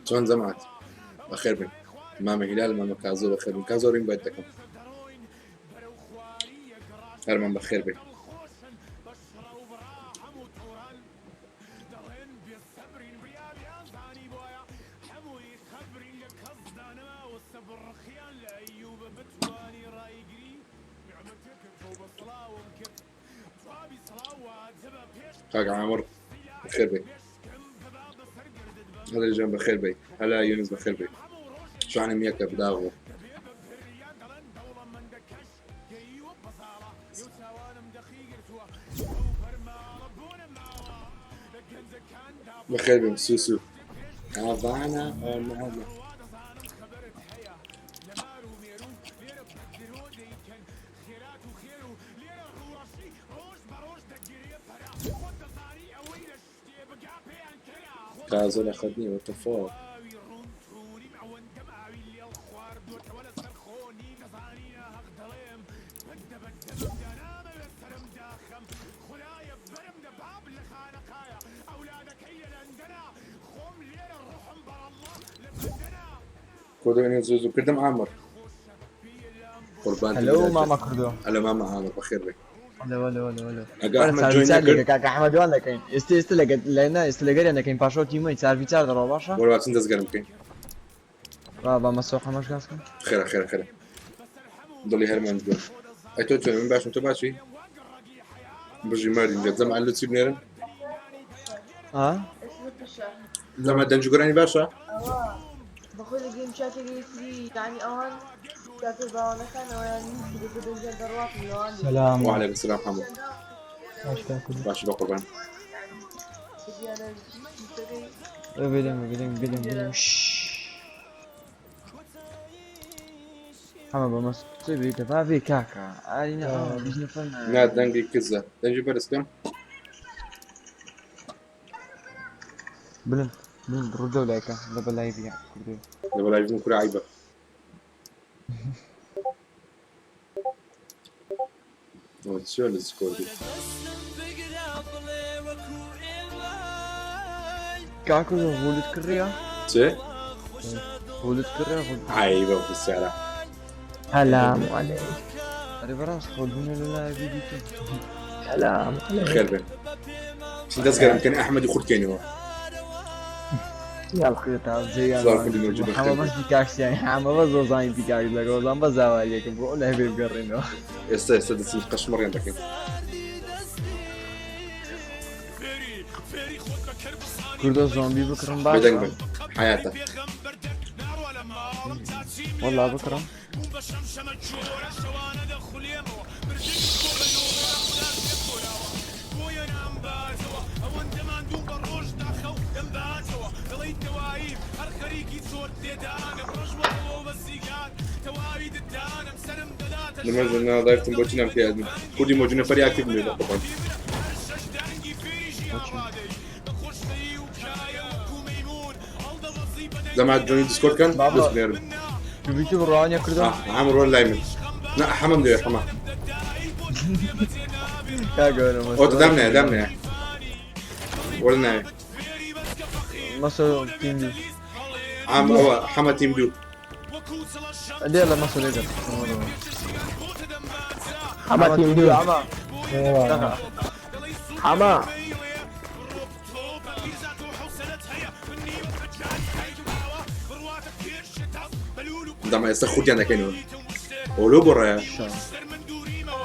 چۆن جەماعەت بەخێر بن مامە هیلال مامە کازۆ بەخێر بن کازۆ رینگ بایت دەکەم هەرمان بەخێر بێ کاک عامر بەخێر بێ هەلا جان بەخێر بێ هەلا یونس بەخێر بێ شانم یەکە بداغۆ بەخێر بێن سوسو هاڤانا ئۆنانا تازە لە خەت نییە what the fuck کۆدۆ زوو زوو کردم عامر قوربان هەلۆ مامە کوردۆ هەلۆ مامە عامر بەخێر بێ هەلۆ هەلۆ هەلۆ هەلۆ ئەگە ئەحمەد جۆین نەکرد کاکە ئەحمەد وان دەکەین ئێستا ئێستا لەگە لە نا ئێستا لەگەریان دەکەین پاشەوە تیمەی چار بی چار دەڕۆ باشە وەرە چن دەست گەرم بکەین با با مەسۆ حەمەش گاز کەم خێرە خێرە خێرە دڵی هەرمان جوان ئەی تۆ چۆن من باشم تۆ باشی بژی مردین جە جەمع لە چی بنێرن ها لەمە دەنج گۆرانی باشە سلام وعليكم السلام حمو باش بقربان بيدم بيدم بيدم بيدم حەمە بە مەس چ بیتە با بێ کاکە ئاری نە ئاوا بیست نەفەر نا نایەن. دەنگی کزە دەنگی بەرز کەم بلند بلند ڕوودەو لایکە لە بە لایڤی کوردی لە بەلای بم کورە عیبە ئەوە چییە لە سکۆردی کاکە غولت کڕیە چێ غولت کڕیە غول عیبە و پرسیارە سلام عليكم ئەرێ بەڕاست خۆبوونە لە لایڤی دیتم سلام عليكم خێر بێن چ دەست گەرم بکەن ئەحمەدی خورتکەینەوە يلا خوێتە زار کوردی مەوجود حەمە بەخێر بەس پیکاکسیان حەمە بەس زۆزانی پیکاک لەگەڵ بەس زاواریەکەم بۆ لای بێ بگەڕێنەوە ئێستا ئێستا دەچین قەشمەڕیان دەکەین کوردە زۆمبی بکڕم باشە بێدەنگ بن حیاتە وەڵا بکڕم نمەز نا دایفتم بۆچی نام پێ کوردی مۆجو نەفەری ئاکتیڤ بێ بەقوڕبان زەمات جۆنی دیسکۆرد کەن بابا. دەست بنێرن بیتو بڕوانیە کوردە آه، عامر وەر لای من نا حەمەم دەوێ حەمە کاگەورە ئەوە دام نایە دام نایە وەر نایە مەسۆ تیم دوو عام ئەوە حەمە تیم دوو لێ لە مەسۆ لێگەر حما تيم دو ئەمە حما دەما ئێستا خودیان دەکەینەوە ئەو لۆ بۆ ڕایە شا.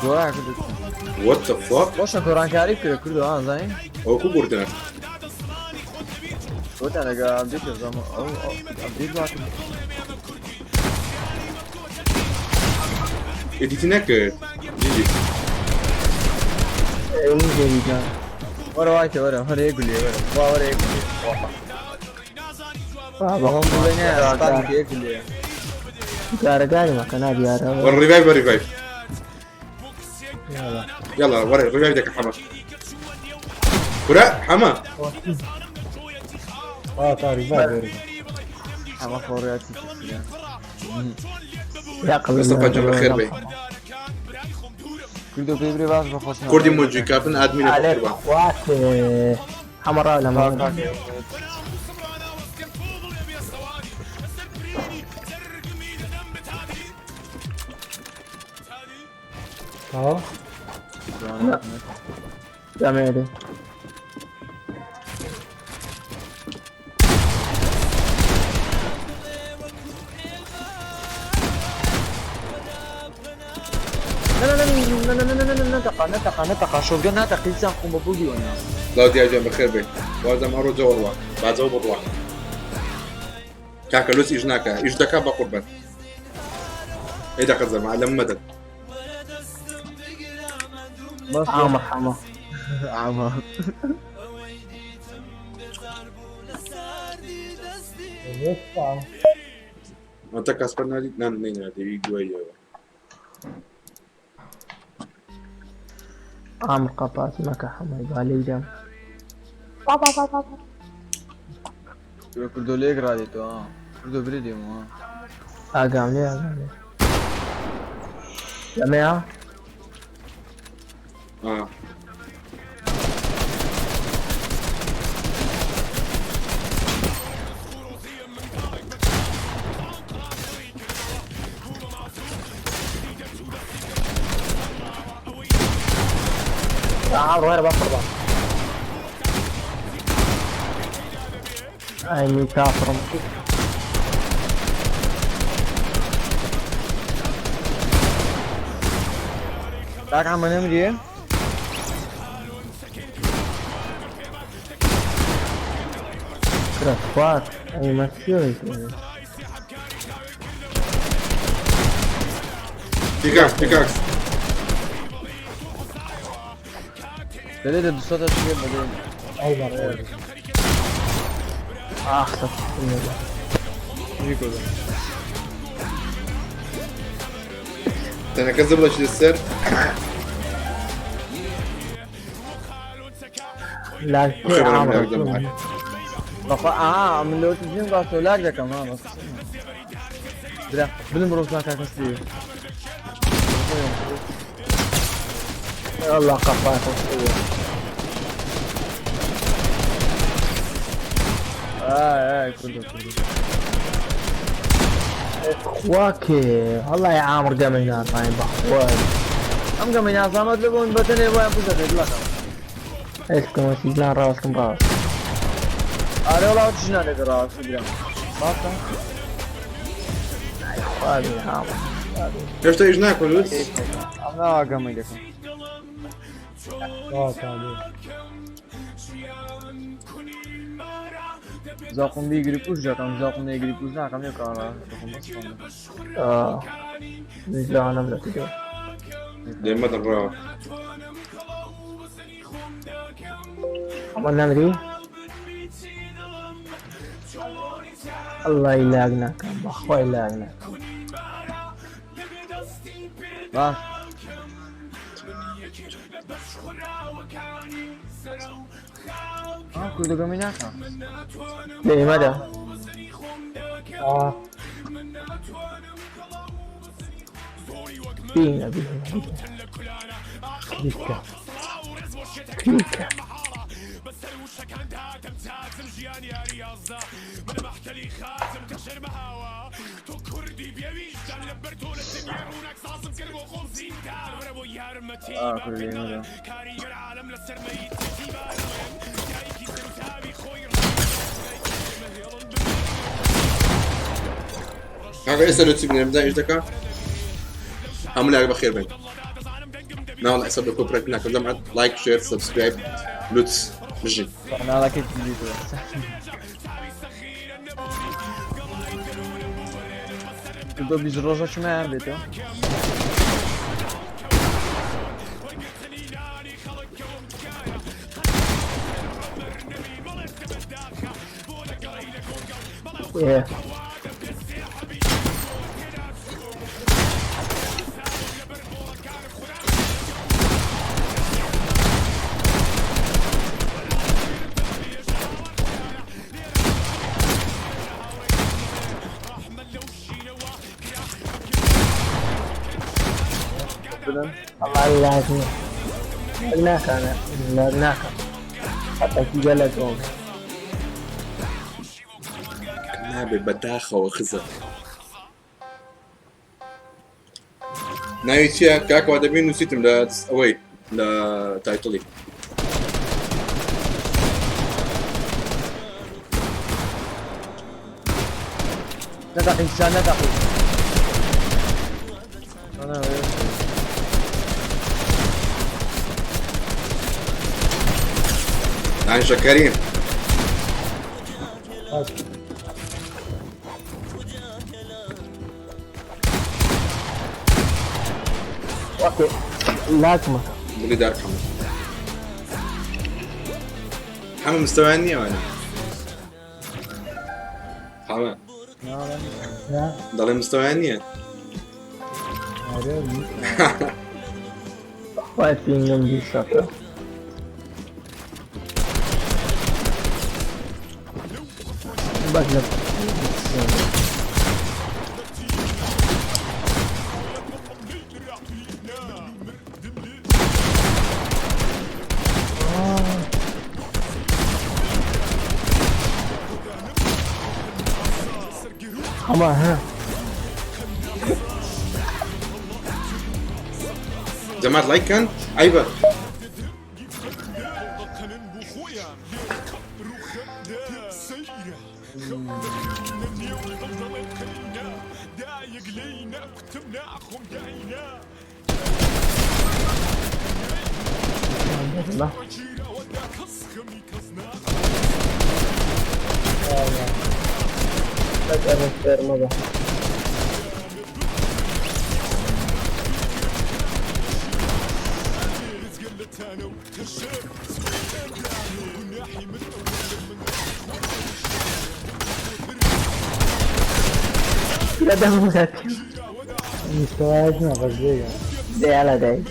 گۆڕا کردو. What the fuck؟ باشە گۆڕانکاری بکرێ کوردۆ ها زانین؟ ئەوە کو گۆڕدنە؟ گۆتیان ئەگە update دەزانم ئەو update وا کرد. edit ی نەکرد جیجی. ئەی وەرە وایتە وەرە وەرە یەک گولێ وەرە وا وەرە یەک گولێ. بابا ئەوەم بڵێ نایە spam کە یەک گولێ. گارەگاری مەکە نادیارە. وەرە revive بە revive. يلا وەرە revive دەکە حەمە. کورە حەمە. اه تا revive وەرە. ئەمە خۆڕیاتی چیە؟ یا قبل مستەفا جان بەخێر بێ. کوردۆ پێی برێ باش بەخۆش کوردی مۆجی کاپن ئادمینە عليك بەقوربان. اخواتي حمراء لما تەواو تعمل نتقى نتقى نتقى شۆگە ناتەقی چیان خۆم بە بۆ دیوەنە. لاو دیار گیان بەخێر بێ. وازم ئەڕۆ جەوەڕوا. باجەوە بڕوا. کاکە لوس ئیش ناکە ئیش دەکا بە قوربان. ئەی دەقە زەما لەم مەدەن. عامر حما ئاما ئەتە کاسپەر نادی نان نەینادەوی دواییەوە. عامر قطعت مكة حما يبالي دم کوردۆ لێک ڕادێتەوە کوردۆ برێ دێمەوە. اقام لي اقام لي جميعا آه. عامر وين بفرض عيني كافر. کاک حەمە نەمریە؟ اخوات اي ما تسوي. pickaxe pickaxe. دەلێ دە دوسەتە چیە بەدێ. ئەو بەڕێ. اخ تەنەکە زبڵێکی لەسەر. لا بەخێر بێن عامر دەم. بەخوا ئاها من لەوە تژیم باشەوە لاک دەکەم ها بەس. برا بلم ڕۆژنا کاکە سێ. والله قطعت. ئای ئای کوردۆ کوردۆ. اخواكي والله يا عامر قام هنا طيب اخوان. ئەم گەمەی نازامەت لە بۆن بەتەنێ وایان بزەێت لەکەم. ايشكم سجلان راسكم راس. ئارێ وڵا تژنا لێ ڕاستی برا. باشە؟ اخواني يا عامر. هێشتا ئیش ناکە لوس؟ ئەم ناوا گەمەی دەکەم. تەواو تا لێ. زاقم بیگری پوش دەکەم زاقم نەیگری پوش ناکەم یەک ئارا دەخۆم بەس خۆم. اه لا انا بلا تدور. لێ مەدەن ڕاوە. عمر نمري الله يلاقنا كم اخوي يلاقنا. باش. آه کوردۆ گەمەی ناکە. ليه مدى؟ آه بينا بينا بينا. كليكا. كليكا. آه کوردۆ لێ مەدە. کاکە ئێستا لۆ چی بنێم بزانین ئیش دەکا؟ هەموو لاک بەخێر بێن. ناوەڵا ئێستا بە copyright ناکەم جەماعەت like share subscribe لوتس بژین. کەناڵەکەی دیتەوە. تۆ 20 ڕۆژە چمایان بێتەوە. ئێ الله لازم ناکا ناکا حتی گەلەکەەوە. نابێ بەداخەوە خزە. ناوی چییە کاکەوە دەبین نووسیتم لە ئەوەی لە title ی. نەتەقی چا نەتەقی. ئەنا دانیشە کەریم. okay لاکمە. بڵی دار حەمە. حەمە مستەوایان نییە ئەوانە. حەمە نا دەڵێ مستەوایان نییە. ئەرێ خوا ping م 200. بەس لە حەمە ها. جەماعەت لایک کەن عەیبە. بەس ئەمە فێرمە بە. لە دەموزات. مستەوایەک نییە غەزەیە. دەیاڵە دای.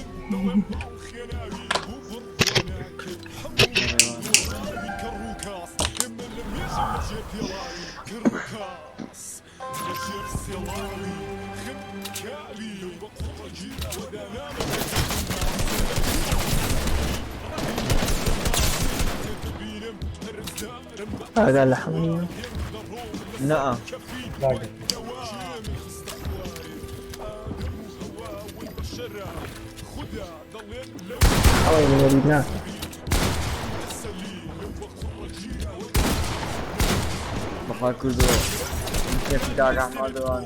هذا لحمية. نعم. لاکم. ئەوەی من ناکە. بەخوا کوردۆ کێفی کاک ئەحمەدەوان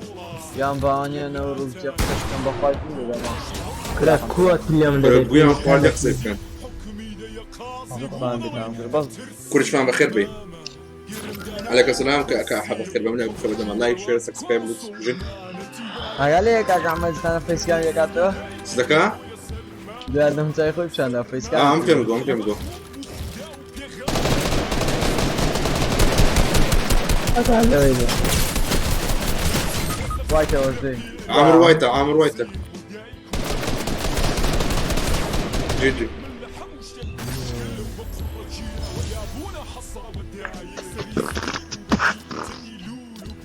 یان بەوانیانەوە ڕووبچێ قسەش بکەم بەخوای کوردۆ دەما. کرا کووە لێم دەبێت. بوویان خواردە قسەی بکەن. زوومان بێتام کرد بەس. کوڕیشمان بەخێر بێ. عليك السلام کە حە بەخێر بە منە بخێر بەدەمە like share subscribe لوتس بژین. ئاگا لێ کاک ئەحمەد ستانە facecam یەکاتەوە. چ دەکا؟ دیاردەم چای خۆی پیشاندا facecam. ئا ئەم پێم گۆ ئەم پێم گۆ. ئەگا لەوەی بێ. وایتەوە زێ. عامر وايتە عامر وايتە. جی جی.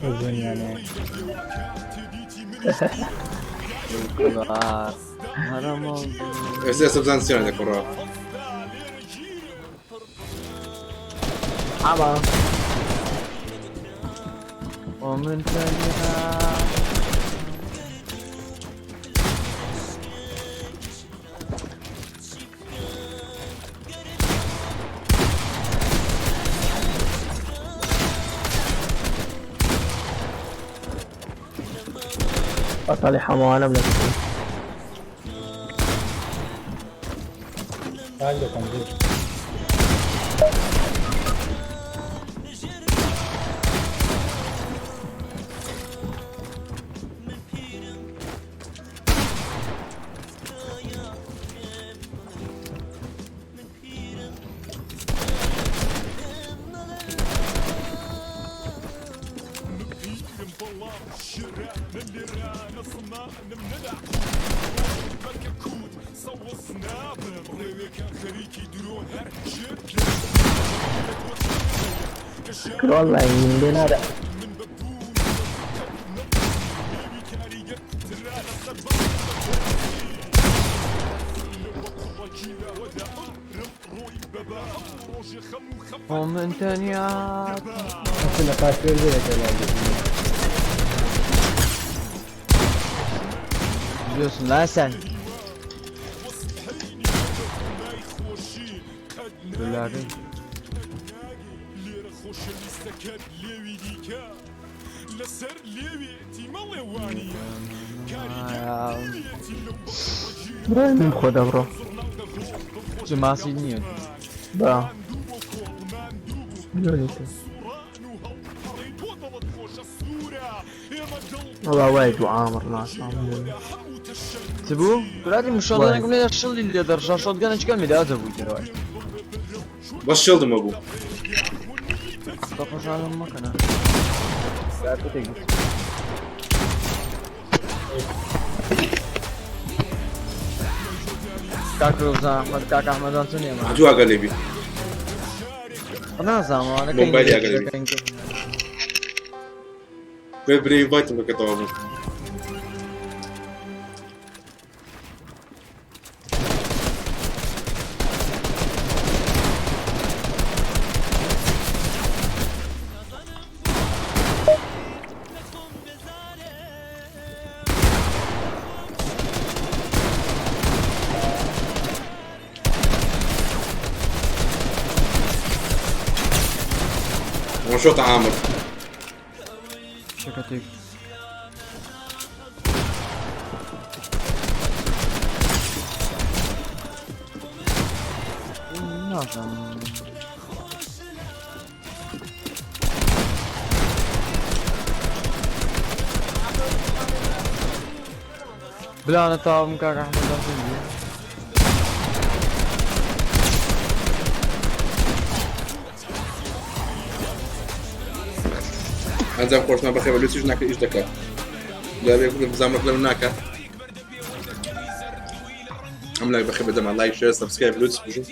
ئەزۆنیانەیە. هەرام ئێستا ئێستا بزان چیان دەکڕەوە. حەمە. ومن تەنیا بەتەڵی حەمەوانم لە. تاگ دەکەم بژ. والله من هذا. ومن تنیا لە پاسێر بێتە لای. Biliyorsun lan sen. Böyle abi. من خۆ دەبڕۆ. چ ماسی نییە. با لۆنیتە. والله وايد وعامر ناس. چ بوو؟ براتی مشۆدانێکم لێ شڵی لێ دەڕژا شۆتگەنێکم لێ دەبوو دەرەوە. بەس شڵدم هەبوو. بە خۆشحاڵم مەکەنە. کاک ڕۆزان ئەحمەد کاک ئەحمەدان چۆن ئێمە؟ دوو ئاگا لێبی. نازانم ئەوانە مۆبایلی ئاگا لێبی. بێ برێ ئینڤایتم بکەتەوە بوو. وان شوت عامر. شەکەتێک. نازانم. بلانە تاوم کاک ئەحمەدان چۆن بوو؟ ئەنجام خۆشنا بەخێ بە لوسیش ناکە ئیش دەکات. جارێ بزانم لەو ناکە. ئەم لای بەخێ بەدەما لایک شێر سبسکرایب لوس بژم.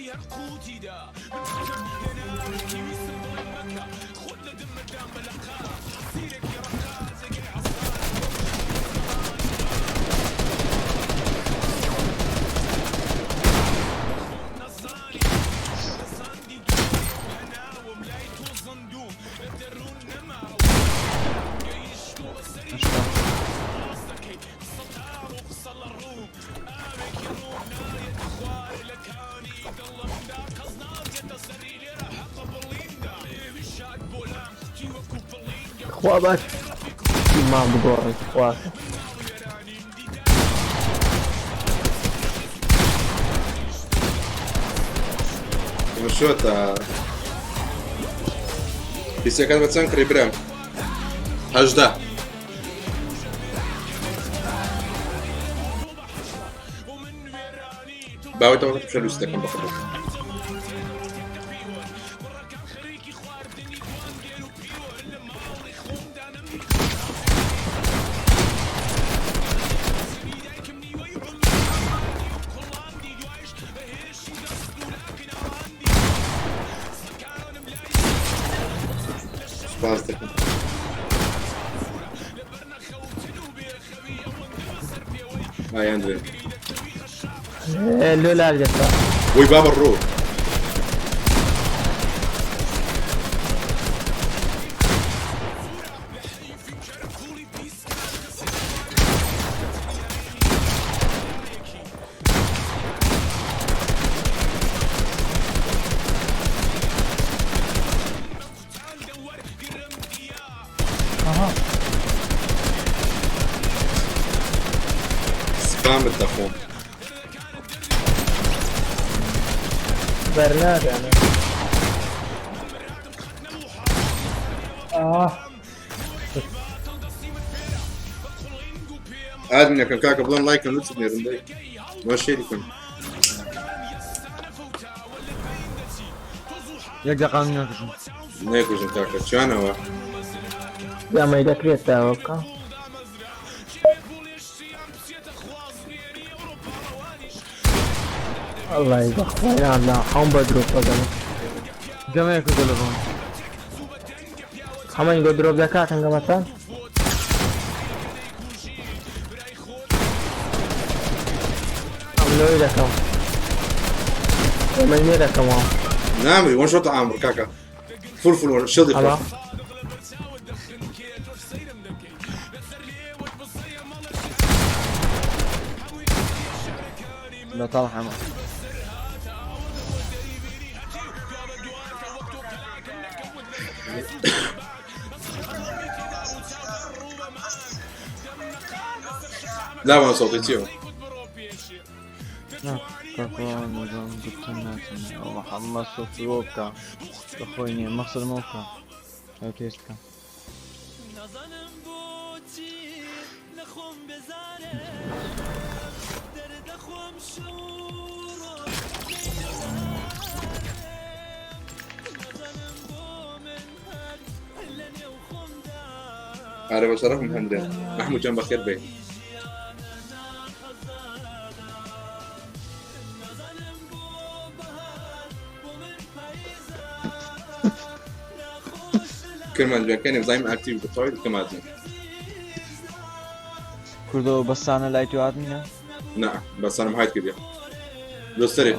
خوا باش ما بگۆڕی خوا. شۆتە پیسەکان بە چەند کڕی برام؟ 18. باوەتەوە بشە لوس دەکەم بەخۆم. سوپاس دەکەم. ئای ئەندرێ. لۆ لار دەسا. وی بابە ڕۆ. سپامت دەخۆم. بەرنادەن. ئاه ئادمینەکەم کاکە بڵێن لایکەم لوتف نێرن دەی وا شێری کەم. یەک دەقە ناکوژم. نەیکوژن کاکە چیانەوە. ئەمەی دەکرێت تاوە بکە. اللەی بەخوای نالا خەم بە درۆپ بەگەم. گەمەیە کوردە لە بۆم. حەمەی گۆ درۆپ دەکاتن گەمەتان. ئەم لۆی دەکەم. ئەمەی لێ دەکەمەوە. نامری وەن شۆتە ئامر کاکە فول فول وەن شێڵی ئەڵا. خۆ. بەتاڵ حەمە. لاوان سەوتی چیەوە؟ نا کاکە نەزانم گوتم ناچم. ئەو حەمە سۆفرۆ بکە. بەخۆی نییە مەخسەرمەوە بکە. ئەو تێست بکە. ئارە بە شەرەفم هەندێ مەحموود جان بەخێر بێ. کرمان جوێنکەنێ بزانیم ئاکتیڤ بتەوەی کەماتین. کوردەوە بەسانە لای تو ئادمینە؟ نا بەسانم هایت کردیە. دۆستەرێ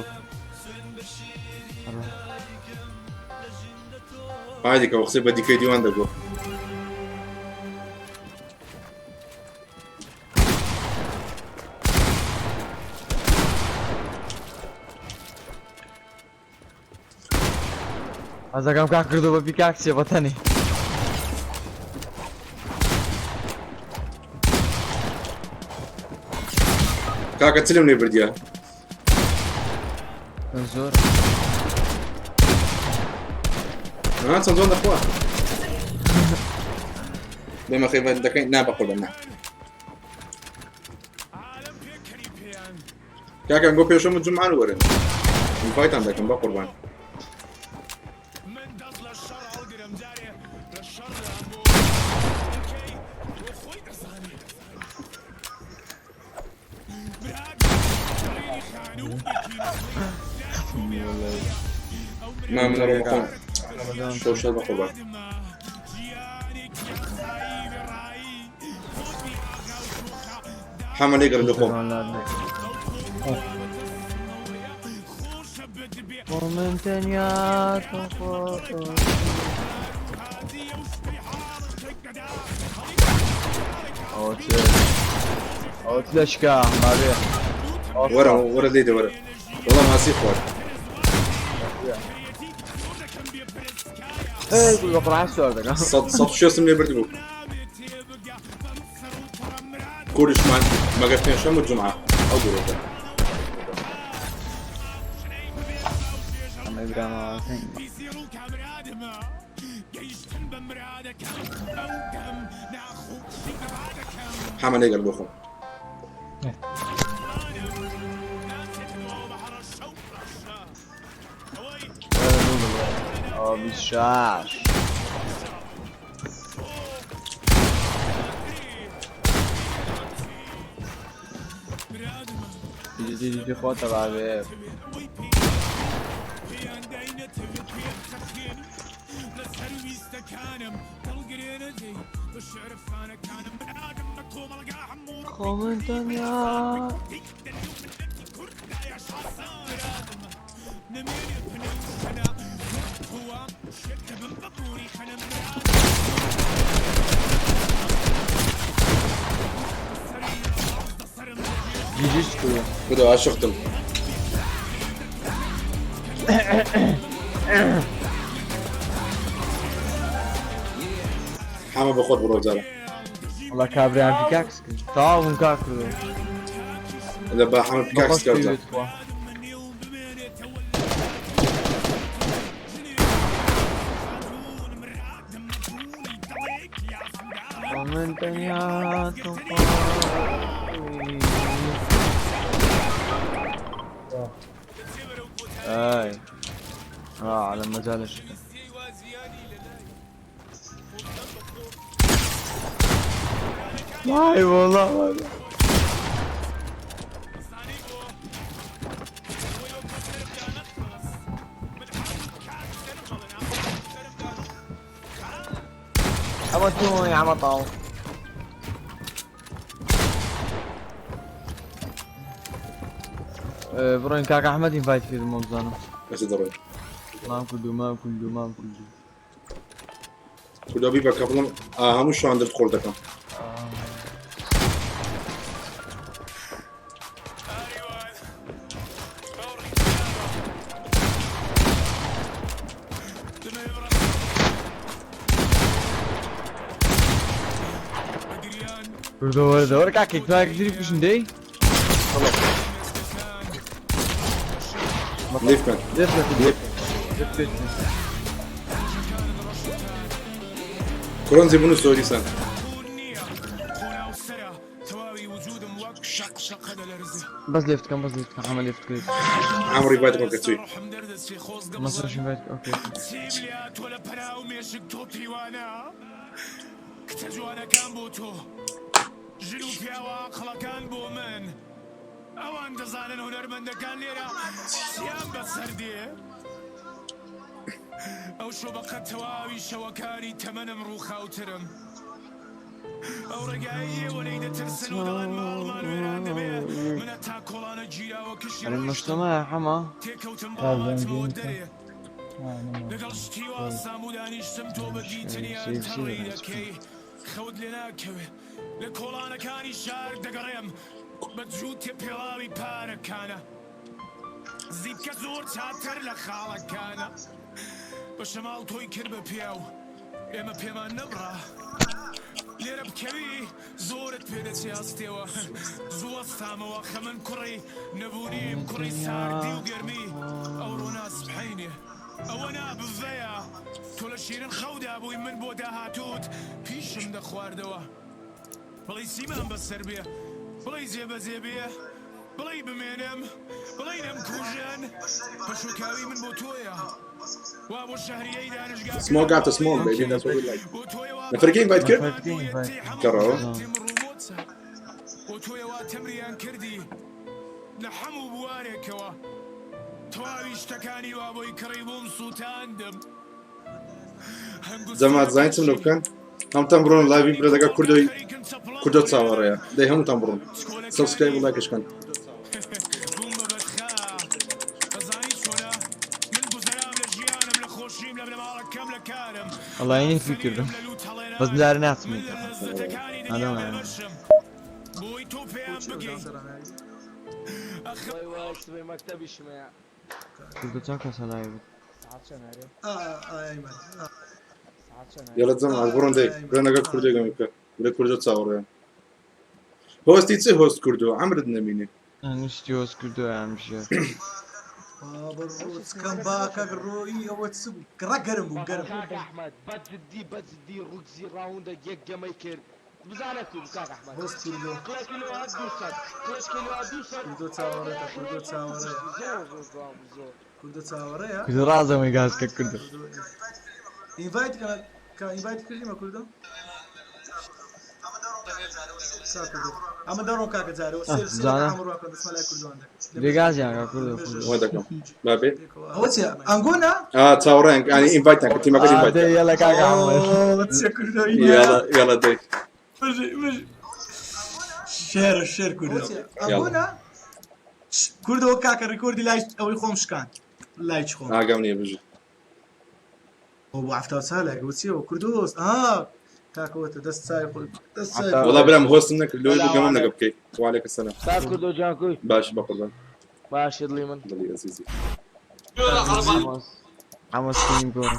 هایدی کە قسەی بە دیکەی دیوان دەگۆ. حەزەکەم کاک کردو بە پیکاکسیە بەتەنی. کاکە چلم لێ بردیە. زۆر. ها چەند جوان دەخوا. بێمە خێ دەکەین نا بەقوربان نا. کاکە گۆ پێشەم و جومعان وەرن. من فایتان دەکەم بە قوربان. نا من ڕۆم خۆم. شەو شەو بە قوربان. حەمە لێگەڕ لە خۆم. من تەنیا ئەوە لەشکا بابێ. وەرە وەرە لێ دە وەرە. وەڵا ماسی خوارد. ئەی بە قورعان سوار دەکەم. سەد شێستم لێ برد بوو. کوردیشمان مەگەر پێنجشەم و جومعە ئەو دوو ڕۆژە. ئەمەی برامەوە. حەمە لێگەڕ بۆ خۆم. ئەوە 26. دیدی خۆتە بابێ. خۆ من تەنیا جیجیش کردو. بدو عاشقتم. حەمە بە خۆت بڕۆ جارە. وەڵا کابریان پیکاکس کرد. تەواو بووم کاک کردو. لە با حەمە پیکاکس بەخۆش کەوتە. پێویت خوا. من تەنیا تۆم خۆشدەوێی. ئای آه على مجال الشتاء. واي والله والله. عملتوني عمطوا. بڕۆین کاک ئەحمەد invite کردم وەبزانم. بەسە دەڕۆین. مام کردو مام کردو مام کردو. کوردۆ بیبە کە بڵم هەموو شوان دڵت خۆش دەکەم. کوردۆ وەرە دەوەرە کاکە کاک ژیری بکوژن دەی. لێف بکەن. لێف بکەن. لێف بکەن. کورۆنزی بوون و سۆریسان. بەس لێفت کەم بەس لێفت کەم حەمە لێفت کرد. عەمڕی باید بکەم کە چووی. مەسەش invite okay. ئەرێ مەشتەمە حەمە. Small got to small baby that's what we like. نەفەرەکەی invite کرد؟ کەڕەوە. جەماعەت زانین چم لە بکەن هەمتان بڕۆن live ی برادەکە کوردۆی کوردۆ چاوەڕێیە دەی هەمووتان بڕۆن subscribe و like ش کەن. وەڵای نەفی کردم بەس جارێ ناچم ئەدەم. کوردۆ چەند کەسە live ت؟ یاڵە جەماعەت بڕۆن دەی بڕۆن لەگەڵ کوردۆی گەمە بکە لە کوردۆ چاوەڕێیە. هۆستی چ هۆست کوردۆ عەمرت نەمینێ. نووستی هۆست کوردۆ یان بژێ. کوردۆ ڕازەمەی گاز کە کوردۆ. زانا دێ گازیان کە کوردۆ کوردۆ. وا دەکەم با بێ. ئا چاوەڕێن ینی invite تان کرد تیمەکەت invite دەی کرد. یەڵە کاکە ئەحمەد. یاڵە یاڵە دەی. یاڵە. ئاگام نییە بژی. وەڵا برام هۆستم نەکرد لۆی بوو گەمەم لەگە بکەی. وعليك السلام. کاک کوردۆ جان کوی؟ باش بەقوربان. باشی دڵی من. دڵی ئەزیزی. حەمە سکینیم گۆڕە.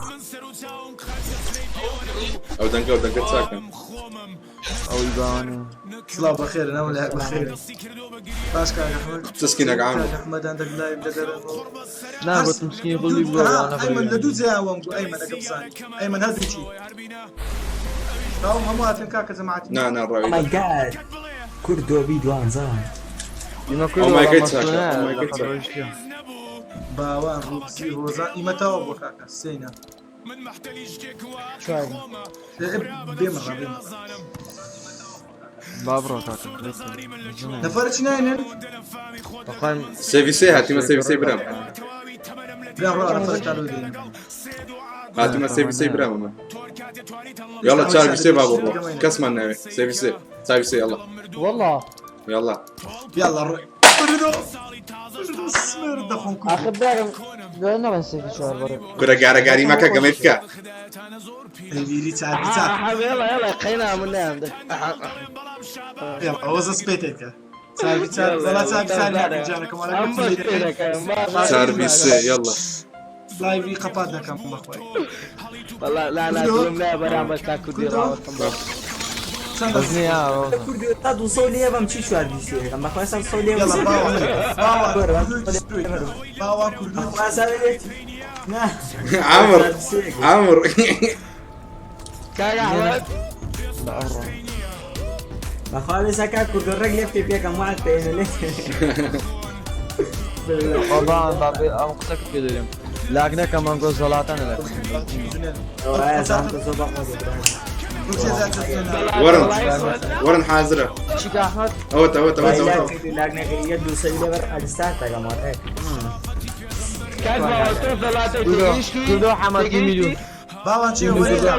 ئەو دەنگە ئەو دەنگە چاکە. ئەوی باوانە. چ skin ێک عامر؟ نا گوتم skin ی خۆی بگۆڕە وانە خۆی. تاو هەموو هاتن کاکە جەماعەتی نا نا Oh ڕاوی my god. کوردۆ بی دوانزە. ئیمە کورد Oh my وەڵا God، مەسونە چاکە. Oh my لە God، چاکە. خەبەرشتیە. باوان ڕووبزی هۆزان ئیمە تاوە بۆ کاکە سێینە چوار بێمەڕا بێمەڕا با بڕۆ کاکە نەفەرە چی ناینن بەخوای سێڤی سێ هاتیمە سێڤی سێ برام برام ڕا نەفەرە تالۆ دێن هاتیمە سێڤی سێ برام ئەمە یاڵا چاوی سێ با بڕۆ کەسمان ناوێ سێڤی سێ چاوی سێ یاڵا والله یاڵا یاڵا ڕۆی بردۆ بردۆ سمێر دەخۆم کوردۆ ئاخر براگەم دوای نەڵێن سێفی چوار بڕێ کورە گارەگاری مەکە گەمەی بکە ئەیبیری چاوی چاک يلا يلا قينا من نعم یاڵا ئەوە زەسپێتێکە چاوی چاک وەڵا چاوی چاک جانەکەم وەڵا چاوی سێ یاڵا لایڤی قەپات دەکەم بەخوای والله لا لا ظلم لا برامج تاكل دي چەند بەس نییە کوردۆ تا دوو سەد لێ بەم چی چوار بی سێ بەخوا سەد سەد لێ یاڵا باوان باوان باوان کوردۆ بەخوا سەد لێ نا عامر عامر كاك احمد بە ئەڕۆ بەخوا بێسا کا کوردۆ ڕێک لێ بکەی پێکەم وعد پێنە لێ بابان بابێ ئەم قسەکە پێ دەرێم لاک نەکەم ئەنگۆ زەڵاتانە لە وەرن وەرن حازرە شيك احمد ئەوەتە ئەوەتە ئەوەتە ئەوەتە كاك ما زلاتي کوردۆ حەمەتی میلیۆن باوان چی وەرە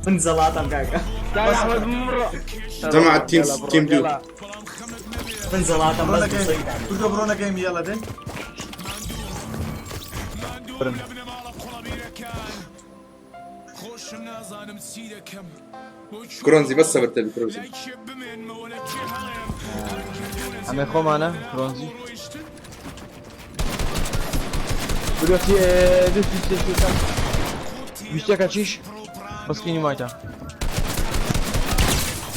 من زەڵاتم کاکە كاك احمد مر جەماعەت تیم تیم دوو من زەڵاتم بەس دوو سەد کوردۆ بڕۆ نەکەیم یاڵا دێ کرۆنزی بەس سەبر تەبی کرۆنزی ئەمێ خۆمانە برۆنزی کوردۆ دوو سێ سێ سێ ویستەکە چیش بەسکینی وایتە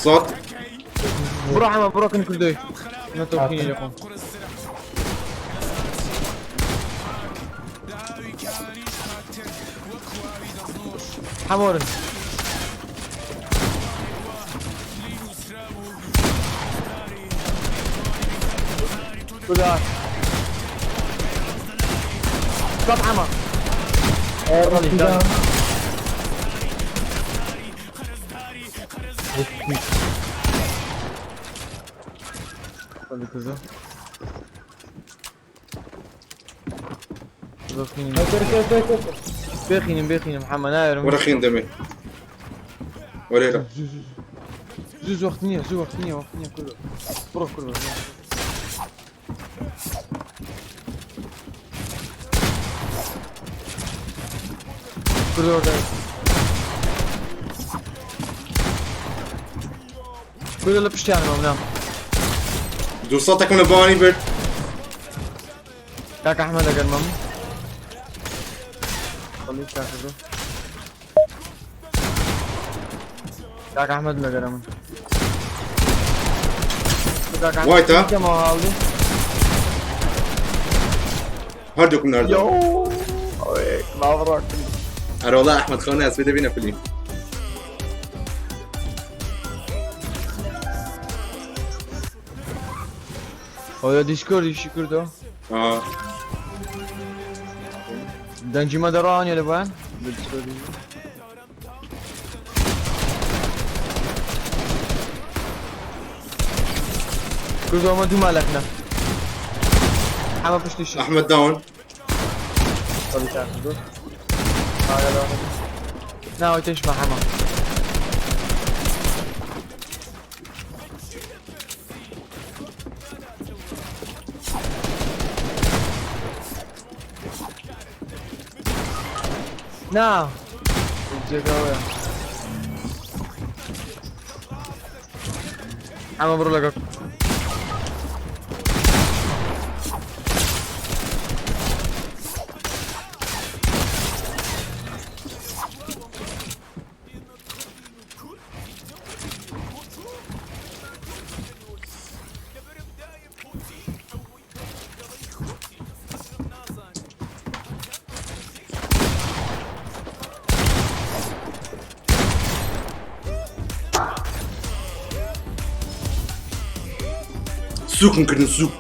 سەد بڕۆ حەمە بڕۆ کن کوردۆی نەتۆخینی لەخۆم حەمۆرن کوردۆ سەد حەمە خلي كذا بيخيني بيخيني محمد ناير وەرە خین دەمێ وەرێرە زوز وقت نية زوز وقت نية وقت نية كله بروح كله كله ورد كله لبشتي انا ممنوع دوو سەتەکەم لە باوانی برد كاك احمد اجل مامي خليك كاك برو كاك احمد لقى من كاك احمد وايت ها كم هاولي هەردووکم ناردووە يو ما براك ئەرە وەڵا ئەحمەد خۆ ناس بێ دەبینە فلیم هو ديسكورد ايش كردو آه. دنجي ما دراني لبان بالديسكورد كردو ما دو مالكنا حما بشتي شي ئەحمەد داون طب تعال كردو ناوي تشبه حما نا حما برو لك سووکم کردن سووک.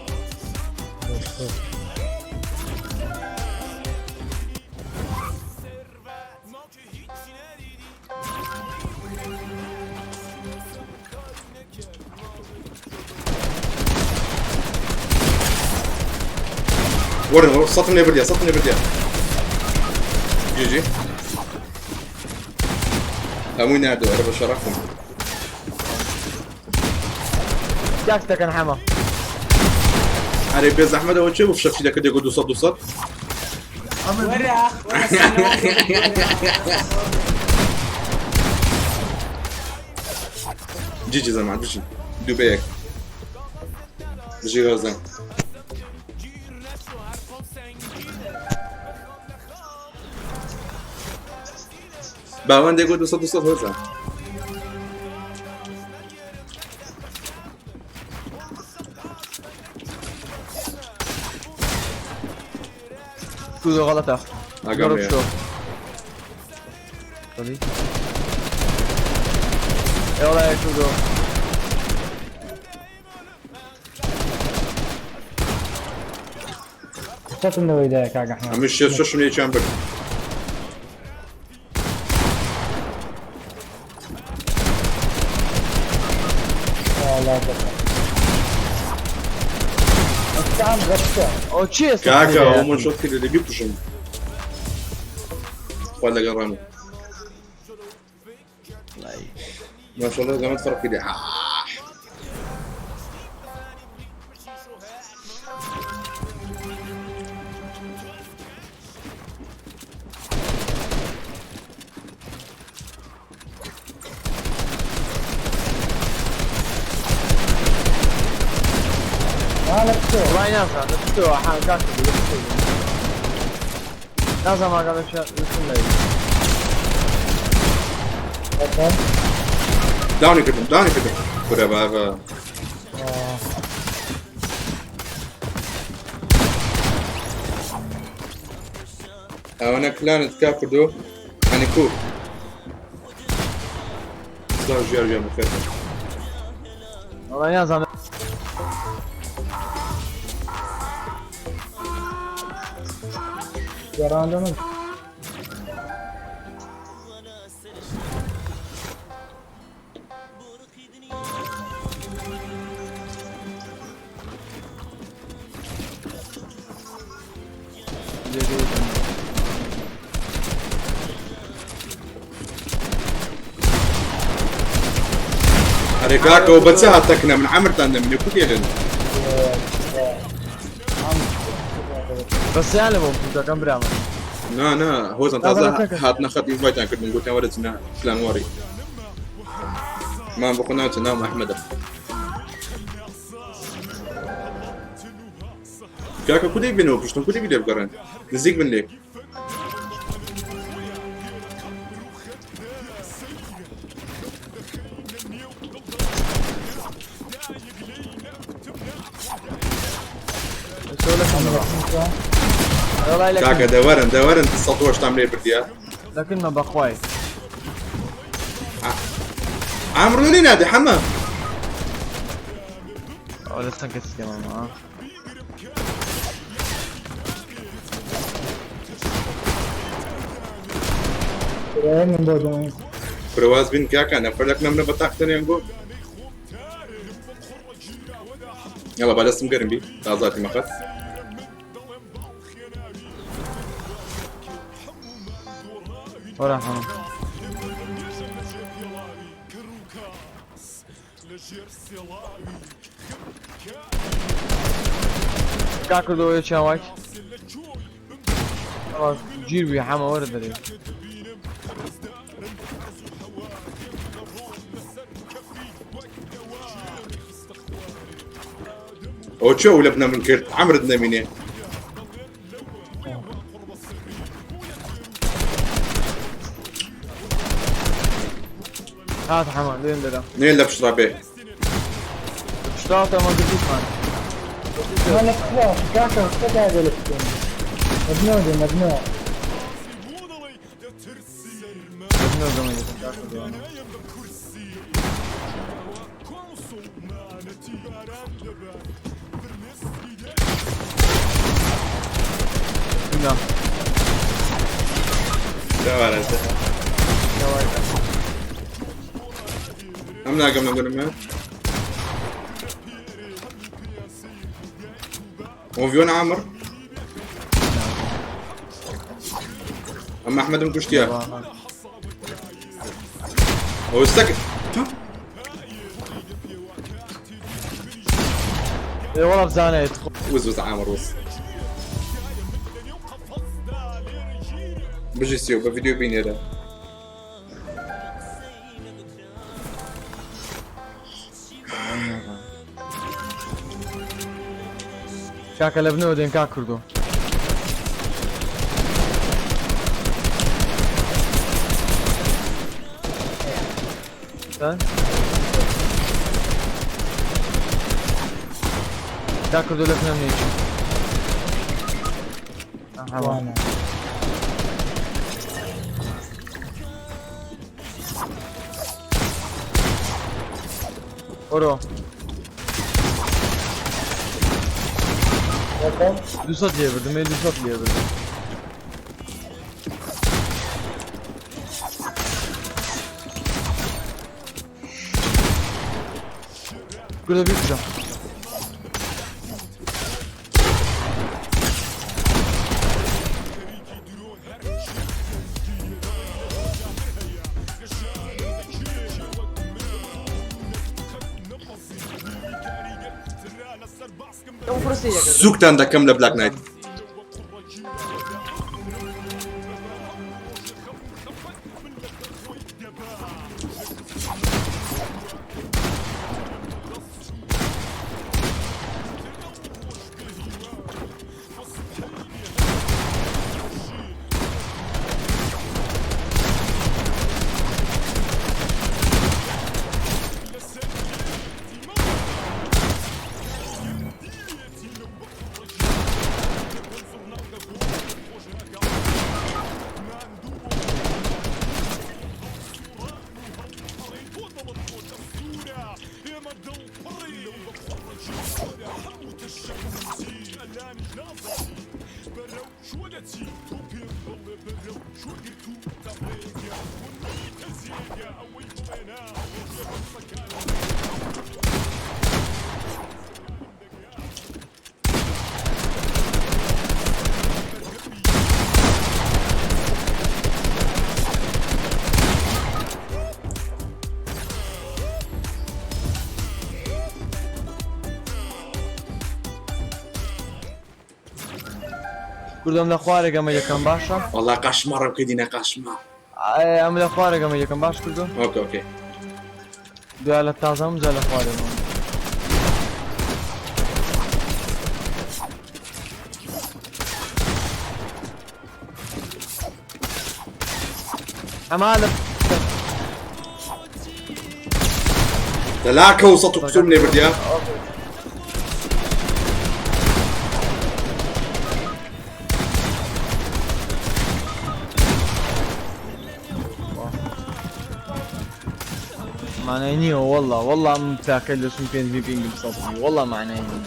وەرن وەرن سەتم لێ بردیا سەتم لێ بردیا جی جی هەمووی ناردەوە ئەرە بە شەڕەفم. جاکتەکەن حەمە. ئەرێ بێ زەحمەت ئەوە چێ بوو فشەفشی دەکرد دەگۆ 200 200. وەرە وەرە. جی جی زەمان بژی دوو بە یەک بژی غەزەن. باوان دەگۆ 200 200 هۆزە. کوردۆ غەڵەتە. ئاگام بڕۆ لێیە. بشۆ. بەڵی. ئێوەڵا کوردۆ. سەتم لەوەی دایە کاک ئەحمەد. ئەمن شێت شەشم لێکیان برد. وەڵا دەکەم. ئەم غەشتە. ئەو چی ئێستا کاکە ئەو من شۆت کرد لە بیکوژم. خوا لەگەڵ ڕامە. ماشاءالله زمان فەرق کردی. ها لە بچۆ. وڵای نازانم لە پشتەوە حا کاک کوردۆ لە پشتەوە. نازانم ئاگام لە چ لای. دەکەم. داونی کردم داونی کردم کورە بابە. ئەوەنە کلانت کا کردو ئەنی کو سلاو ژیار ژیان بخێر. وەڵای نازانم. گەڕاندە من. ئەرێ کاکەوە بە چ هاتەکنە من عەمرتان دەمینێ کو دێرن. بەسیان لە بۆم کوردەکەم برامە. نا نا هۆزان تازە هاتنە خەت ئینڤایتان کردم گوتیان وەرە چنە فلان وەڕی. مان بەخۆ ناچە ناوم ئەحمەدە. کاکە کو دەی بینەوە پشتم کو دەبی لێ بگەڕێن نزیک بن لێک. وەڵای لە کاکە دەوەرن دەوەرن 180 لێ بردیە. لەکنمە بەخوای. عامرۆ لێ نادێ حەمە. ئەو لە چەند کەسی کەمەمە. من بۆ دەمێ. کورە واز بین کاکە نەفەر لەکنە منە بە تاقتەنیان گۆ. یاڵا با دەستم گەرم بی تازاتی مەخەت. وەرە حەمە. کاک کوردۆ یەکیان وایت. وەڵا گیر بووی حەمە وەرە دەرێ. ئەوە چێ ئەو لە بنە من کرد عەمرت نەمینێ. هات حەمە لێم دەرە. نێ لە پشتڕا بێ. پشتاوتە مەگرتیشمان. ها لە بچۆ. کاکە چ دادێ لە بچۆ. مەمنوع دێ مەمنوع. مەمنوع دەمە دەکەم کاک کوردۆ. نا. دوارە. ئەم ناگەم لە بنمە. وفيون عامر. اما احمد مكشتيا. هو استك. اي والله بزانيت. وز وز عامر وز. بجي سيو بفيديو بيني هذا. کاکە لە بنەوە دێن کاک کوردۆ. کاک کوردۆ لە بنەم نێچی. وانا ئۆرۆ. یەکەم. 200 لێ بردم، ێ 200 لێ بردم. کوردۆ بیکوژە. سوکتان دەکەم لە بلاک نایت. کوردم لە خوارێک ئەمە یەکەم باشە. والله قشمەڕم کردینە قشمە. ئەم لە خوارێک ئەمە یەکەم باش کردو. اوكي اوكي. دوای لە تازەم جا لە خوارێ. ئەما لە لا وسط قسم لي برديا. معنای نییە والله والله ئەم تاکە لە سم پێنج پینگم سەد والله معنای نییە.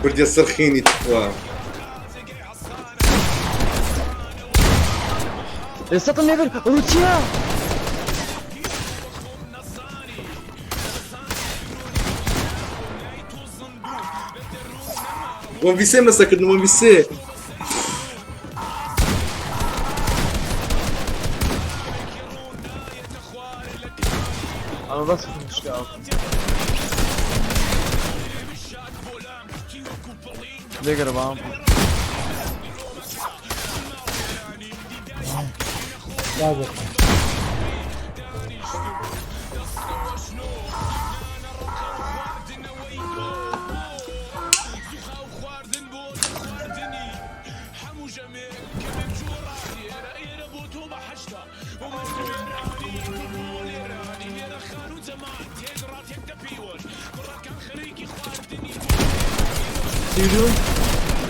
برديا سرخيني تخوا. سەتم لێ برد ڕوو چییە؟ وان في سێم لەسەکردن وان في سێ. ئەمە بەس شکاوە. لێگەرە بام. لازم.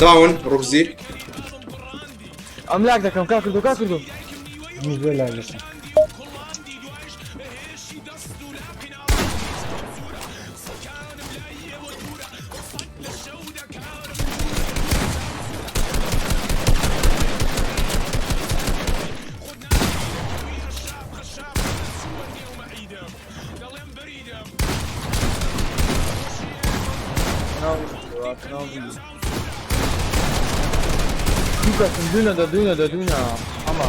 داون ڕۆکزی. ئەم لاگ دەکەم کا کردو کا کردو. مش زۆر لاگ دەکەم. دوو کەسن دوونە دە دوونە دە دوونە ئەمە.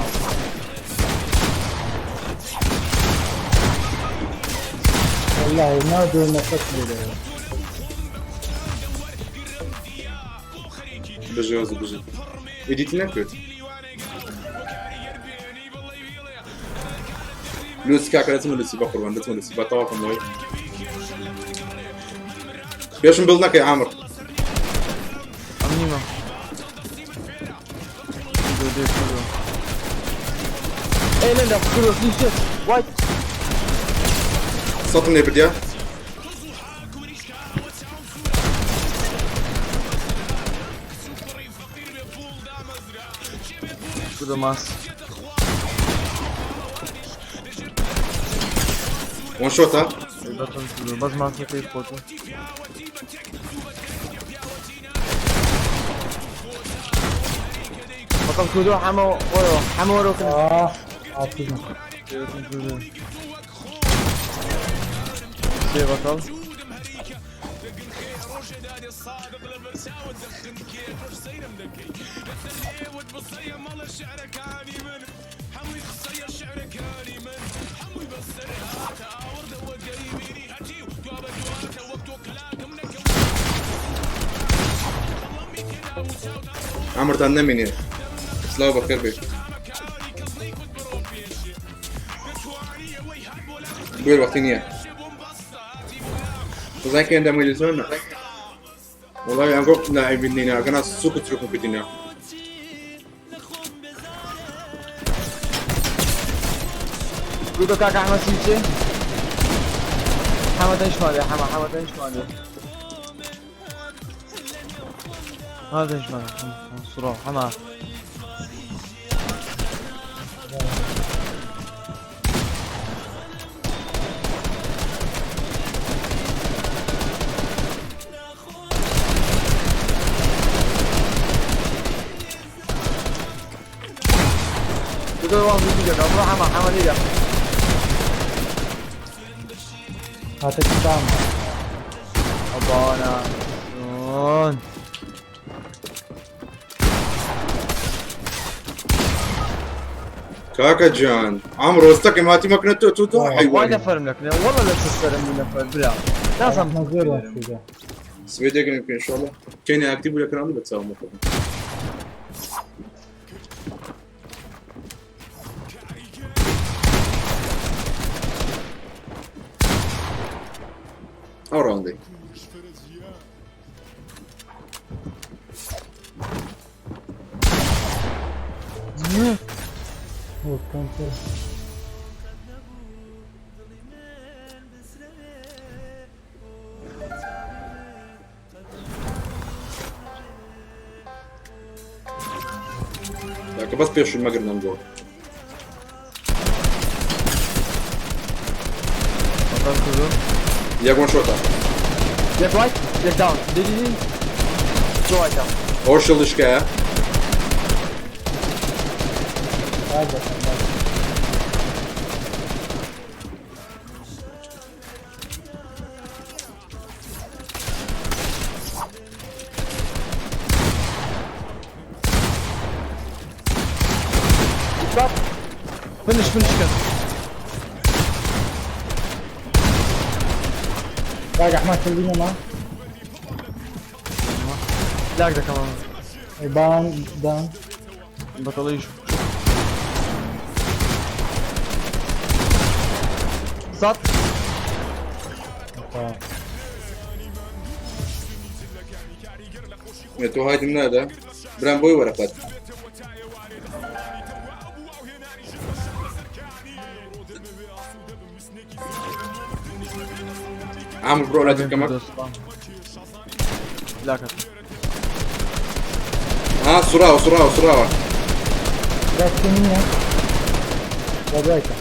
والله نادو نفس لي. بژی وەزی بژی. ئیدیت نەکرد. لوسی کاکە دەچمە لوسی بە قوربان دەچمە لوسی بە تەواوکەم وەی. پێشم بڵ نەکەی عامر. ئەم نیمە. دوو دوو کردو. ئێ لێندا کردو سێ وایت. سەتم لێ بردیا. کردو ماس. وان شۆتە. بەتم کردو بەس ماسەکەی خۆتو. بەتم کردو حەمە وەرەوە حەمە وەرەوە کرد. اه اعطينا. سێ بەتەڵ. عامرتان نەمێنێ. سلااو بەخێر بێ. بۆیە وەختی نییە. بزانین کە ئەندامەی لەزۆن. والله ئەنگۆ لاعبین نینە ئەگەنا سوک و ترکم کردینە. دوو کاکە ئەحمەد سی چێ؟ حەمە تەنیشمان دێ حەمە حەمە تەنیشمان دێ. ها تەنیشمان دێ سڕۆ حەمە. دوو وان دوو دەکە بڕۆ حەمە حەمە لێرە. هاتە قدام. ئەبانا چۆن؟ کاکە گیان عامر وەستەکەم هاتی مەکنە تۆ تۆ تۆ وای حەیوانی. نەفەرم نەکنێ والله لە سەرم بوو نەفەر برا. نازانم احنا زۆر وەسیدە. سبێ دێگەن بکەین ئینشاڵڵا. کەینە ئاکتیڤ بوو لە کەناڵی بە چاوم بخۆم. ئەو ڕاوندەی. وكنت کاکە بەس پێشوو مەگرنەم گۆ. بەتەڵ کردو. یەک وان شۆتە. یەک وایت یەک داون. دی دی دی. زۆ وایتە. ئەوە شڵشکایە. هذا فنش فنش کەن. راجع احمد خلينا ما لاگ دەکەم. بان دان. بەتەڵیش. 100. تۆ هایدم نادا برام بۆی وەرە قەت. عامر بڕۆ لای کەمە. لاکە. ها سوڕاوە سوڕاوە سوڕاوە. دەستی نییە. بەدوایتە.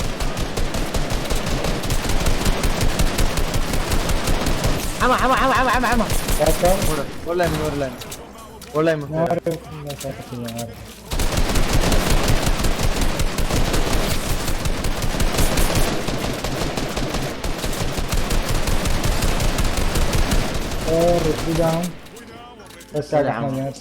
عمى عمى عمى عمى عمى عمى. کاکە وەرە من وەرە لای من وەرە لای من. نارف نارف. اور داون بس يا على عم. احمد.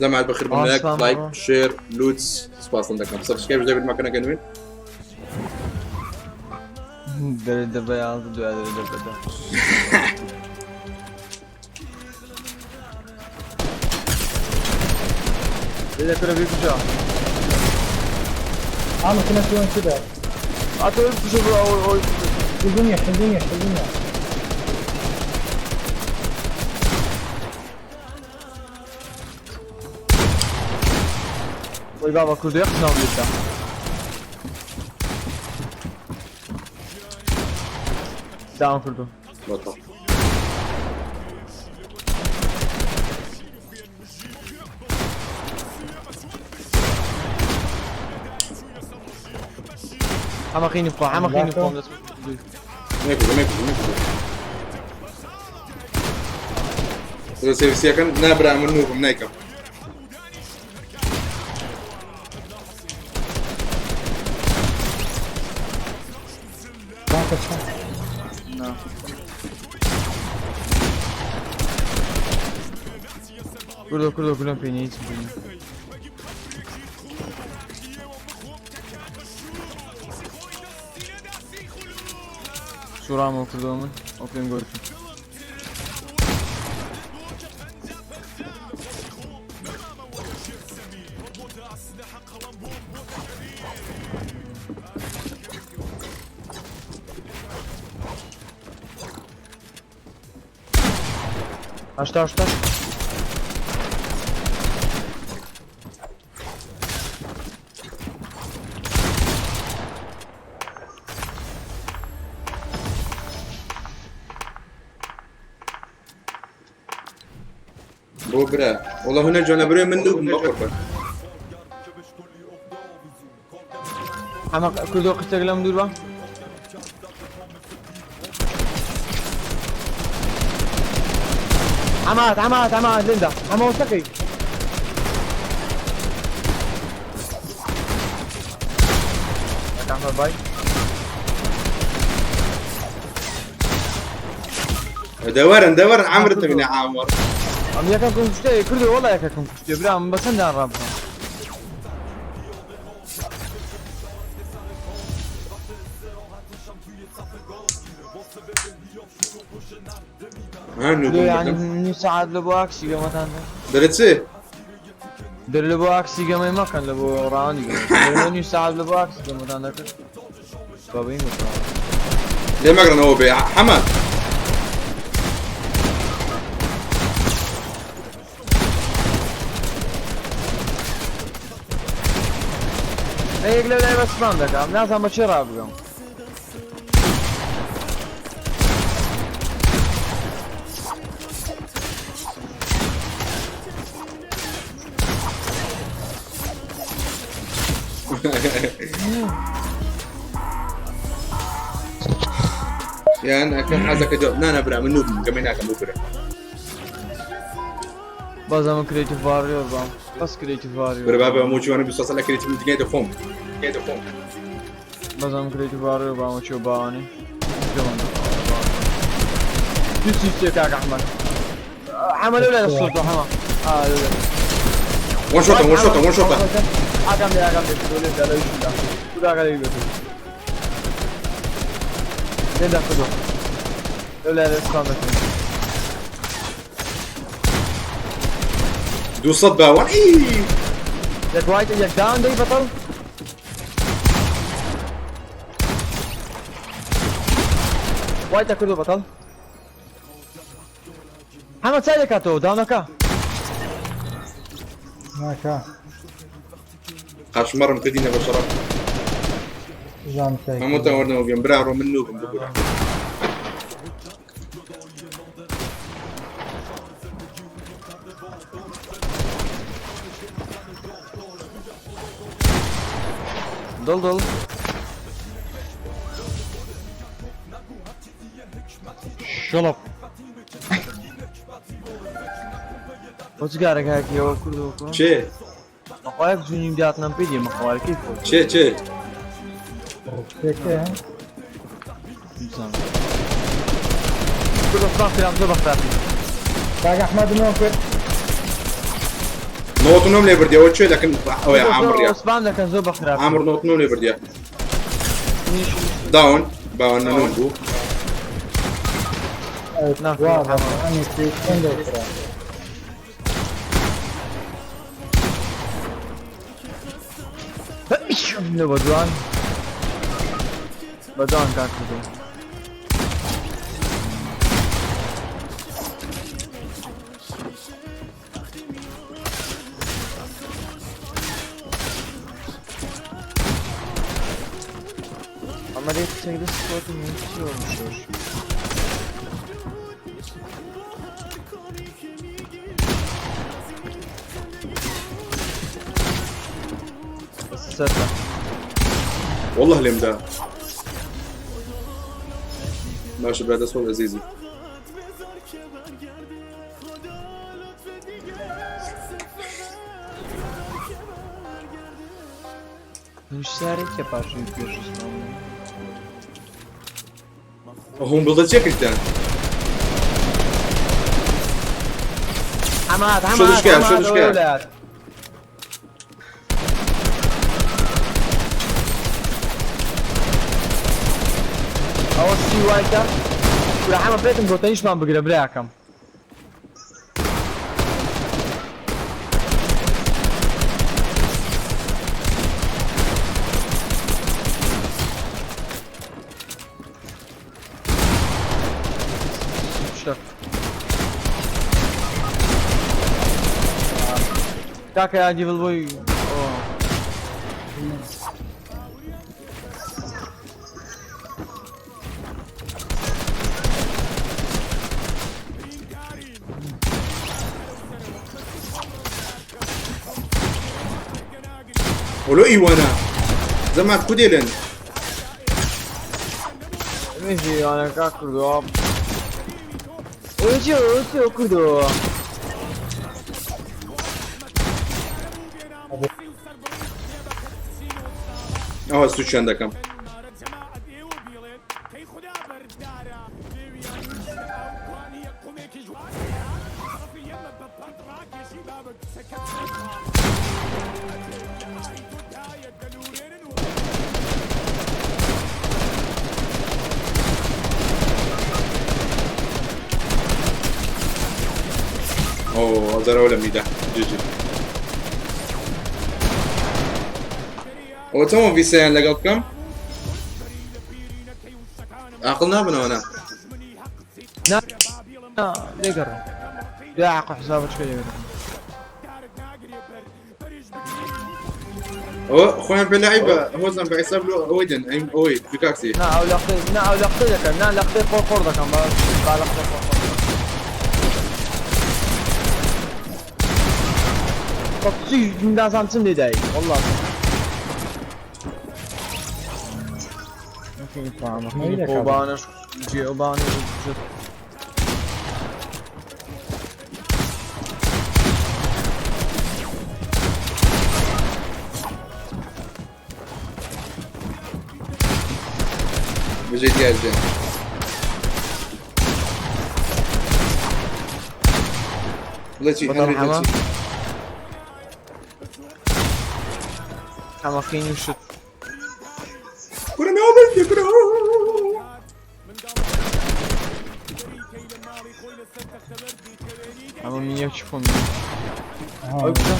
جەماعەت بەخێر بن لايك ئاسان لايك بڕۆ. شێر لوتس سپاسم دەکەم سبسکرایب دەبێت ماکەنەکە نوێن. دەرێ دەبە 11 دوای دەرێ دەبە 10. لێ کورە بیکوژە. عامل كنا سوين كده. ئەتۆ بکوژە بڕۆ ئەوەی ئەوەی. الدنيا الدنيا الدنيا. وەی بابا کوردی قسەم لێدا. داوم کردو. بەتەڵ. حەمە قینی بخۆ حەمە قینی بخۆم دەست. نەیکوژە نەیکوژە نەیکوژە. سێویسیەکەن نابرا من نوبم نایکەم. کاکە چۆن؟ نا. کوردۆ کوردۆ گولم پێ نییە هیچم پێ نییە. سوڕامەوە کردەوە من ئەو پێم گۆرتم. هەشتا هەشتا. بۆ برا وەڵا هونەر جوانە برۆی من نوبم بەقوربان. حەمە کوردۆ قشتێک لەم دوور بە. عمات عمات عمات ليندا حەمە وسەکەی. ئەحمەد بای. دەوەرن دەوەرن عامرت دەبینە عامر. ئەم یەکەم کم کوشتێ کوردۆ وەڵا یەکەم کوشتێ برا من بەچەندان ڕابکەم. ها نوبم يعني بردم. نیو سەعات لە بۆ ئاکسی گەمەتان دەرێ چێ؟ دەر لە بۆ ئاکسی گەمەی مەکەن لە بۆ ڕاوندی گەمە. دەر نیو سەعات لە بۆ ئاکسی گەمەتان دەکرد. بابین بکەم. لێ مەگرنەوە بێ حەمە. یەک لەو لای بە سپام دەکەم نازانم بە چێ ڕابگەم. یان ئەکەم حەزەکە جواب نا نا برا من نوبم گەمەی ناکەم بۆ برا. بازم کرێتیڤ واریۆر بام بەس کرێتیڤ واریۆر. برا بابە هەموو جوانە 20 ساڵ لە کرێتی من دنیای دەخۆم دنیای دەخۆم. بازم کرێتیڤ واریۆر بام چۆ باوانی. جوان. چی کاک ئەحمەد. حەمە لەو لای دەستۆتەوە حەمە. ئا لەو لای. وەن شۆتە وەن شۆتە وەن شۆتە. ئاگام لێ ئاگام لێ کردو لێ دا لەویشم دا. خودا ئاگا لێ بێت. لێدا کردو لەو لای سپام دەکەن. 200 باوان ئی. یەک وایت یەک داون دەی بەتەڵ. وایتە کردو بەتەڵ. حەمە چای دەکاتەوە داونەکە. ناکا. قاشمەڕم کردینە بە شەڕەف. زان چای. هەمووتان وەرنەوە بێن برا ڕۆ من نوبم ببورە. دڵ دڵ. شڵپ. بۆ جگارەکە هەکیەوە کوردەوە کوڕ؟ چێ؟ مەخوایەک جونیم داتنەم پێ دێ مەخوارەکەی خۆش. چێ چێ؟ چێ؟ بزانم. کوردە سپام کرام زۆر بە خراپی. کاک ئەحمەد نۆ کرد. نۆت و نۆم لێ بردیەوە چێ دەکەن ئەوەیە عامڕیا. سپام دەکەن زۆر بە خراپی. عامڕ نۆت و نۆم لێ بردیە. داون باوان نەنۆم بوو. وا بەڵام چێ دەکرا. لە بەدوان بەدوان کاک کردو. Ameliyat çekti sportu mümkün olmuştur. سەرتە. والله لێم دا. باشە برا دەست خۆش ئەزیزی. Nuşarek yapar çünkü görüşürüz. هوم بڵدە چێ کردیان؟ حەماد شو حەماد دشکە، شو حەماد دشکە. ئەولاد. ئەوە سی وایتە کورە حەمە پێتم گۆتەنیشمان بگرە براکەم. شتەک. کاکە یاگی بڵ بۆی وەلۆ ئیوانە زەمات کو دێلن؟ منیشی یانەکە کردووە. ئەوە چییە ئەوە چییە کردووە؟ ئەوە سوچیان دەکەم. ئۆ ئەزارەوە لە میدا جیجی. ئەوە چۆن ڤیسەیان لەگەڵ بکەم؟ عاقڵ نابنەوە نا. نا لێگەڕێ. یا عەقڵ حسابت چکە لێگەڕێ. ئەوە خۆیان پێ لعیبە هۆزان بە حیساب لۆ ئەوەی دێن ئەی ئەوەی بکاکسی. نا ئەو لەقتەی نا ئەو لەقتەی دەکەم نا لەقتەی خۆ خۆڕ دەکەم با با لەقتەی خۆ خۆڕ. چی نازانم چم لێ دای والله. خۆبانەش جێ ئەوبانە بژێ دیار گیان. بڵێ چی بەتەڵ هەنری حەمە چی؟ حەمەقینی شت. کورە ناوە بەردێ کورە. چی خۆم ئەو کچە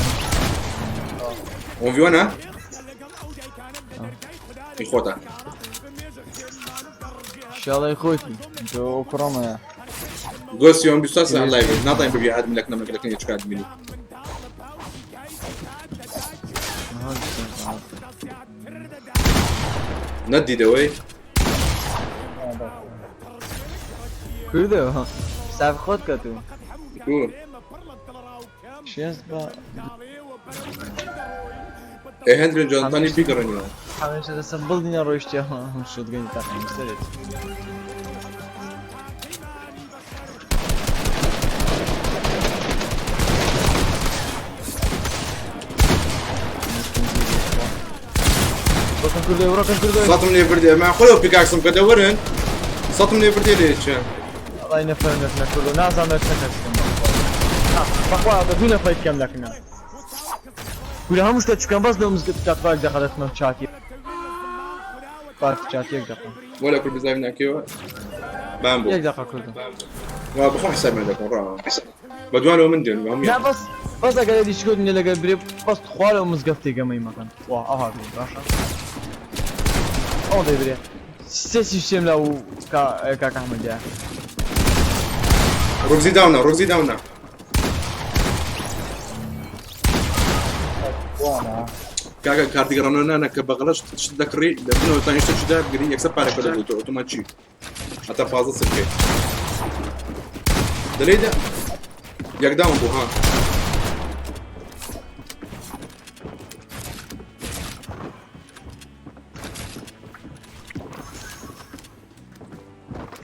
وۆن ڤی وەنە؟ ئی خۆتە. شاڵی خۆتی تۆ ئەو کوڕەمەیە. گۆسی ئەم 24 ساعت لایڤ ناتوانین ببی ئادمی لەکنە لەکنە چ ئادمینی. نەدیدەوەی کوردە حساب خۆت کە تو کو شێست بە ئێ هەندرێن جانتانی بیگەڕێنەوە. هەمیشە لەسەر بڵدینە ڕۆیشتیە شۆتگەنی تاقی سەرێت. ڕۆکەم کوردۆ ڕۆکەم کوردۆ. ساتم لێ بردێ ما خۆ پیکاکسم کە دەوەرن ساتم لێ بردێ لێ چە. وەڵای نەفەرم لەکنە کوردۆ نازانم لە چە کەسم بەخوا بە دوو نەفەر کەم لەکنە کورە هەموو شتە چکەم بەس لەو مزگەفت کاتڕاک دەقە دەچمە چاتی پارتی چاتی یەک دەقە. ولا کورد بزاوی ناکەوە بام بوو یەک دەقە کوردۆ. وا بخۆم حسابیان دەکەم ڕا بەدوانەوە من دێن هەموو. نا بەس بەس ئەگەر ئەدی شکۆت نیە لەگەر برێ بەس خوا لەو مزگەفتێک گەمەی مەکەن وا ئەوها بێ باشە ئەو دەی برێ سێ سیستێم لە و کاک ئەحمەدیە. ڕۆگزی داونا ڕۆگزی داونا. کاکە کارتی گەڕانەوە نانە کە بەغەڵەش شت دەکڕی لە بنەوە تا شتێکی دابگری یەکسەر پارەکە دەبێتەوە ئۆتۆماتیکی هەتا 15 سرکەی دەلێی دە یەک داون بوو ها.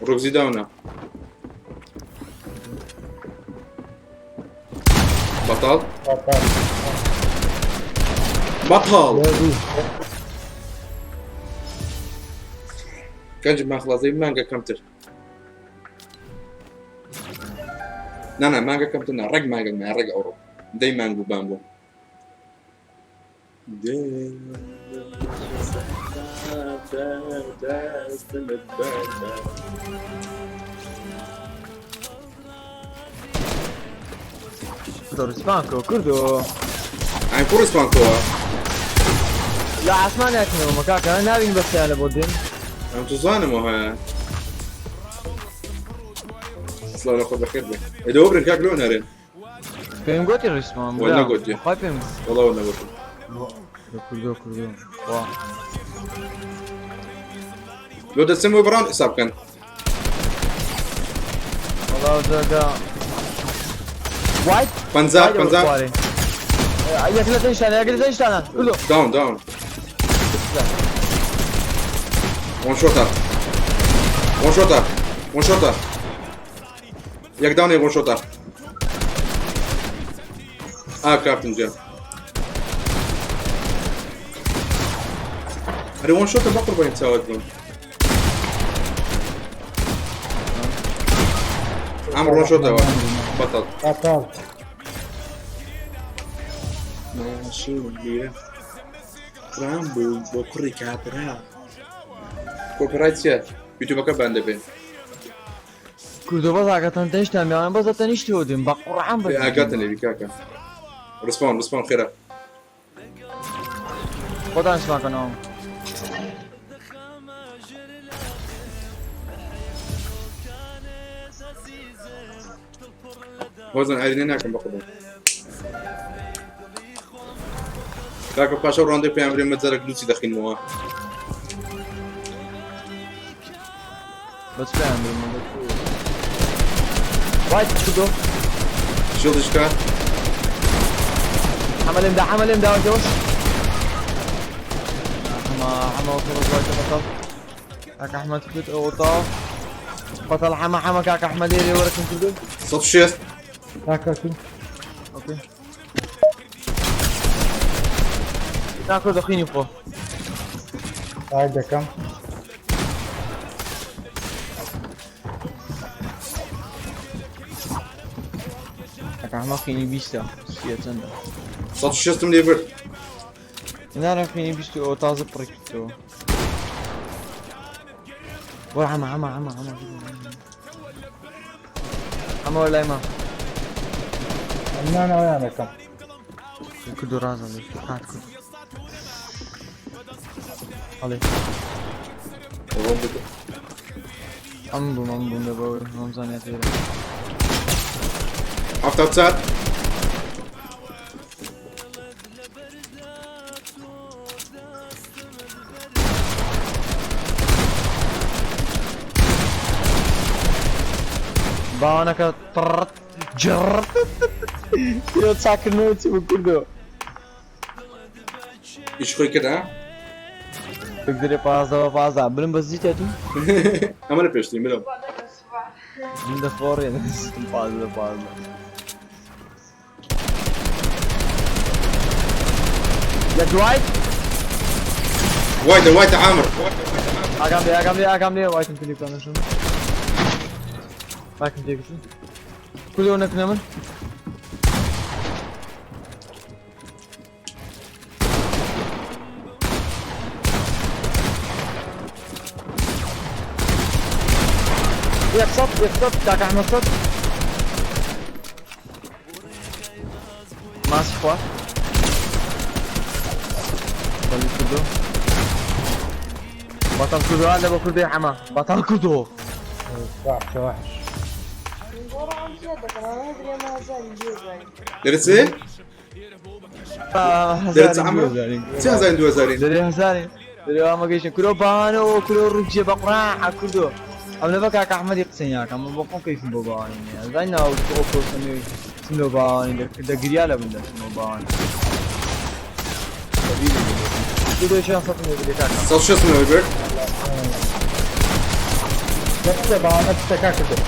ڕۆگزی داونا بەتاڵ بەتاڵ بەتاڵ گەنج ماخڵازەی مانگە کەمتر نا نا مانگە کەمتر نا ڕێک مانگە نا ڕێک ئەوڕۆ دەی مانگ بوو بان بوو کوردۆ ڕیسپان کۆ کوردۆ. ئەین کوڕ ڕیسپان کۆوە. لە ئاسمان یاکنەوە کاکە ناوین بەسیان لە بۆ دێن. ئەم تو زانمەوە هەیە. سڵاو لە خۆت بەخێر بێ. ئێ دەوە برن کاک لۆ نەرێن. پێم گوتی ڕیسپان. وە نەگوتی. خۆی پێم وەڵا وە نەگوتی. کوردۆ کوردۆ وا. لۆ دەچم بۆ بڕان حساب بکەن. وەڵا زۆگە وایت پەنجا پەنجا. یەک لە تەنیشتانە یەک لە تەنیشتانە کوردۆ. داون داون. وان شۆتە وان شۆتە وان شۆتە یەک داون یەک وان شۆتە. ئا کاپتن جا. ئەرێ وان شۆتە بە قوربانی چاوت بم. ئەم ڕۆن شۆتەوە بەتەڵ. بەتاڵ. ماشی لێرە کرام بوو بۆ کوڕی کابرا. کۆپیڕایت چییە؟ یوتیوبەکە بان دەبێ. کوردۆ بەس ئاگاتان تەنیشتان میوان بەس لە تەنیشتەوە دێن بە قوڕعان بە. ئاگاتان لێبی کاکە. ڕسپان ڕسپان خێرا. خۆتان سپان کەنەوە. هۆزان ئارینە ناکەم بە قوڕبان. کاکە پاشە ڕاندەی پێیان برێ مەجارێک لوسی دەخینمەوە. بەس پێیان برێ وایت کوردۆ. شیڵدیش کە؟ حەمە لێم دا حەمە لێم داوەتەوەش. حەمە حەمە وەکو ڕۆژوایتە بەتەڵ. کاک ئەحمەد کرد ئەوە تاو. بەتەڵ حەمە حەمە کاک ئەحمەد لێرێ وەرەکەم کردو. 160. کاکە تو. ئۆکەی. نا کوردۆ خینی بخۆ. تاک دەکەم. کاک ئەحمەد خینی 20 سیە چەندە؟ 160 لێ برد. نارم خینی 20 ئەوە تازە پڕی کردەوە. وەرە حەمە حەمە حەمە حەمە حەمە وەرە لای ما. ئەمنانەوەیان دەکەم. کوردۆ ڕازم هات کرد. هەڵێ. ئەم بووم ئەم بووم لە بەوەی هەمزانیات لێرە. 74. باوانەکە طڕت جڕ کورە چاکردنەوە چی بوو کوردۆ؟ ئیش خۆی کرد ها؟ دەرێ 15 بە 15 برم بە زیتە تو؟ ئەمە لە پێشترین برم. من دەخۆڕێن 15 بە 15. لە دوای وایتە وایتە عامر. ئاگام لێ ئاگام لێ ئاگام لێ وایتم کلیک بکەم باکم تێکچوو. کوردۆ نەکنە من؟ یەک سەد یەک سەد کاک ئەحمەد سەد ماسی خوارد. بەڵی کوردۆ بەتەڵ کوردۆ لە بۆ کوردی حەمە بەتەڵ کوردۆ. وحش وحش. دەرێ چێ؟ دەرێ چ عەمر؟ چی هەزارین دوو هەزارین؟ دەرێ هەزارین دەرێ وا مەگەیشتن کورۆ باوانەوە کورۆ ڕووکجێ بە قڕان کوردۆ. ئەم لە بە کاک ئەحمەدی قسەی ناکەم من بۆ خۆم کەیفم بۆ باوانی نییە. زانی ناو ئەو کۆسەمەی چم لۆ باوانی دەگریا لە من دەچم لۆ باوانی. کوردۆ چیان سەد نەوە بێ کاکە؟ 160 نەوە بێت. دەستە باوانە چتە کاکە بێت.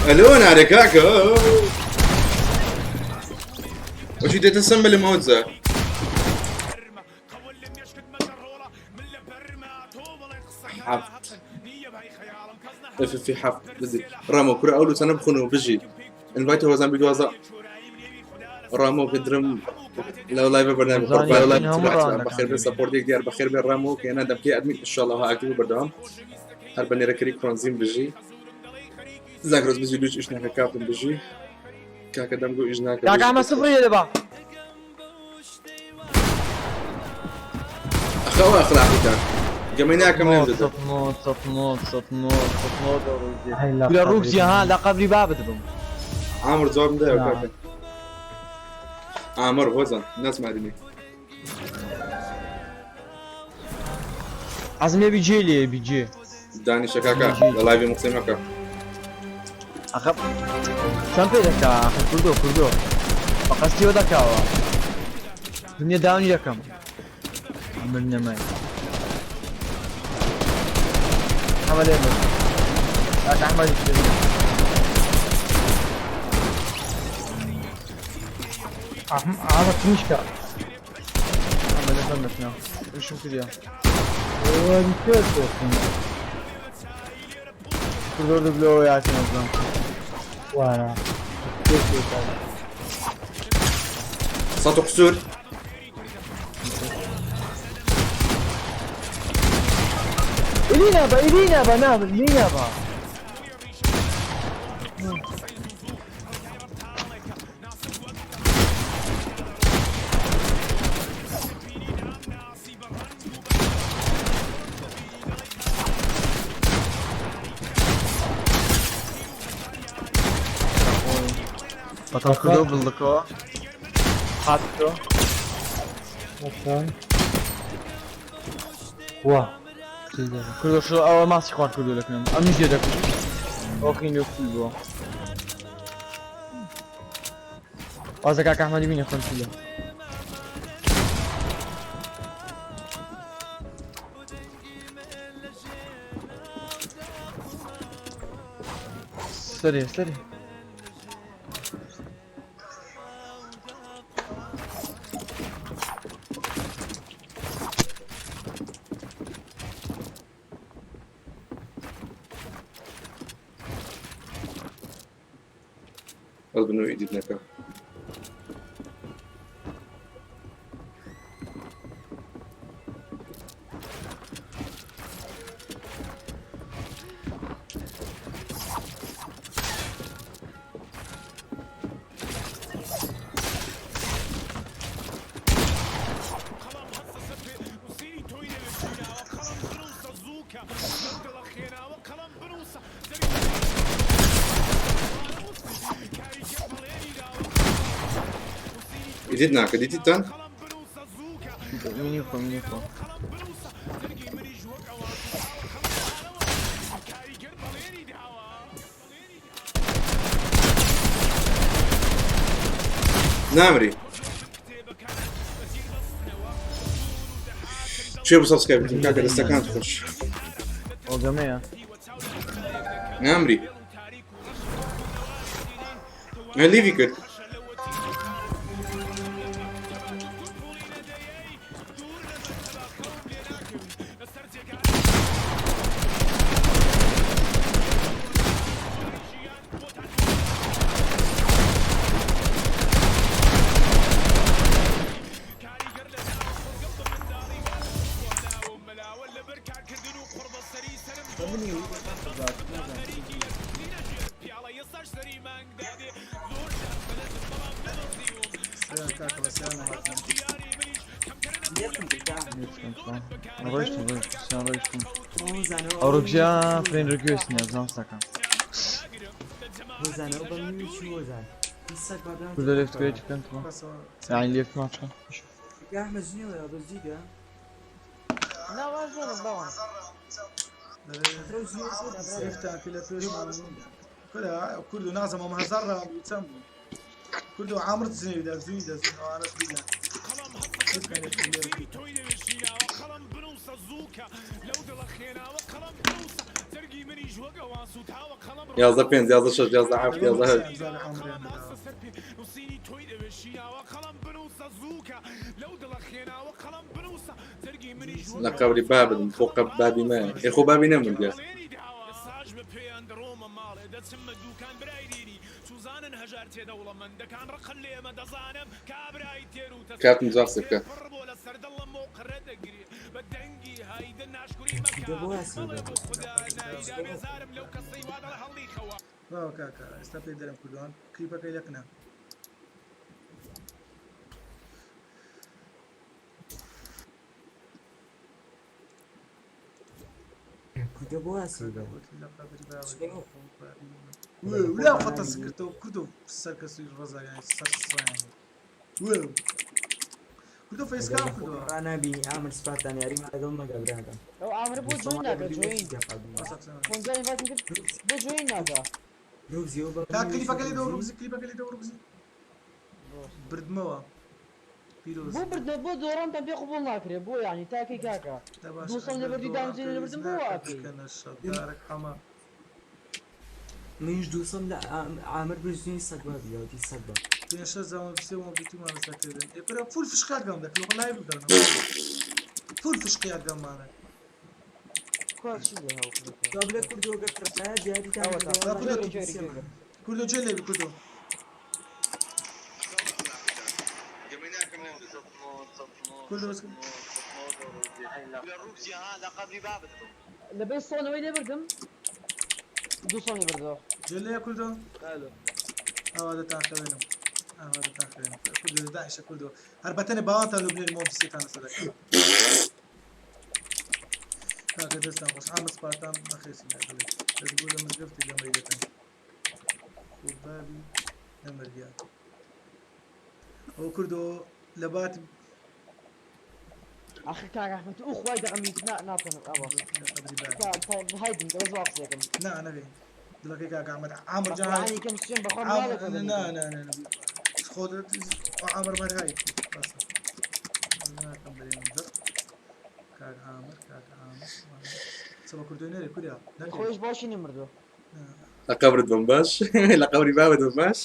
ئەلۆ نارێ کاکە. وەشی دێتە سەم بە لە مەوتزە. حەفت. اف في حەفت بزی. ڕامۆ کورە ئەو لوتانە بخۆن و بژی. ئینڤایت هۆزان بیدوازە. ڕامۆ کە درم لەو لایڤە بەرنامە زانی هەموو ڕانەکان. بەخێر بێ سەپۆرتێک دیار بەخێر بێ ڕامۆ کە ئێنا دەمکەی ئەدمین ئینشاڵڵا ئاکتیڤ بەردەوام. هەر بە نێرەکەری کرۆنزیم بژی. زاگرۆس بژی لوچ ئیش ناکە کاپم بژی. کاکە دەمگۆ ئیش ناکە. کاک ئەحمەد سفری لێ با. ئەخەوە ئەخلاقی کاک. گەمەی ناکەم نێم دەدە. سەد نۆ سەد نۆ سەد نۆ سەد نۆ هەی لە کورە ڕووک قەبری جیها لە قەبری بابت بم. عامر جوابم دایەوە نا. کاکە. عامر هۆزان ناسمارینی. عەزم لێ بیجێ لێ بیجێ. دانیشە کاکە لە لایڤی مقسەی مەکە. ئەخە چەند پێ دەکا ئەخە کوردۆ کوردۆ بە قەستیەوە دەکاوە. دنیا داونی دەکەم. من نەمای. ئەمە لێ من. کاک ئەحمەدیش لێ من. عامر تمیشکە. ئەمە لە فەرمت نا. ئیشم کردیا. کوردۆ دبلۆ یاتی نەزانم. وانا. سەد و قسوور. إلينا با إلينا با نابل إلينا با. بەتەڵ کردۆ بڵکەوە. هاتۆ. مثلا وا. کوردۆ شو ئەوە ماسی خوارد کردو لەکنم. ئەمیش لێ دەکوژ. ئۆخی نوکسل بووە. وازە کاک ئەحمەدی بینە خۆم چی لێ. سەرێ سەرێ. بەس بنەوە ئیدیت نەکە. ئیدیت ناکە دیتیتان؟ منی خۆ منی خۆ. نامری. چێ بۆ subscribe بکەم کاکە دەستەکانت خۆش. ئەو گەمەیە. نامری. leave ی کرد. کاکە بەسیان هاتن. ڕۆیشتم ڕۆیشتم سیان ڕۆیشتم. هۆزانەوە ئەو ڕۆژیا friend request نییە زانم سەکەم. هۆزانەوە بە منی چی هۆزان هیچ سەگ بابیان کوردە left گوێ بکەن تۆ. بەسەوە یعنی left ماچکە. کاکە ئەحمەد جنێوە بەس دیگە نا وازنم باوان. خرەو جنێوە زۆر پیسە. لێفتان کە لە پێشمان کورە کوردو نازم ئەم هەزار ڕام بوو چەند بوو کوردو عامرت جنێوی دا زووی دەزوو ئەوانەش بیلا 11 پێنج 11 شەش 11 حەفت 11 هەشت. لە قەبری بابم خۆ قەب بابی مایە. ئێ خۆ بابی نەمردیە. کاتم زاخ بکە. دە بۆ ئاسیدا. باوە کاکە ئێستا پێ دەرم کوردوان کلیپەکەی لەکنە کوردە بۆ ئاسیدا. ولا خۆتە سکردەوە کوردو سەرکەسی ڕەزایان سەر سڕیان کوردو فەیسکام کردووە ڕانابینی ئامر سپاتان یاریمان لەگەڵ مەگە براکەم. ئەو عامر بۆ join ناکە join. پۆنجا invite م کرد بۆ join ناکە. ڕووزیەوە بە تا کلیپەکە لێ دەوە ڕووزی کلیپەکە لێ دەوە ڕووزی بردمەوە پیرۆز بۆ بردنەوە بۆ دۆڕانتان پێ قبوڵ ناکرێ بۆ یعنی تاکەی کاکە. دوو سەد لەبەردی دامزین لەبردم بۆ واکەی. دارك حەمە منیش دووسەم لە عامر بردنی سەگبا بیاوتی سەگبا. پێ شەش زاوە سێ وە بیتومان لەسەر کردن ئێ کورە فول فشقیات گەم دەکرد وەڵای بگەڕنەوە فول فشقیات گەمانە کوا چی لێ هەڵکردووە؟ تابلە کوردەوە گەر دیاریتان با کوردۆ کوردۆ جێ لێبی کوردۆ کوردۆ بەس لەبەر سۆنەوەی لێ بردم دوو سۆنی بردەوە. جێ لێ کوردۆ ئەوە دەتان خەوێنم ئەوە دەتان خەوێنم کوردۆ داعشە کوردۆ هەر بەتەنێ باوانتان لۆ بنێرمەوە فسیتان لەسەر دەکەم کاکە دەستان خۆش عامە سپاتان بەخێسی ناگەڵێت دەستگۆ لە مزگەفتی گەمەی دەکەن خۆ بابی نەمردیا ئەو کوردۆ لە باتی ئاخر کاک ئەحمەد ئەو خوای دەغەمی ناتوانم ئەوە. لە قەبری بابی هایدم دەبەس وا قسەکەم. نا نەبێ دڵەکەی کاکە ئەحمەد عامر جان قورئانی کەم سوێن بەخۆم عامر ناڵێ نا نا نا نا خۆ عامر مەرهای بەسە ناکەم بەرێن زەق کاک عامر کاک عامر سەبە کوردۆی نەرێ کوریا نەکەی خۆیش باشی نەمردووە. لە قەبرت بم باش لە قەبری بابت بم باش.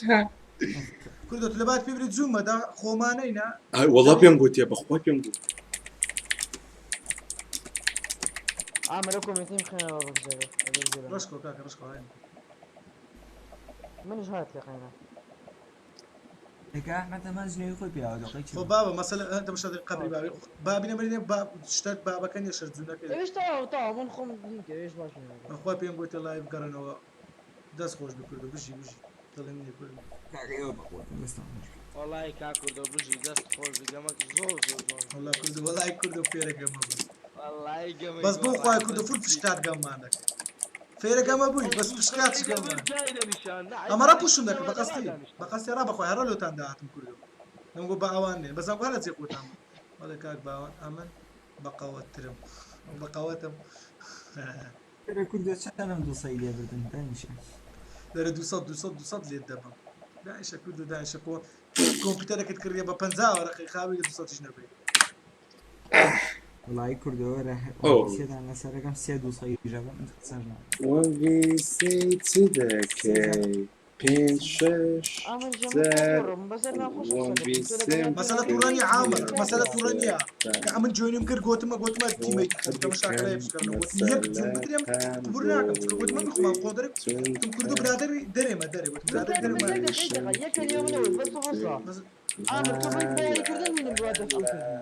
کوردۆ لە بات پێ بری زوومەدا خۆمانەینا ئای وەڵا پێم گوتیە بەخوا پێم گوت. عامر ئەو comment یم بخێنەوە بەگجەکە. ڕەشکۆ کاکە ڕەشکۆ هاین منیش هات لێقەینە. کاکە ئەحمەد هەمان جنێوی خۆی پیاوە دەقەی چی خۆ بابە مەسەلە تەماشا قەبری بابی بابی نەمرینێ با شتەر بابەکە نیە شەر زوونەکەی ئەویش تەواو تەواو من خۆم لینکە ئەویش باش نەمردووە. بەخوا پێم گوتە live گەڕێنەوە دەست خۆش بی کوردۆ بژی بژی دڵی منی کوردۆ کاکە ئێوە بەخۆتن دەستان خۆش. وەڵای کاک کوردۆ بژی دەست خۆش بی گەمەک زۆر زۆر جوان. وەڵا کوردۆ وەڵای کوردۆ فێرە گەمە بوو وەڵای گەمەی بەس بۆ جوان. خوای کوردۆ فول فشکات گەممان دەکرد فێرە گەمە بووی بەس فشکات گەممان ئەمە ڕا پوشم دەکرد بەقەستی بەقەستی ڕا بەخوای هەڕە لۆتان داهاتم کوردۆ دەمگۆ با ئەوان نێن بەس ئەمگۆ هەر لە جێ خۆتان بن. بەڵێ کاک باوان ئەمن بەقەوەتترم بەقەوەتم. کورە کوردۆ چەنم دووسەی لێ بردن دانیشە. دەرێ 200 200 200 لێت دەبم دانیشە کوردۆ دانیشە کۆ کۆمپیوتەرەکەت کڕیە بە 50 وەرەقەی خاوی لە 200 یش نەبەی. وەڵایی کوردۆ وەرە ئەو. سێدان لەسەرەکەم سێ دووسەی ژەبم من قسەش ناکەم. وەن ڤی سێ چ دەکەی پێنج شەش ئامر ژە من چار تووڕم بەسەر ناخۆشە وەن قسە ڤی دەکەم تۆ سێم لەگەڵ مەسەلە کرد تووڕە نییە عامر مەسەلە تووڕە نییە کە سەرتان ئەمن جوێنیم کرد گۆتمە گۆتمە بۆ تیمەیت خۆم تەمەشاکەرە بکەم بشکەنەوە گۆتم یەک جوێن بدرێم مەسەلەتان قبول بۆ ناکەم چونکە گۆتمە خۆمان قۆدرێک گوتم کوردۆ چونکە برادەری دەرێمە دەرێ گوتم برادەری کاکە دەرێمە بەس یەک دەقەی دەقە یەک کەلیمە منەوت بەس تۆ بەسە بەس عامر تۆ لا بەس بە لا یاریکردن منم بوا دەفعم لا کردی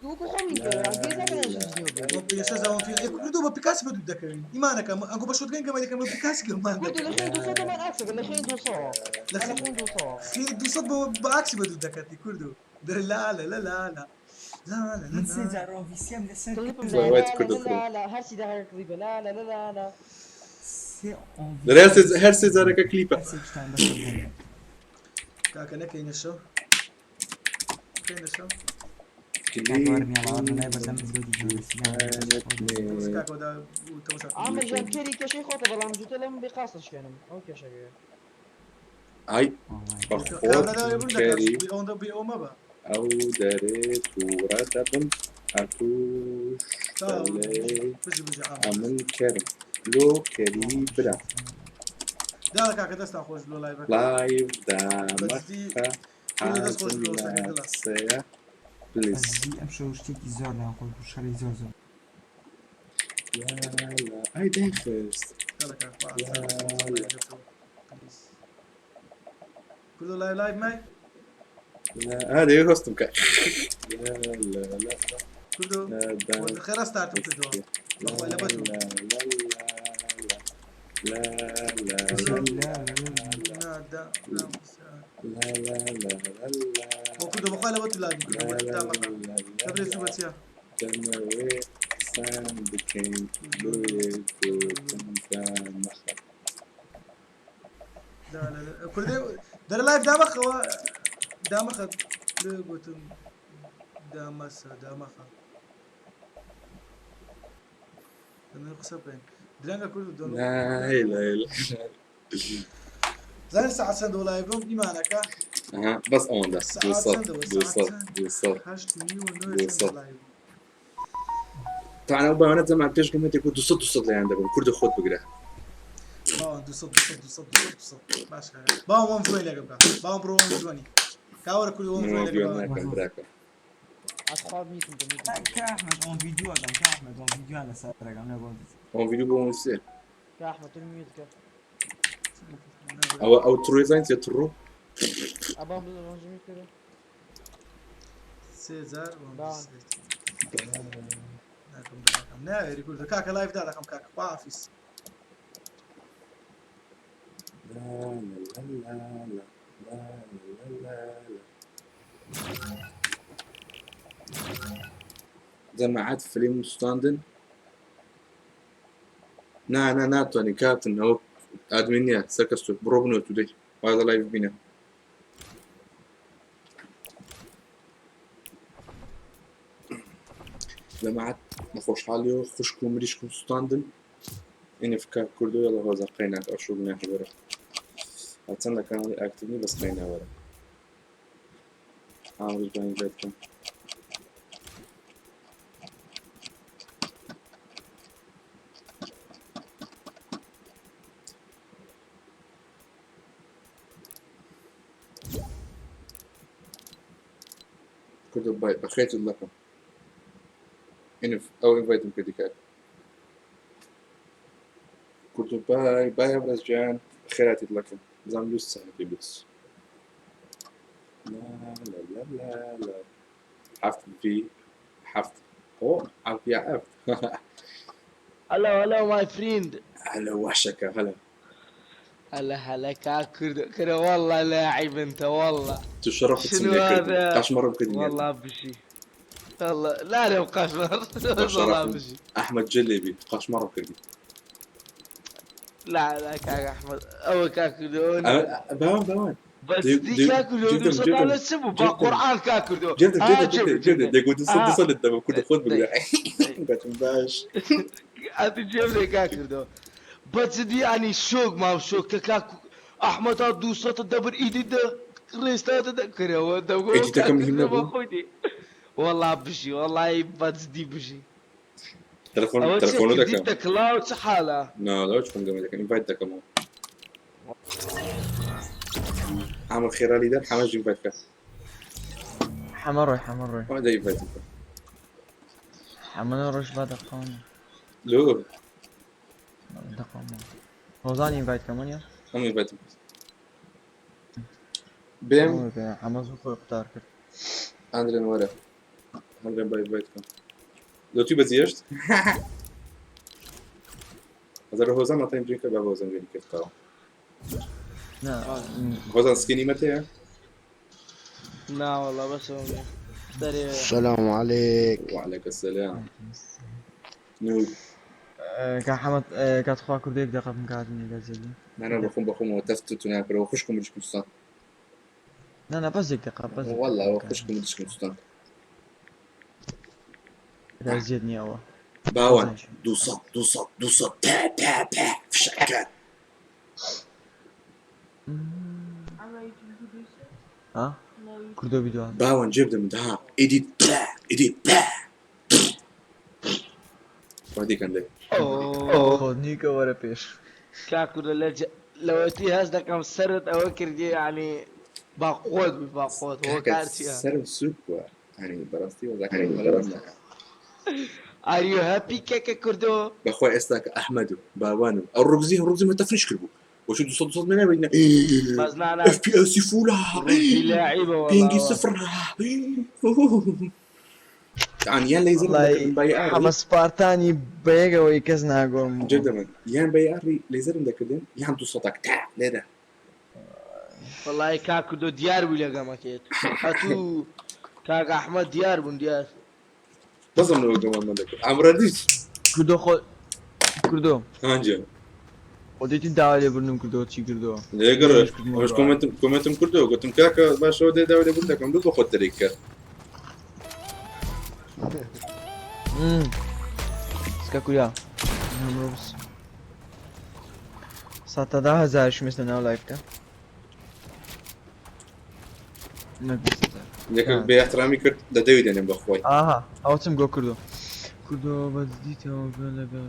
وەکو خۆمی لا کە گێز ناکەن ژنجنیەوە بێ وە پێشە زاوم فی کوردۆ بە پیکاس بە دوو دەکەوین ئیمانەکەم ئەنگۆ بە شۆتگەن گەمە دەکەم بە پیکاس گەمان کوردۆ لە دەکەن خێری دووسەد دەمان ئاکسەکە لە خێری دووسەوە لە لە خێری دووسەوە خێری 200 بە بە ئاکسی بە دوو دەکەتی کوردۆ دەرێ لا لا لا لا لا لا لا لا من سێ لا جار ئۆفیسیەم لەسەر کلیپم کرد. وای لا وای لا کوردۆ لا کڕم لا لا هەرچی دەقەکە کلیپە لا لا لا لا لا سێ دەرێ ئۆفیسیەم هەر سێ لەسەر جارەکە کلیپە هەر سێکشتان بەسەر بوون. کاکە نەکەینە شەو بکەینە شەو کاکە وەرم کلیپی یاڵاوە لای بەردەم مزگەوتی گەورە سیلان دوکانت تەمەس نێ کاکەوە دا تەمەشا عامر ژیان کێری کێشەی خۆتە بەڵام جوتە لەم بێ قاسە شکێنم ئەو کێشەکەیە ئای وەڵای بە خۆت کابرا داوێ بم دەکات کەری بێ ئەوەندە بێ ئەو مەبە ئەو دەرێ تووڕە دەبم ئەتوش تا دەڵێ بژی بژی عامر ئەمن کەرم لۆ کەری برا داڵە کاکە دەستان خۆش لۆ لایڤەکە لایڤ بەجدی دامەخە کوردە دەست خۆش حازم لۆ لە سەکە دڵە قسەیە پلیس بەجدی ئەم شەو شتێکی زۆر ناخۆش بوو شەڕی زۆر زۆر لا لا ئای دایخست داڵە کاک خوا لا ئاسان دەست خۆش لا لایڤەکە پلیس کوردە لایڤ لایڤ مای لا هذا هۆستم کە لا لا لا کوردۆ لا دا خێرا ستارتم کردەوە لا بەخوای لە بەتو لا لا لا لا کوردۆ لا لا لا نا دا لا نا لا لا لا لا بۆ کوردۆ بەخوای لە بەتو لایم لا کردو لا دامەخە لا دەبرێ لا زوو بەچیە دەمەوێ قسان بکەین لۆیە گوتم دامەخە لا لا لا کوردێ دەرە لایڤ دامەخەوە دامەخە لێ گوتم دامەسە دامەخە دەمەوێ قسە بکەین درەنگە کورد دۆن لا لا لا زانین ساعت چەندەوە لایڤ بم ئیمانەکە ئەها بەس ئەوەندە ساعت 200 چەندەوە ساعت 200 چەند 200 هەشت و نیو و نۆ چەندە 200 لایڤ بوو طبعا ئەو باوانە زەمان پێش گەمەتێک و 200 200 لێیان دەبم کوردە خۆت بگرە باوان 200 200 200 200 200 باش کاکە باوان وەم جوێن لەگە بکە باوان بڕۆ وەم جوێنی کاوەرە کوردی وەم من جوێن وەم لەگە گوێ باوان ناکەم براکەم ئەتخوا میتم کە میتم کە کە ئەحمەد ئۆن ڤیدیۆ ئەکەم کە ئەحمەد ئۆن ڤیدیۆیان لەسەر ئەکەم نە بۆ ئەو ڤیدیۆ بۆ وەم سێ کە ئەحمەد تۆ میوت کە ئەوە ئەو تڕۆی زانین چیە تڕۆ ئەبام بڵێ میوت کە سێ جار وەم باوان سێ ناکەم براکەم ناوێری کوردە کاکە لایڤ دادەخەم کاکە خواحافیز لا لا لا لا لا لا لا جەماعەت فلیم ستاندن نا نا ناتوانانی کاپتن ئەوە ئادمین نییە سەرکەستو بڕۆ بنەوە تو دەی وازە لایڤ بینە جەماعەت بە خۆشحاڵی و خوشک و مریشکم سوستاندن ئینفکا کوردۆ یەڵە هۆزە قەیناک ئەو شو گوناحی وەرە هەرچەندە کەناڵی ئاکتیڤ نی بەس قەینا وەرە ئامرز بانی بێت بکەم کوردۆ بای بەخێرت لەکەم ئینف ئەو ئینڤایتم کردی کاک کوردۆ بای بای هەبرەز گیان خێراتیت لەکەم بزانم لوس چەندەکەی لوس لا لا لا لا لا حفت في حفت أو حفت يا حفت هلا هلا ماي فريند. هلا وحشك هلا. هلا هلا كاكر كده والله لاعب انت والله. تشرفت شنو سمية كردي هذا؟ قاش مرة بكردي والله بشي والله لا لا بقاش والله تشرفت بشي. أحمد جلبي قاش مرة بكردي. لا لا كاك احمد او كاك دون. باوان باوان. بەس دی کا کوردۆ دوو لە چ بوو؟ بە قورعان کا کوردۆ. جێم دەگو 200 200 لە دەمە کوردە خۆت بگرە. گوتم باش. ئەتو جێم لێ کا کوردۆ. بە جدی ینی شۆک مام شۆک کە کاک ئەحمەد ها 200 دەبر ئیدی دە ڕێستاتە دەکرەوە دەگۆ ئیدیتەکەم مهم نەبوو؟ وەڵا بژی وەڵای بە جدی بژی. تەلەفۆن ئەوە چیە تەلەفۆنە دەکەم. کردیتە کڵاو چ حاڵە؟ نا لەوە چۆن گەمە دەکەم ئینڤایت دەکەمەوە. عامر خێرا لیدەر حەمەش ئینڤایت کە. حەمە ڕۆی حەمە ڕۆی. ئەوە دە ئینڤایت بکە. حەمە ڕۆژ با دەقەوم. لۆ دەقەوم. هۆزان ئینڤایت کەم وەنیە؟ ئەم ئینڤایت بکە. بێم حەمە زوو خۆی قوتار کرد. ئەندرێن وەرە. ئەندرێن با ئینڤایت کەم. لۆ توی بەجێهێشت؟ هەزار هۆزان ناتەین جوێن کە با هۆزان جوێنی کردەوە. نا هۆزان سکینی مەتەیە؟ نا والله بەس ئەوە نییە. دەرێ السلام عليك. وعليك السلام. نور کا حەمەد کات خوا کوردێک دەقە بم کاتنی لە زێدی. نا بەخۆم بەخۆمەوە تەفت و توناکەرەوە خوشکم بچکم سوستان. نا نا بەس یەک دەقە بەس والله خوشکم بچکم سوستان. لە زێد نییە ئەوە. باوان 200 200 200 پا پا پا فشەکە. ها؟ کوردۆ بیدوان. باوان جێب دەم ها ئیدی پا ئیدی پا وادی کەن دەی. خۆت نیکە وەرە پێش. کا کوردۆ لە لەوەتی هەست دەکەم سەرت ئەوە کردی یعنی با قوت بی با قوت هۆکار چییە؟ سەرم سوک بووە ینی بەڕاستی وەزاکانی بەڕاست ناکەم. Are you happy کاکە کوردۆ؟ بەخوا ئێستا کە ئەحمەد و باوان و ئەو ڕۆگزی ڕۆگزی مەتەفنیش کرد بوو وەچوو 200 200 مێ نابینە بەس نا نا اف بی اس فولا ڕۆگزی لاعیبە والله. پینگی صفر یان یان لەیزەر وەڵای بای ئاری حەمە سپارتانی بەیەکەوەی کەس ناگۆڕم. جێب دەمن یان بای ئاری لەیزەرم دەکردن یان 200 تا لێرە. وەڵای کاک کوردۆ دیار بوو لەگەمەکێت. ئەتوو کاک ئەحمەد دیار بوون دیار. بەزم لەوە گەمان دەکرد ئەمرە دیت. کوردۆ خۆ کوردۆ. هانجە. خۆ دیتی داوای لێبوردنم کردەوە چی کردەوە؟ لێگەڕ ئەوەش کۆمێنتم کۆمێنتم کردەوە گوتم کاکە باشەوە دێ داوای لێبوردن دەکەم دوو بە خۆت تەریک کە. سکە کوریا. ساتە دا هەزار شمێستە ناو لایفکە. نەک بیست هەزار. یەکێک بێ احترامی کرد لە دەوی دێنێم بە خۆی. ئاها ئەوە چم گۆ کردو. کوردۆ بە جدیتەوە بێ بێ بێ.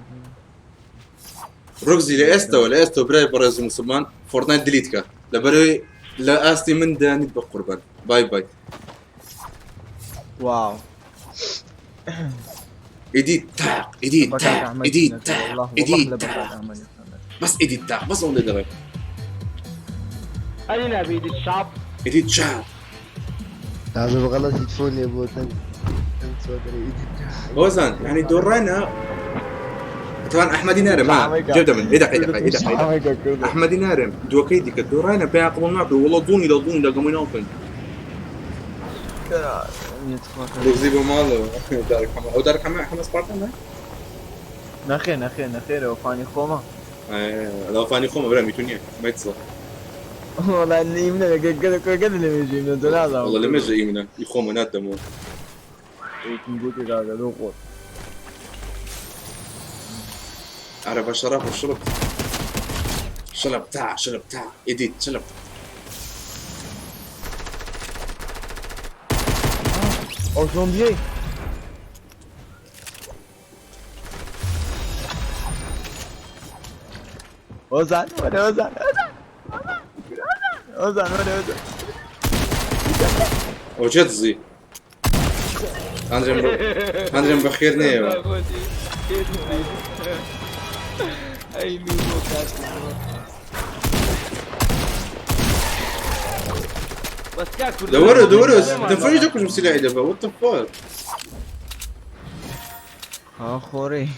ڕۆگزی لە ئێستەوە لە ئێستەوە برای بەڕێز و مسلمان فۆرتنایت دلیت کە لەبەرەوەی لە ئاستی من دانیت بە قوربان بای بای. واو. ئیدی تاق ئیدی تاق ئیدی تاق ئیدی تاق بەس ئیدی تاق بەس ئەوەندە دەڵێم. ئەری نابی ئیدی چاپ. ئیدی چاپ. تازە بەغەڵەت هیتفۆنێ بۆ دەنگ دەنگ چۆ دەرێ ئیدی هۆزان یعنی دۆڕانە طبعا ئەحمەدی نارم ها جێب دەمن ئێ دقیقە دقیقە ئێ دقیقە ئەحمەدی نارم دووەکەی دیکە دۆڕانە پێیان قبوڵ ناکرد وەڵا دوونی لە دوونی لە گەمەی ناکەن. ڕۆزی بۆ ماڵەوە دارک حەمە ئەو دارک حەمە حەمە سپارتانە؟ نەخێر نەخێر نەخێر ئەوە فانی خۆمە. لەوە فانی خۆمە برا میتو نییە مەیتزە. وەڵا ئیمنە گەل لە مێژی منە تۆ نازانم. وەڵا لە مێژە ئیمنە ئی خۆمە ناتدەمەوە. گوتی کاکە لۆ خۆت. عربة شراب وشرب شرب تاع شرب تاع إيديت شرب. ئەو زۆمبیەی. هۆزان وەرە هۆزان هۆزان هۆزان وەرە هۆزان. ئەو چێ دزی؟ ئەندرێم ئەندرێم بەخێر نەیەوە. ئەی نوو کاک کوردۆ. بەس کاک کوردۆ دەوەرە دەوەرە دەفەنیش دەکوژم سیلاحی دەبە what the fuck. ها خۆرەی.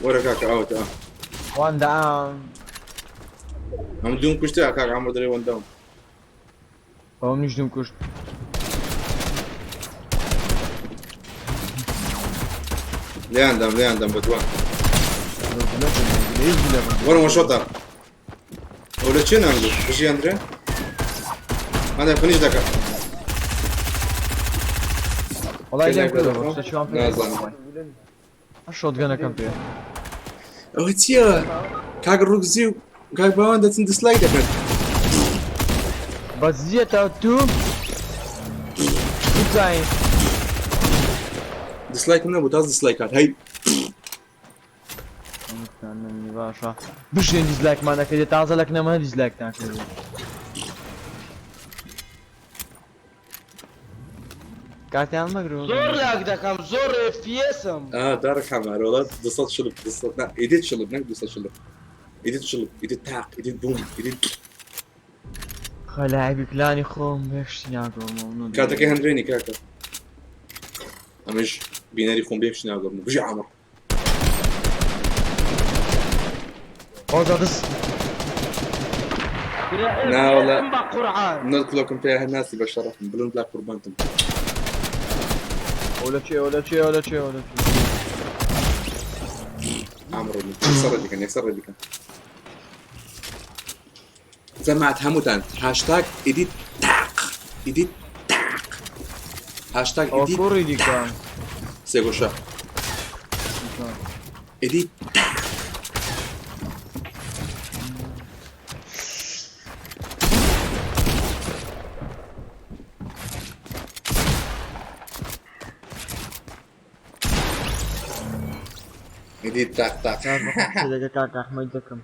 وەرە کاکە ئاوتە. وان داون. ئەم دوم کوشتە کاک عامر دەڵێ وان داون. ئەوە منیش دوم کوشت. لێیان دام لێیان دام بە دوان. وەرە وەشۆتە. ئەو لە چێ نانگو؟ بژی ئەندرێ؟ ئەندرێ فنیش دەکا. وەڵای لێم کردەوە شتە چوان پێ نازانم. شۆتگەنەکەم پێ. ئەوە چییە؟ کاک ڕوگزی و کاک باوان دەچن دیسلایک دەکەن. بەس زیەتە تو بزانین. دیسلایکم نەبوو تاز دیسلایک هات هەی. باشە بشێن دیسلایکمان نەکردێ تازە لە کنەمە دیسلایکتان کردو. کاتیان مەگرۆ. زۆر لاگ دەکەم زۆر FPS-م. ئا دارک حەمار وەڵا 200 شلب 200 نا ئیدیت شلب نەک 200 شلب ئیدیت شلب ئیدیت تاق ئیدیت بوم ئیدیت خەلاعبی پلانی خۆم بێشتی ناگۆڕمەوە. کاتەکەی هەندرێنی کاکە ئەمەش بینەری خۆم بێشتی ناگۆڕم بژی عامر. ئۆزا دەست نا والله بە قورعان. نۆت کلۆکم پێ هەر ناسی بە شەڕەفم بڵند لا قوربانتم. ئەو لە چێ ئەو لە چێ ئەو لە چێ ئەو لە چێ. عامر یەکسەر ڕێدیکەن یەکسەر ڕێدیکەن. جەماعەت هەمووتان هاشتاگ ئیدیت تاق ئیدیت تاق هاشتاگ ئەوە ئیدیت کوڕی دیکە. سێگۆشە ئیدیت ئیدیت تاق تاق. دەکە کاک ئەحمەد دەکەم.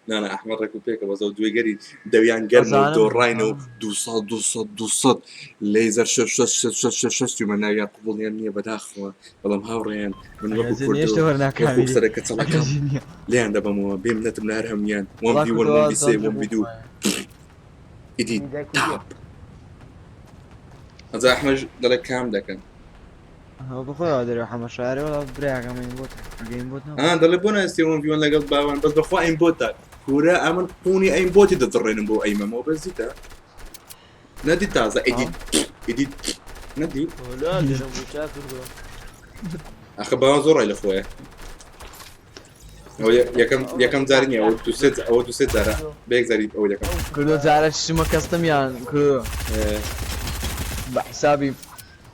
نا نا ئەحمەد ڕێک و پێکە بەس ئەو دوێگەری دەویان گەرم و ئەزانم. دۆڕاینە و 200 200 200 لەیزەر 6 6 6 6 6 6 ومە ناویان قبوڵیان نییە بەداخەوە بەڵام هاوڕێیان من وەکو ئەگەر کوردۆ نیشتە وەرناکاوی. وەکو سەرەکە چەڵەکەم ئەگەر نییە. لێیان دەبەمەوە بێم نەتم لە هەر هەمویان وەم وەڵا بی وەن کوردۆ وەم بی سێ ئازاد وەم بی دوو بوو. ئیدی تاپ. ئەجا ئەحمەد دەڵێ کام دەکەن. ئەوە بەخۆیەوە دەرێ حەمە شارێ وەڵا براکەم ئەیم بۆت ئەگەیم بۆت نەبوو. ئا دەڵێ بۆ نایستی وەم بی وەن لەگەڵ باوان بەس بەخوا ئەیم بۆتە کورە ئەمن قوونی ئەیم بۆتی دەدڕێنم بۆ ئەیمەمەوە بەس دیتە نەدی تازە ئیدی ئیدی نەدی وەلا دەرم بوو چا کردووە. ئەخە باوان زۆر ڕای لە خۆیە. ئەوە یەکەم یەکەم جاری نییە ئەوە دوو سێ ئەوە دوو سێ جارە بە یەک جاری ئەوە دەکەم. کوردۆ جارە شمە کەستەمیان کوردۆ بە حیسابی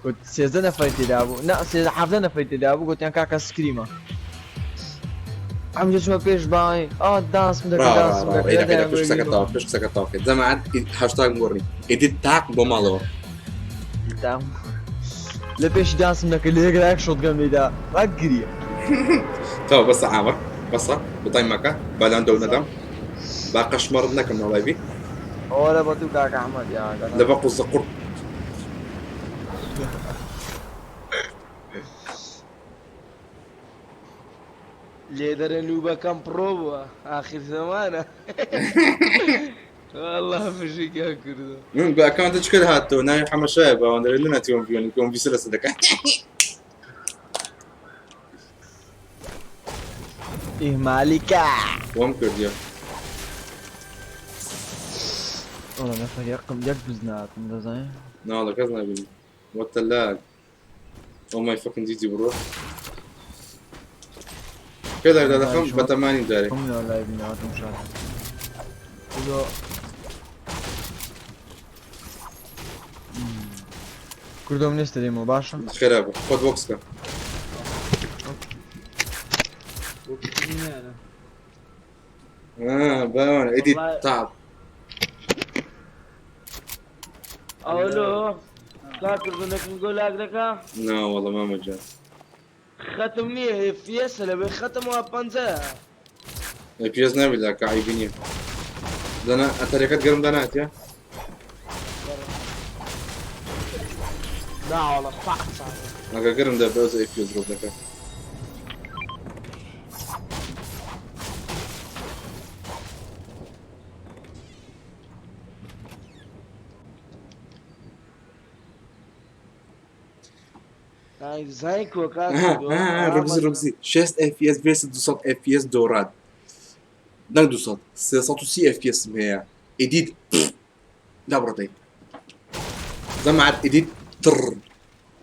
گوت 13 نەفەری تێدا بوو نا 13 17 نەفەری تێدا بوو گوتیان کاکە سکریمە. ئەم جەچمە پێش بای ئا دانسم دەکرد ڕا ڕا دانسم ڕا دەکرد ئەی دەقەی دەیان پێش قسەکە تەواو پێش قسەکە تەواو کرد جەماعەت هاشتاگ گۆڕی ئیدیت تاق بۆ ماڵەوە. دام لە پێشی دانسم دەکرد لە یەک ڕایەک شۆتگەن لێدا ڕاک گریە. تەواو بەسە عامر بەسە بەتای مەکە بالان دەو نەدەم با قەشمەڕت نەکەم ناڵایبی. ئەوە بە تو کاک ئەحمەد یا لە بە قوزە قوڕ. لێدەرە نوبەکەم پڕۆ بووە ئاخر زەمانە. والله فشیکیان کردو. من بە ئەکاونتە چکرد هاتەوە ناوی حەمەشایە باوان دەرێ نەناتی وەم بیوەنی کۆم بیسە لەسەر دەکات. ئیهمالیکە. وەم کردیە. وەڵا نەفەر یەکم یەک بزناتم دەزانێ. ناوەڵا کەس نابینی. What the lag. Oh my fucking GG bro. کێ لایڤ دادەخەم بەتەمانی جارێ. هەموو لایڤ ناوەتم شاد. کوردۆ کوردۆ من ئێستا دێمەوە باشە؟ خێرا بە خۆت بۆکس کە. باوان ئیدی تاپ. ئەوە کاک کردو نەکن گۆ لاگ دەکا؟ نا والله مامە جان. خەتم نییە FPS لەبێ خەتم وا پەنجەیە. FPS نابێت لا کە عیبی نییە. دەنا ئەتەرەکەت گەرم داناتیە؟ نا والله فاق صار. ئەگە گەرم دە بەس FPS ڕۆ دەکات. زانی کۆ کاک کردو. ڕۆگزی ڕۆگزی 6 FPS versus 200 FPS دۆڕان. نەک 200 330 FPS م هەیە. ئیدیت لا بڕۆ دەی. جەماعەت ئیدیت تڕ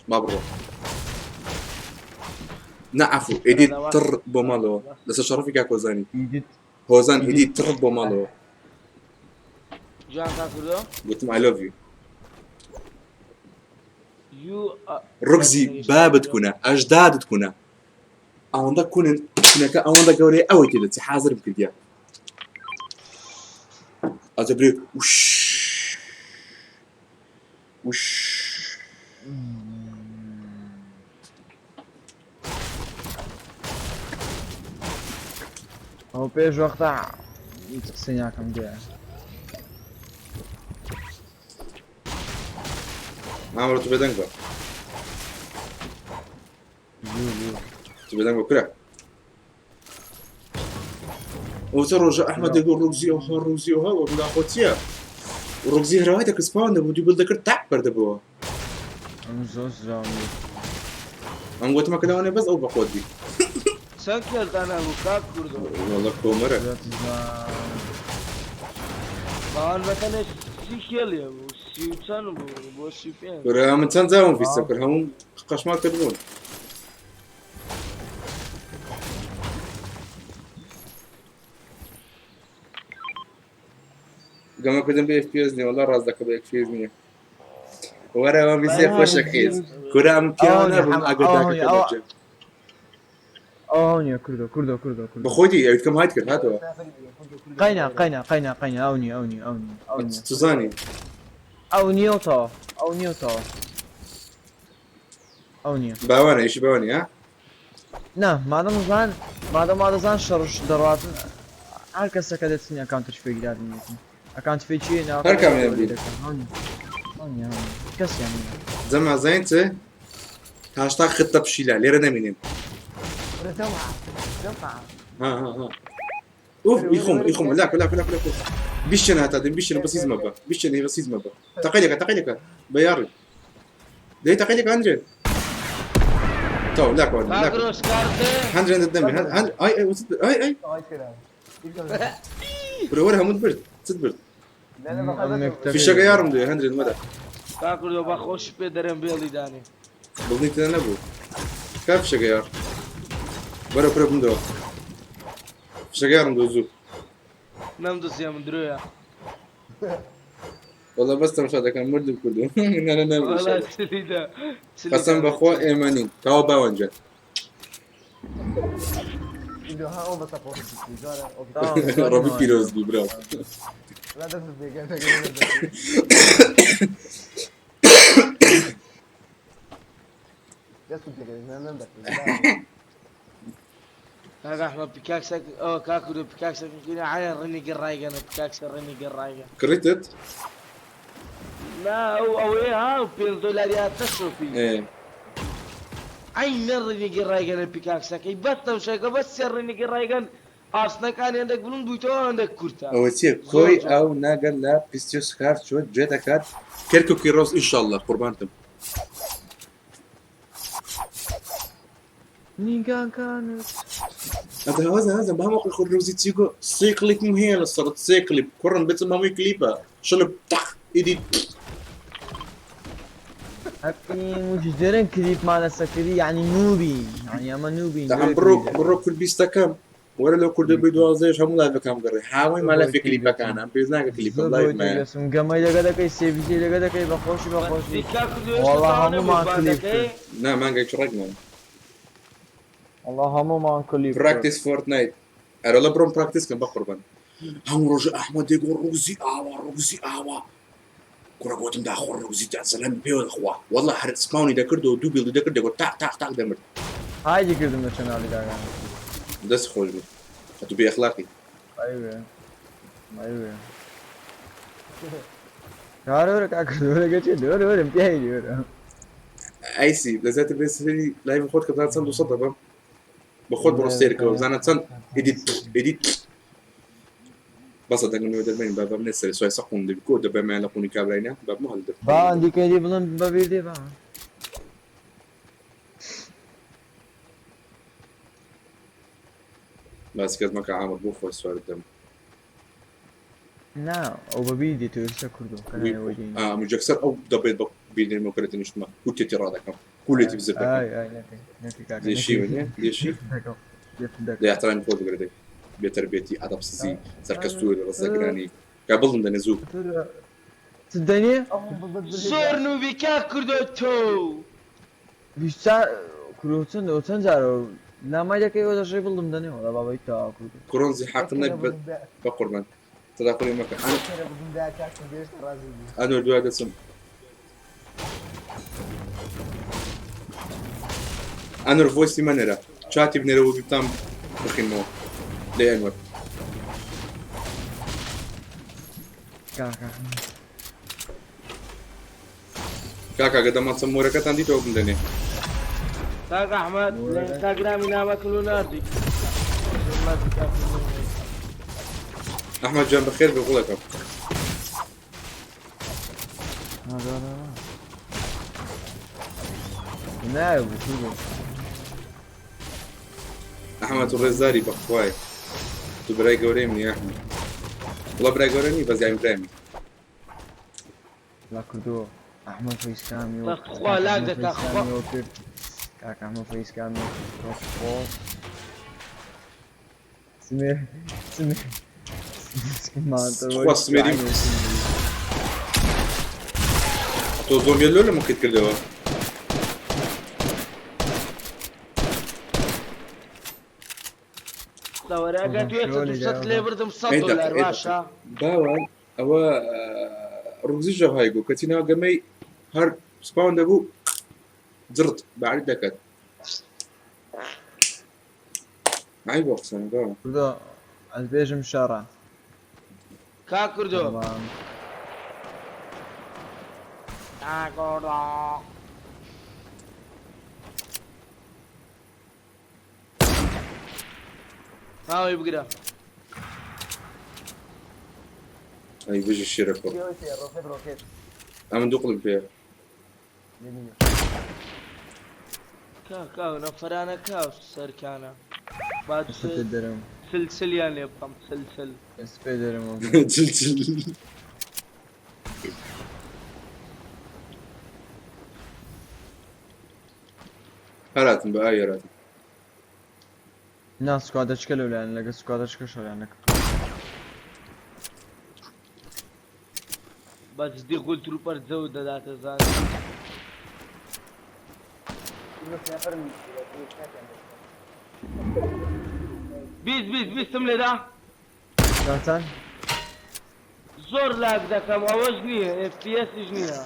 با بڕۆ. نا عەفو ئیدی تڕ بۆ ماڵەوە لەسەر شەڕەفی کاک هۆزانی هۆزان ئیدی تڕ بۆ ماڵەوە جوان کاک کوردۆ گوتم I love you ڕکزی بابت کونە ئەژدادت کونە ئەوەندە کونن کونەکە ئەوەندە گەورەیە ئەوەی تێدەچی حازرم کردیە ئەجە برێ وش وش ئەو پێش وەختە هیچ قسەی ناکەم دێ مامەڕۆ تو بێدەنگ بە تو بێدەنگ بە کورە ئەو چە ڕۆژە ئەحمەد دەگۆ ڕوگزی ئەو ها ڕوگزی ئەو ها وەڵا خۆ چییە ڕوگزی هەرەوای دەکرد سپاون دەبوو دوو بل دەکرد تاق بەردەبەوە ئەم زۆر زراوم ئەم گوتمە کە لەوانەیە بەس ئەو بەخۆت بی چەند کێلتان هەبوو کاک کوردۆ؟ وەڵا کۆمەرە باوان بەتەنێ سی کێڵی هەبوو سی و چەند بوو بۆ 35. کورە من چەند جاوم فیسە کرد هەموو قەشمار کردبوون گەمەکردن بە FPS نییە وەڵا ڕاست دەکە بە FPS نییە وەرە ئەوە بیسێ خۆشە خێز کورە ئەم پیاوە نەبووم ئاگادارکە دەرجە ئەو نییە کوردۆ کوردۆ کوردۆ کوردۆ بەخۆی دی ئەویت کەم هایت کرد هاتەوە قەینا قەینا قەینا قەینا ئەو نییە ئەو نییە ئەو نییە ئەو نییە چزانی ئەو نییە و تەواو ئەو نییە و تەواو ئەو نییە باوانە ئیشی باوانی ها نا مادەم زان مادەم وا دەزان شەڕش دەڕاتن هەر کەسەکە دەچن ئەکاونتش فێگرادنیەتی ئەکاونت فێکی نا هەر کامیان بی ئەو نییە ئەو نییە کەسیان نییە جەما زین چ هاشتاگ خطە پشیلە لێرە نەمینێن ها ها ها اوف يخم يخم لا لا لا لا بيشن هاتا دين بيشن بس يزمبا بيشن بس يزمبا تقيلك تقيلك بياري دي تقيلك هندرين تو لا كون لا کاک کارتێ هندرين الدمي هن اي اي وصلت اي اي برورها مد برد ست برد في الشقة يارم دي هندرين مدى کاک کوردۆ بە خۆشی پێ دەرێم بێڵی دانێ بڵنی تێدا نەبوو کا فشەکە یار بەرە کورە بمدەوە فشەکە یارم دۆ زوو نەمدوسیە من درۆیە والله بەس تەماشا دەکەم مردم کوردم نا نا نا وەڵا چلیدا قەسەم بەخوا ئێمە نین تاوە باوەنجە ڕەبی پیرۆز بی برا کاک ئەحمەد پیکاکسەک ئەوە کاک کوردۆ پیکاکسەکە کردی عایە ڕنیگە ڕایگەنە پیکاکسە ڕنیگە ڕایگەن کڕیتت نا ئەو ئەوەیە ها 5 دۆلاری هاتە شۆپی ئێ عینە ڕنیگە ڕایگەنە پیکاکسەکەی بەتەمشەکە بەس سێ ڕنیگە ڕایگەن ئاسنەکانی هەندێک بڵند بوویتەوە هەندێک کورتە ئەوە چییە زۆر کۆی جوان. ئەو ناگەن لە پیستیۆ سکار چۆ جێ دەکات کەرکوکی ڕۆز ئینشاءاللە قوربانتم نیگاکانت ئەدە هەوەزە هەزە بە هەموو خۆ ڕۆزی چی گۆ سێ کلیپم هەیە لە سەرت سێ کلیپ کوڕم بچم هەمووی کلیپە شڵپ تەق ئیدی هەپی مجدرن کلیپمان لەسەر کردی یعنی نوبی یعنی ئەمە نوبین دەعم بڕۆ بڕۆ کورد بیستەکەم وەرە لەو کوردە بی دوازدەیش هەموو لایڤەکان بگەڕێ هاوەی مالەفی کلیپەکانە پێویست ناکە کلیپە لایڤ مایە گەمەی لەگە دەکەی سێڤیزی لەگە دەکەی بەخۆشی بەخۆشی کاک کوردۆ هێشتا والله تەواو نەبوو هەموومان کلیپ باندەکەی کرد نا مانگێکی ڕێک ماوە والله هەموومان کلیپ کرد پراکتیس فۆرتنایت ئەرەڵە بڕۆم پراکتیس کەم بەقوربان هەموو ڕۆژە ئەحمەد دێگۆ ڕوزی ئاوا ڕوزی ئاوا کوڕە گوتم داخۆ ڕوزی تا سەلام پێوە دەخوا والله هەر سپاونی دەکردەوە دوو بیڵی دەکرد دەگوت تاق تاق تاق دەمرد هایدی کردم لە چەناڵی داگان دەست خۆش بێ ئەتو بێ ئەخلاقی ئەیوێ ئەیوێ کارە وەرە کاکە وەرە گەچێ وەرە وەرە پیاوی وەرە ئایسی لە زیاتر بێ سەری لایڤ خۆت کە بزانە چەند 200 دەبم بە خۆت بڕۆ سێرکەوە بزانە چەند ئیدی ئیدی بەسە دەنگم لێ دەرمێن با بەم نێ سەری سوای سەقوم دەبی کۆ دەبەمیان لە قونی کابراینە با بمە هەڵدە با دیکەی بڵم بەبیر دێ با باسی کەس مەکە عامر بۆ خۆی سوارت دەم نا ئەو بەبیر دێ تۆ ئێستا کوردۆ کەنایەوە دێین ئەم جەکسەر ئەو دەبێت بە بیرنێمەوە کە لە تەنیشتمە کوتێتی ڕادەکەم. قولێتی بزر دەکەم ئای ئای نەکەی نەکەی کاکە لێشی نەکەی ونیە لێشی دەکەم لێت لە دەکەم احترامی خۆت بگرە دەی بێتەربێتی ئەدەبسزی سەرکەستوور ڕزەگرانی کا بڵم دەنێ زوو چ دەنێ زۆر نوبی کاک کوردۆ تۆ 24 کورۆ چەند ئەو چەند جارە نامای دەکەی ئەو دەشەی بڵم دەنێ وەڵا بابەی تا کوردۆ کورۆنزی حەق نەک بە قوربان تەداخلی مەکە ئەن ئەنۆ دوا دەچم ئەنۆر ڤۆیسی مەنێرە چاتی بنێرەوە بیتان بخینمەوە لێ ئەنوەر کاکە کاکا گە دەمانچە مۆرەکەتان دیتەوە بمدەنێ. کاک ئەحمەد لە ئینستاگرامی نامەکل و ناردی. ئەحمەد جان بەخێر بێ گوڵەکەم. ئەحمەد تۆ ڕێزداری بەخوای تو برای گەورەی منی ئەحمەد وڵا برای گەورە نی بەس یانی برای منی. لا کردو ئەحمەد فەیسکامی و تخوا لاگ دەکا خوا. کرد کاک ئەحمەد فەیسکامی و خۆ سمێ سمێ خوا سمێری تۆ زۆمبیە لۆ لە مخیت کردەوە. دەوەرە ئەگەر دوێ 200 لێ بردم 100 ئەی دەقە دلار ئەی دەقە باشە باوان ئەوە ڕوگزی ژەهای گو کەچی ناو گەمەی هەر سپاون دەبوو جڕت بەعری دەکات عیب بۆ قسە باوە کوردۆ ئەز بێژم شەڕە کاک کوردۆ بەڵام کاک کوردۆ ماوەی بگرە. ئەی بژی شێرە کوڕ ئەمن دوو قڵم پێیە. کاکا نەفرانە کاو سەرکانە با سپێ دەرم سلسلیان لێ بکەم سلسل سپێ دەرم چل چل هەراتن بە ئاوی هەراتن. نا سکوادەچکە لەولایەن لەگە سکوادەچکە شەڕیان نەکرد. بە جدی غول تروپەر جەوت دەداتە زان. بیست بیست بیستم لێدا. چەند؟ زۆر لاگ دەکەم ئەوەش نییە FPS-یش نییە.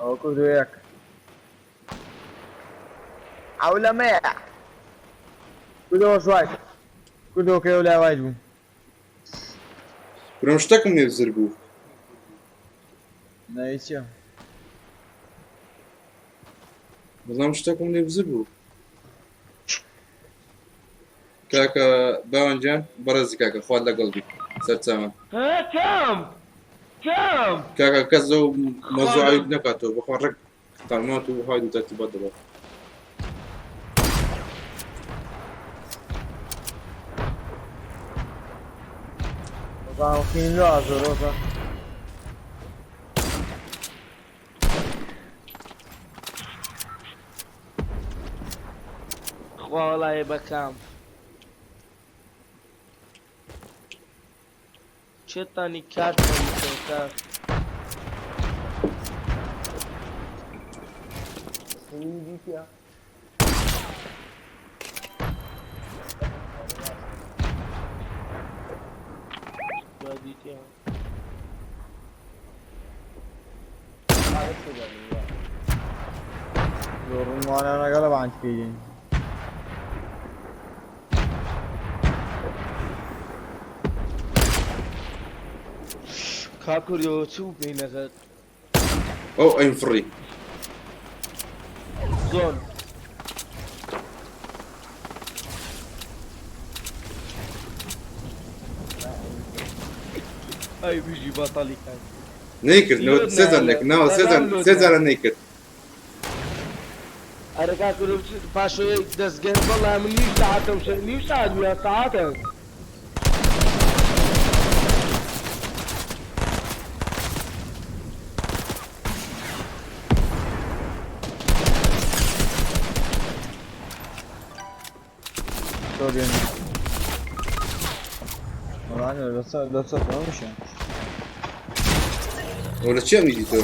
ئەوە کوردۆ یەک. عەولەمەیە. کوردۆ وایت. کوردۆ کەی لای وایت بوو. برام شتێکم لێ بزر بوو. ناوی چییە؟ بەڵام شتێکم لێ بزر بوو. کاکە باوان گیان بەڕێزی کاکە خوات لەگەڵ بی سەرچاوان. ها کام کام کاکە کەس لەو مەوزوعەی نەکاتەوە بەخوا ڕێک تەعلیمات و هاید و تەرتیبات دەبات. ڕۆزان لۆ ئازۆ ڕۆزە. خوا وەڵی بەکام چێتانی کات کات زۆر ڕوانە لەگەڵ بان پێین. کاک کوردۆ چوو پێی نەکرد ئەو ئەیم فڕی. زۆر ئەی بژی بەتەڵی کاک نەیکرد نەوە سێ جار نەکرد ناوە سێ جار سێ جارە نەیکرد. ئەرە کاک کوردۆ پاشەوەی دەستگەر بەڵام من نیو ساعتم نیو ساعت بوو یا ساعتە لەچەوە بێنی. وەڵا لەچە لەچە میشە. ولا چی ئەمیدی تۆ؟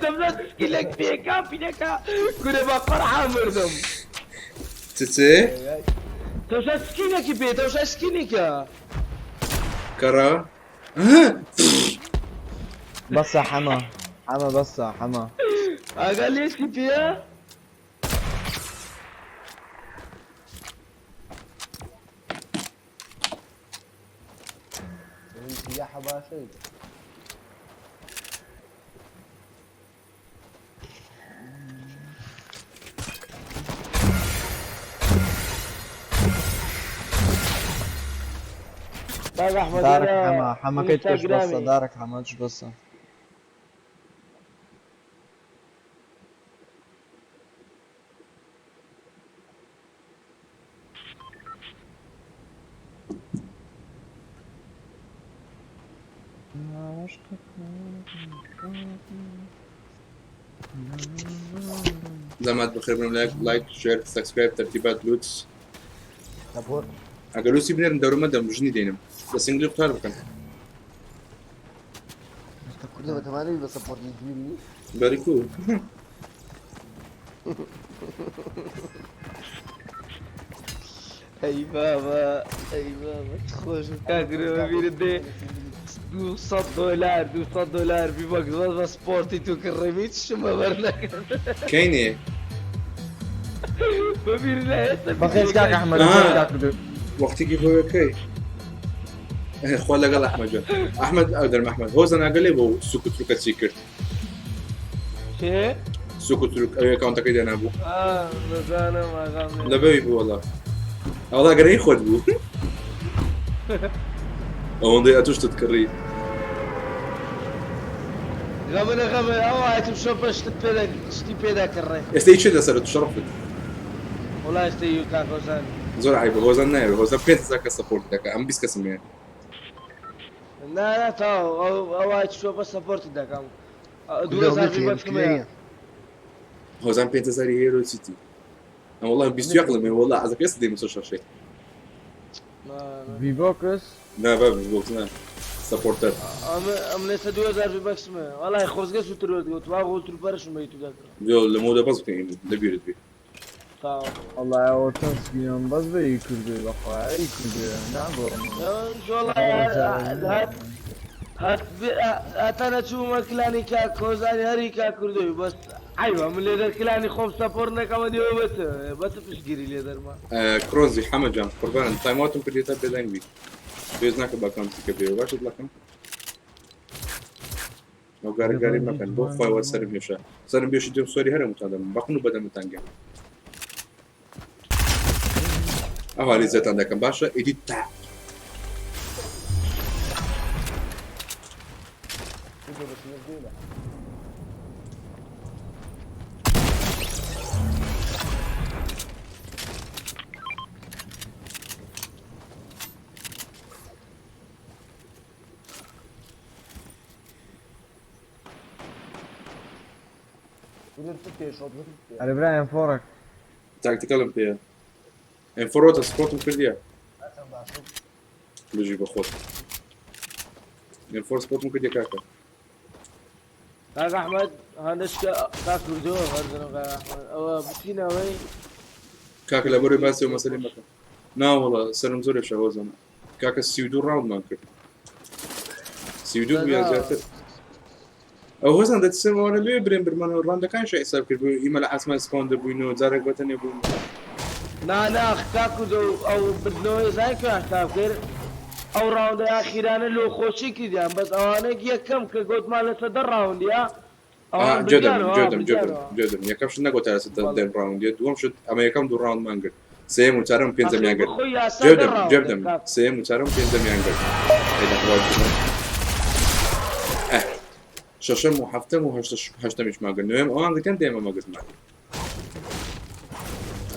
دەمزان سکیلێک پێکا پینەکە کورە بە قەرعا مردم. چ چ؟ تەوشا سکینێکی پێ تەوشا سکینێکە. کەڕا؟ بەسە حەمە حەمە بەسە حەمە. ئاگا لێشکی پێیە؟ يا حباشي کاک ئەحمەد دارک وەرە حەمە حەمەکەی تکەش بەسە ئینستاگرامی. دارک حەمە چ بەسە. زەمات بەخێر بنم لايك لايك شێر سبسکرایب تەرتیبات لوتس. سبورت ئەگەر لوسی بنێرن دەورمە دەم ژنی دێنم بە سنگلی قوتار بکەن. كله بتماني بس سبورت يجيني بەریکو ئەی بابا ئەی بابا چ خۆش کاکرەوە بیرت دێ 200 دلار 200 دلار بی بەکس بەس بە سپۆرتی تو کڕێمی چشمە بەرنەکرد. کەینێ؟ بەبیر لە ئێستا بەخێز کاک ئەحمەد آه. بەخێز کاک کوردۆ. وەختێکی خۆیەکەی خوا لەگەڵ ئەحمەد جان. ئەحمەد ئەو دەرم ئەحمەد هۆزە ناگەلێ بۆ سوک و تروکە چی کرد؟ چێ؟ سوک و تروک ئەوێ ئەکاونتەکەی دانا بوو. ئا دەزانم ئاغام لێ. لەبەوی بوو وەڵا. ئەوەڵا گەرەی خۆت بوو. ئەوەندەی ئەتوشتت کڕی. غەمنە غەمە ئەو ئایتم شۆپە شتت پێ شتی پێدا کڕێ. ئێستا چی لەسەر تو شەڕفت؟ وڵا ئێستا یو کاک هۆزان. زۆر عیبە هۆزان نایەوێ هۆزان 5000 کەس سەپۆرت دەکا ئەم 20 کەسم هەیە. نا نا تەواو ئەو ئەو ئایتم شۆپە سەپۆرتی دەکەم. كله 2000 مثلي بی بەکسم هەیە. مشكلة هۆزان 5000 هەیە لۆ چیتی؟ ئەم وەڵا 21 لەمێ وەڵا عەزەکە ئێستا دێمە سەر شاشەی. نا نا. ڤی بۆکس نا بابە بۆکس نا سەپۆرتەر. ئەم ئێستا 2000 بی بەکسم هەیە. وەڵای خۆزگە سووتر وەرگرت وا غۆڵتر پەرشم بە یوتیوب دەکرد. لۆ لە مۆدە بەس بکەین لەبیرت بێ. تەواو. وەڵا ئەوە چەند سکینم بەس بە ئی کوردۆی بەخوا ئی کوردۆ ناگۆڕم. هەتا نەچوومە کلانی کاک کۆزانی هەری کاک کوردۆی بەس عیبە من لێدەر کلانی خۆم سەپۆرت نەکەمە دیوە بەس بەس پشتگیری لێدەرمە. کرۆنزی حەمە جان قوربانم تایماتم کردی تا بێدەنگ بی. پێویست ناکە بە ئەکاونتی کە بێ باشە دڵەکەم. ئەو گارە گاری مەکەن بۆ خۆی وە سەرم هێشە سەرم بێشی دێم سۆری هەرم وتان دەم بەقن و بەدەمتان گەم. ئەوها ریزەتان دەکەم باشە ئیدی تا كله بس مشكلة ئەرێ برایم فۆڕک. تاکتیکەڵم پێیە. ئەم فۆرۆتە سپۆرتم کردیە. بژی بە خۆت. ئەم فۆر سپۆرتم کردیە کاکە. کاک ئەحمەد هەندش کاک کوردۆ هەردنم کاک ئەحمەد ئەوە بچینەوەی کاکە لە بەرەوەی باسی و مەسەلەی مەکە. نا وەڵا سەرم زۆر ێشە هۆزەمە. کاکە 32 ڕاوندمان کرد. 32 بوو یان زیاتر. ئەو هۆزان دەچسم ئەوانە لێ برێن برمانەوە ڕاوندەکان شە حیساب کرد بوو ئیمە لە ئاسمان سپاون دەبووینەوە جارێک بەتەنێ بووین. نا نا کاک کوردۆ ئەو بردنەوەی زای کە حساب کرد ئەو ڕاوندە ئاخیرانە لۆ خۆشی کردیان بەس ئەوانەیەک یەکەم کە گوتمان لەسەر دە ڕاوندیا ئەوان جێدەم بردیانەوە جێدەم جێدەم بردیانەوە. جێدەم یەکەم شت نەگوتە لەسەر دەم ڕاوندیە دووەم شت ئەمە یەکەم دوو ڕاوندمان گرت سێیەم و چوارەم و پێنجەمیان گرت. خۆی یاسا دە جێدەم ڕاوندە جێدەم کاک. سێیەم و چوارەم و پێنجەمیان گرت. ئەی دەخوا ئە شەشەم و حەفتەم و هەشتەمیشمان گرت نوێم ئەوان گرتن دێمە مەگرتمان.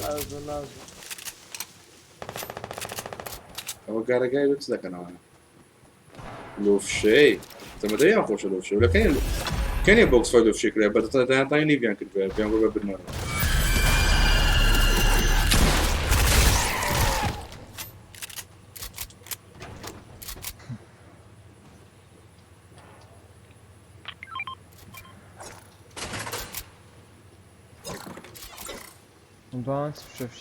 نازۆ نازۆ. ئەوە گارەگای لۆ چ دەکەن ئەوانە؟ لۆ فشەی تەمەدەیان خۆشە لۆ فشەی لە کەنێ بۆکس فایت لۆ فشەی کرا بە دەتان نیڤیان کرد بیان بۆ بە برنەوە. بانس شوف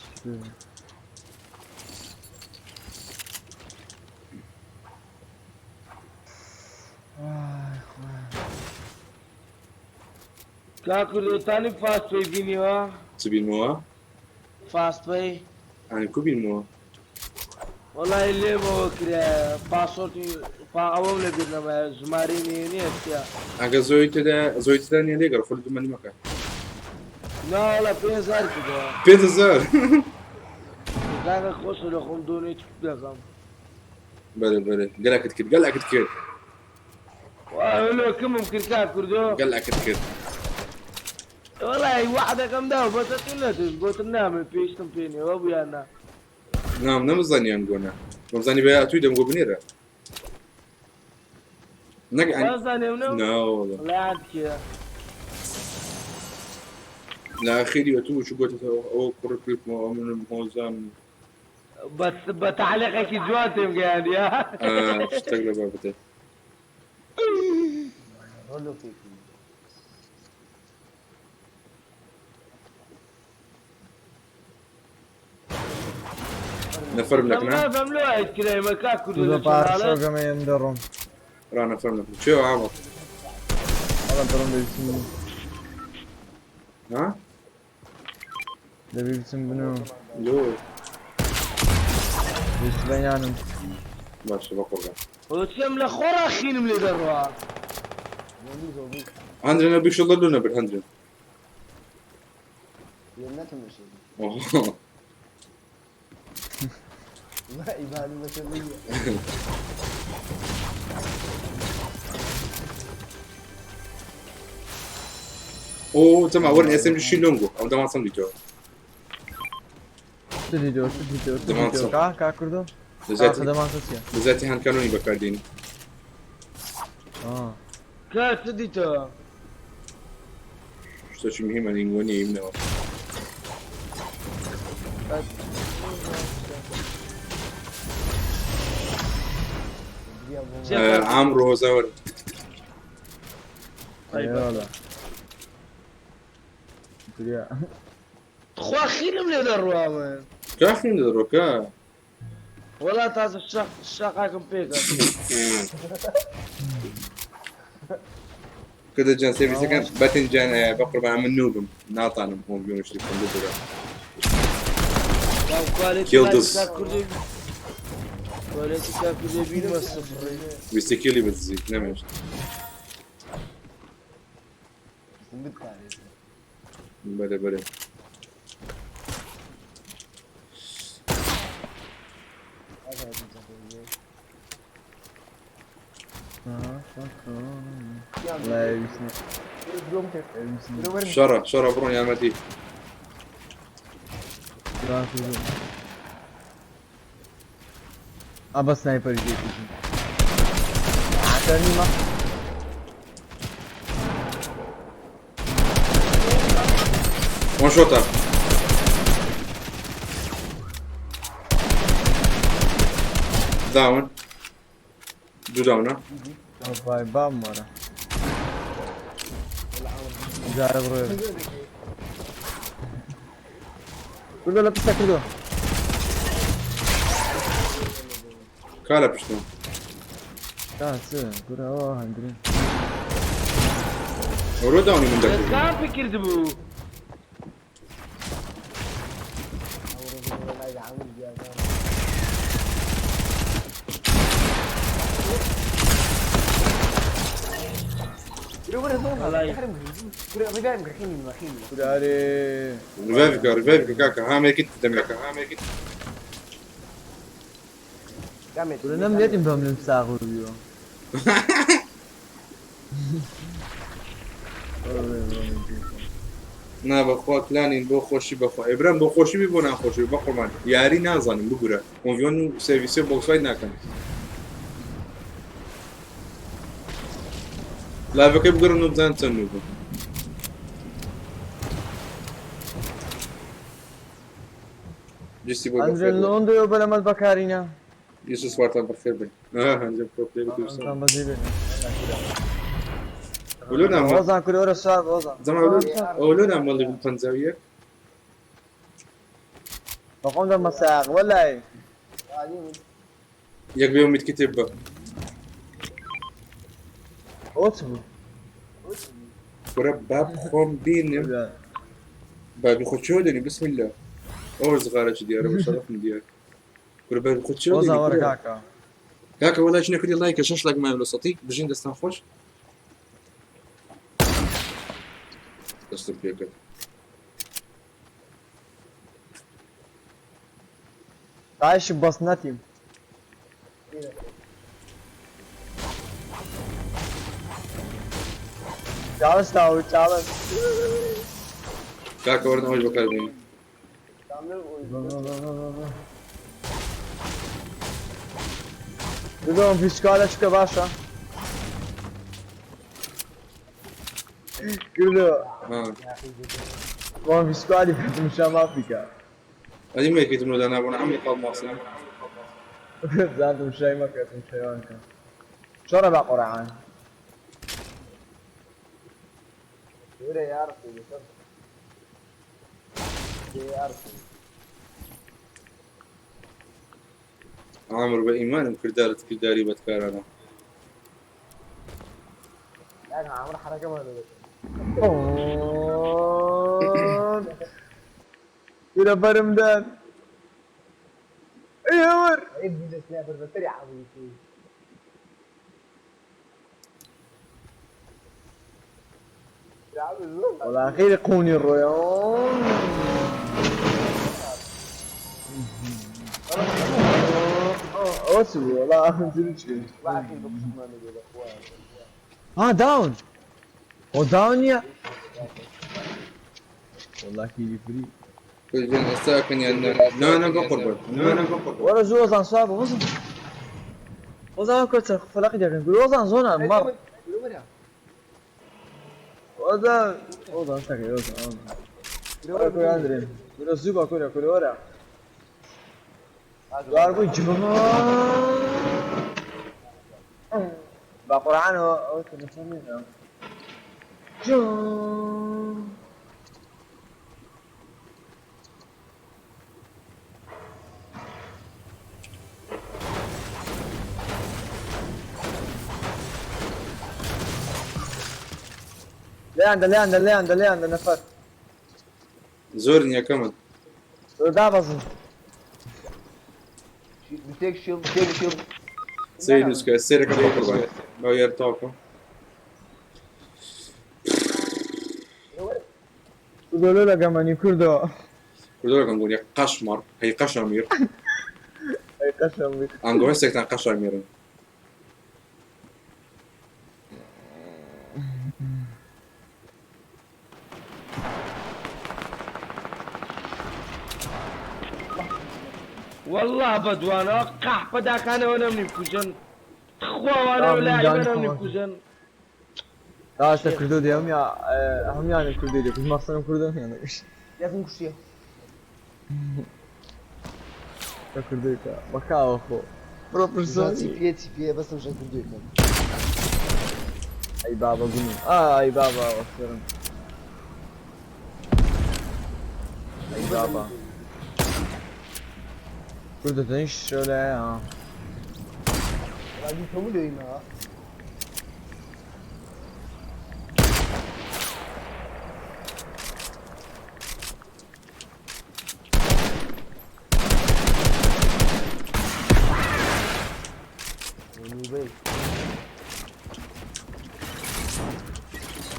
کاک کوردستانی فاست پەی بینیوە؟ چ بینمەوە؟ فاست پەی ئانی کو بینمەوە؟ وەڵی لێمەوە کرایە پاسۆرتی پا ئەوەم لە بیر نەمایە ژمارەی نهێنیە چیە؟ ئەگە زۆی تێدا زۆی تێدا نیە لێگەڕ خۆ دومەنی مەکە. نا وەڵا 5000 کردەوە. 5000 کاکە خۆشە لە خۆم دۆنێت دەکەم. بەرێ بەرێ گەلەکت کرد گەلەکت کرد. لۆ کمم کرد کاک کوردۆ؟ گەلەکت کرد. وەڵی وعدەکەم داوە بەس ئەتوو نەتوش گۆتم نامێ پێویستم پێ نییە وە بوو یان نا؟ نام نەمزانی ئەم گۆنە بەمزانی بە ئەتووی دەمگۆ بنێرە نەک وازانێ منە ناوەڵە وەڵیان کێ لە ئاخیری ئەتوو چ گۆتە ئەوە کوڕ کردمەوە منم هۆزان بەس بە تعلیقێکی جوان تێم گەیاندیە. شتێک لە بابەتێ. نەفەرم لەکنا نافهم لۆ عید کرایمە کاک کوردۆ لە لە چەناڵە پارشۆگەمە ێم دەڕۆم. ڕا نەفەرم لەکنا چێ عامر وەڵا دەڕۆم دەبیسم ها دەبی بچم بنوم. لۆ بەیانم. باشە بەقوڕبان. وتم لە خۆڕا خینم لێ دەڕوا. هەندرێن نەبی شڵە لۆ نەبرد هەندرێن. ئۆ تەما وەرن ئێسم شی لۆنگۆ ئەو دەمان سەم دیتەوە. چ دیتەوە چ دیتەوە چ دەمان دیتەوە سەم. کا کا کوردۆ؟ لە دەمان سە چیە؟ ذاتی هەنکانۆنی بەکاردێنی. آه. کە چ دیتەوە؟ شتێکی مهمە ئینگۆ نییە منەوە. عامرو هۆزا وەرن. ئەیوەڵا. دریا. خوا خینم لێ دەڕوا من. کا خین دەڕۆ کا. وەڵا تازە شەقاکم پێکە. کردە جان سێرڤیسەکان بەتن جان بە قوربان من نوبم ناتانم هۆم بیۆن شتی بکەم ببورە. Kill this. کوالێتی کاک کوردۆ بینمە سفڕی. ویستی کیلی بەدزی نەمێشت. بەرێ بەرێ. شەڕە شەڕە بڕۆن یارمەتی. ئەبە سنایپەر جێ. وان شۆتە. داون. دوو داونە. وای بام وەرە. جارە بڕۆ. کوردۆ لە پشتە کردۆ. کا لە پشتم. کا چ کورە ئەوە هەندرین. ئەورۆ داونی من دەکرد. کام فکرد بوو؟ کورە ریڤایڤ ریڤایڤ کاکە هامێکت دەمێکە هامێکت. کورە نەم لێتیم بەم لەم ساغ بیوە. نا بەخوا کلانین بۆ خۆشی بەخوا ئێبرام بۆ خۆشی بی بۆ ناخۆشی بە قوربان یاری نازانم بگورە کۆنڤیۆن و سێرڤیسێ بۆکسفایت ناکەن. لایڤەکەی بگەڕن و بزانن چەند نوو بوو. جستی بۆ ئەندرێن بەخێر بێ. لۆندۆ بەلەمەت بەکارینە. یوسف سوارتان بەخێر بێ. هەنجەم پرۆپلێ ئەتان بەجێ بێ. ولو نام ۆزان کورە وەرە سوار بە ۆزان. زەما ئەولو نامەڵی بوو 51. بەخۆم دەمە ساغ وەلای. یەک بێ ئومید کتێب بە. ئەوە چ بوو؟ کورە باب خۆم بینم بابی خۆ چۆ دەنی بسم الله ئەوە زغارە چ دیارە بە شەرەفم دیار کورە بابی خۆ چۆ وەزا دەنی وەرە کورە کاکە. کاکە وەڵا چ نەکردی لایکە شەش لایک مایە لە سەتی بژین دەستان خۆش دەستم پێکرد عايش ببصنتي. چاڵش تاو چاڵش. کاکە وەرن ئەوەش بەکاربێنین. ددۆم پیشکالە چکە باشە. کردو. وان پیشکالی پێتم شام ئافریکا. ئەدی مەیکەیتم لۆ دانا بۆ عەمری قاڵ ماسم. زانتم شای مەکەتم شەیوان کە. شۆرە بە قورعان. عامر بە ئیمانم کردارت کرداری بەدکارانە. کورە بەرم دان. ئەی هەوەر. وەڵا خێری قوونی ڕۆیە. ئەوە چ بوو؟ وەڵا چی؟ ها داون. ئۆ داون نییە؟ وەڵا کیری فری. کوردن ئێستا ئەکەن یان نا؟ نا نا بەقوربان نا نا بەقوربان. وەرە زوو وەزان سوار بۆ وەزان. وەزان کۆچە فەلەقی دەکەن. گورە وەزان زۆنە مەڕ. وەزان وەزان تەکەی وەزان وەزان. وەرە کورە ئەندرێن. گورە زوو بە کورە کورە وەرە. دوار بووی جبم. بە قورعان ئەوە تەمەشا جون. لێیان دە لێیان دە لێیان دە لێیان دە نەفەر. زۆر نییە کەمن. زۆر دابەزن. سەیری نووسکە سەیرەکە بەقوربان. با یار تاکە. کوردۆ لۆ لەگەمەنی کوردۆ. کوردۆ لەگەم گۆنیە قەشمەڕ هەی قەشەمیر. هەی قەشەمیر. ئەنگۆ هەستێکتان قەشەمیرن. واللە بەدوانەوە قەحپە داکانەوە نەمنی بکوژن تخوا وانەوە لاعیبە نەمنی بکوژن. داشتە کوردۆ دێ هەم یا هەمیانە کوردی دێ کوژ مەخسەرم کوردۆ هەمیانە کوژ. یەکم کوشتیە. بە کوردۆی کە بەکاوە خۆ. بڕۆ پرسۆنی. چی پێ چی پێ بەسم شە کوردۆی کەم. ئەی بابا گونی. ئای بابا وەخسەرم. ئەی بابا. کوردە دەنیش شۆلایە. ڕاجی کەمو لێینا.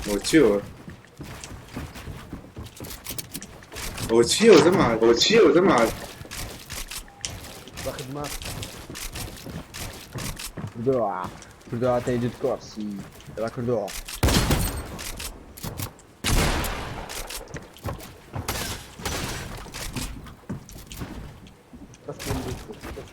ئەوە چیەوە؟ ئەوە چیەوە زەمات؟ ئەوە چیەوە زەمات؟ بەخدمە. کوردۆ کوردۆ هاتە کۆرسی. دەبا کوردۆ. بەس بەس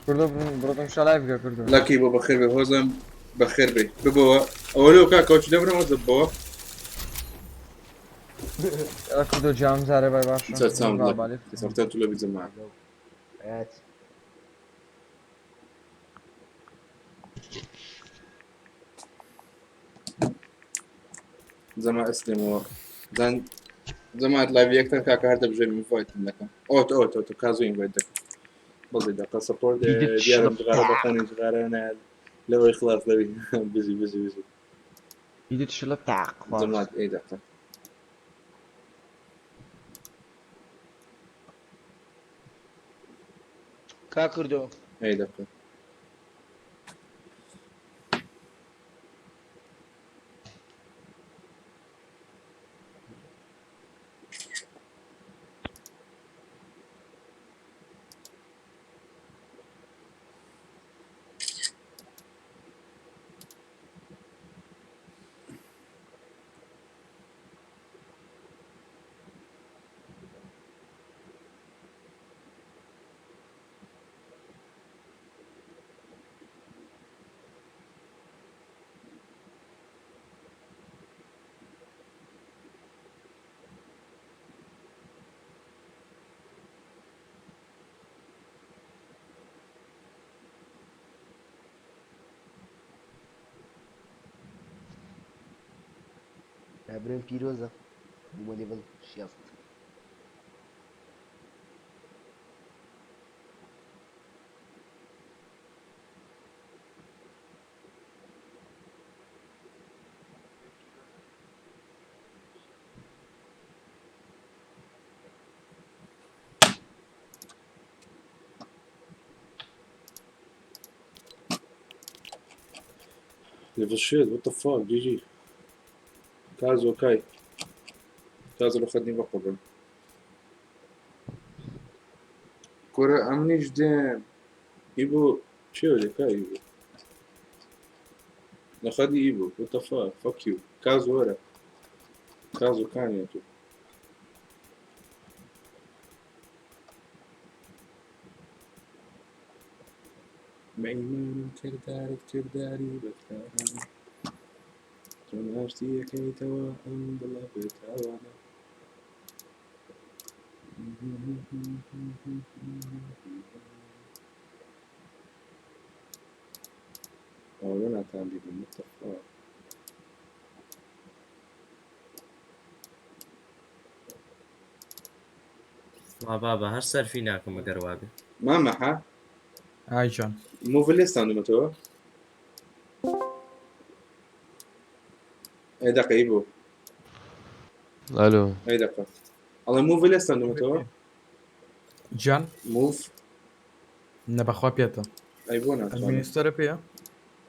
کوردۆ بڕۆ شا لایڤ کە کوردۆ. لاکی بۆ بەخێر بێ هۆزم بەخێر بێ ببەوە ئەوە لۆ کاکە چ دەبرم هۆزم بەوە. کوردۆ جام زارێ بای باشە. سەرچاوم سەرچاو تو لە بجەما. زەما ئەسلێمەوە زان زەمات لایڤ یەکتان کاکە هەر دەبژێن ئینڤایتم دەکەم ئۆت ئۆت ئۆت کازو ئینڤایت دەکەم بەڵێ دەقە سەپۆرت دیارم جغارە بەخۆنی جغارە نایە لەوەی خلاص دەبی بژی بژی بژی ئیدت شلە تاق زەمات ئەی دەقە کا کردو ئەی دەقە برێم پیرۆزە بوومە لێڤڵ 60. Level shit, what the fuck, GG. كازو كاي كازو لو خدني بقبل كرة أمني جدام إيبو شو اللي كاي إيبو لخدني إيبو what the fuck fuck you كازو ورا كازو كان يا تو مەیمون کردارت کرداری بەدکارانە چۆن ئاشتیەکەیتەوە ئەم دڵە بێتاوانە ئەوە ناتان ببین what the fuck. وا بابە هەر سەرفی ناکەم ئەگەر وابێ. مامە حا ئای جان موڤ لێستاندومەتەوە ئەی دەقە ئی بۆ ئەلۆ ئەی دەقە ئەڵێ موڤ لێستاندومەتەوە جان موڤ نە بەخوا پێتە ئەی بۆ ناتوانم ئەدمینستەرە پێیە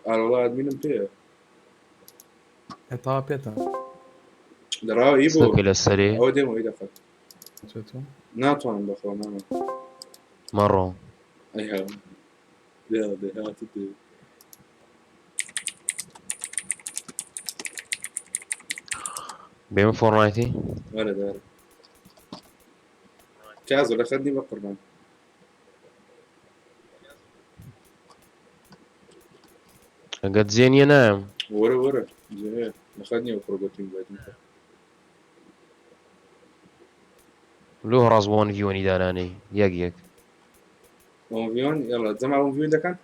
ئارەوەڵا ئەدمینم پێیە ئێ تاوا پێتە دەڕاوە ئی بۆ سەکە لەسەرێ ئەوە دێمەوە ئی دەقە چێتەوە ناتوانم بەخوا مامە مەڕۆ ئەی ها دێ دێ هاتت دێ بێمە فۆرنایتی وەرە دارە کازۆ لە خەدنی بە قوربان ئەگەر جێ نییە نایەم وەرە وەرە جێ لە خەدنی ئەو کوڕە گۆتیم باید لۆ ڕاست وۆن ڤیۆنی دانانەی یەک یەک وۆن يلا جمع وۆن ڤیۆن دەکەن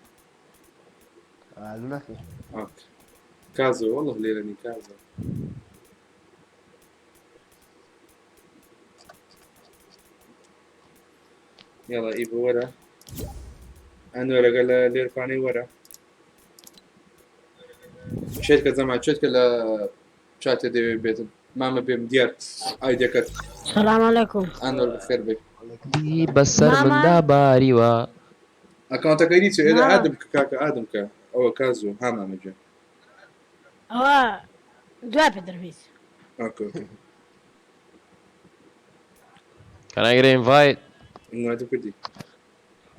ئالو ناکەی ئۆک کازۆ والله لێرەنی کازۆ يلا ئیبۆ وەرە ئەنوەرەگە لە لێرپانەی وەرە شێتکە زەما شێتکە لە چاتێ دەوێ بێتن مامە بێم دیار ئایدەکەت سلام عليكم ئەنوەر بەخێر بێ دی بەسەر ماما. مندا باریوە ئەکاونتەکەی چێ ئێرە ماما. ئادم کە کاکە ئادم کە ئەوە کازۆ ها مامە گیان ئەوە دوای پێ دەربیت ئۆکە ئۆکە Can I get an invite? ئینوایتم کردی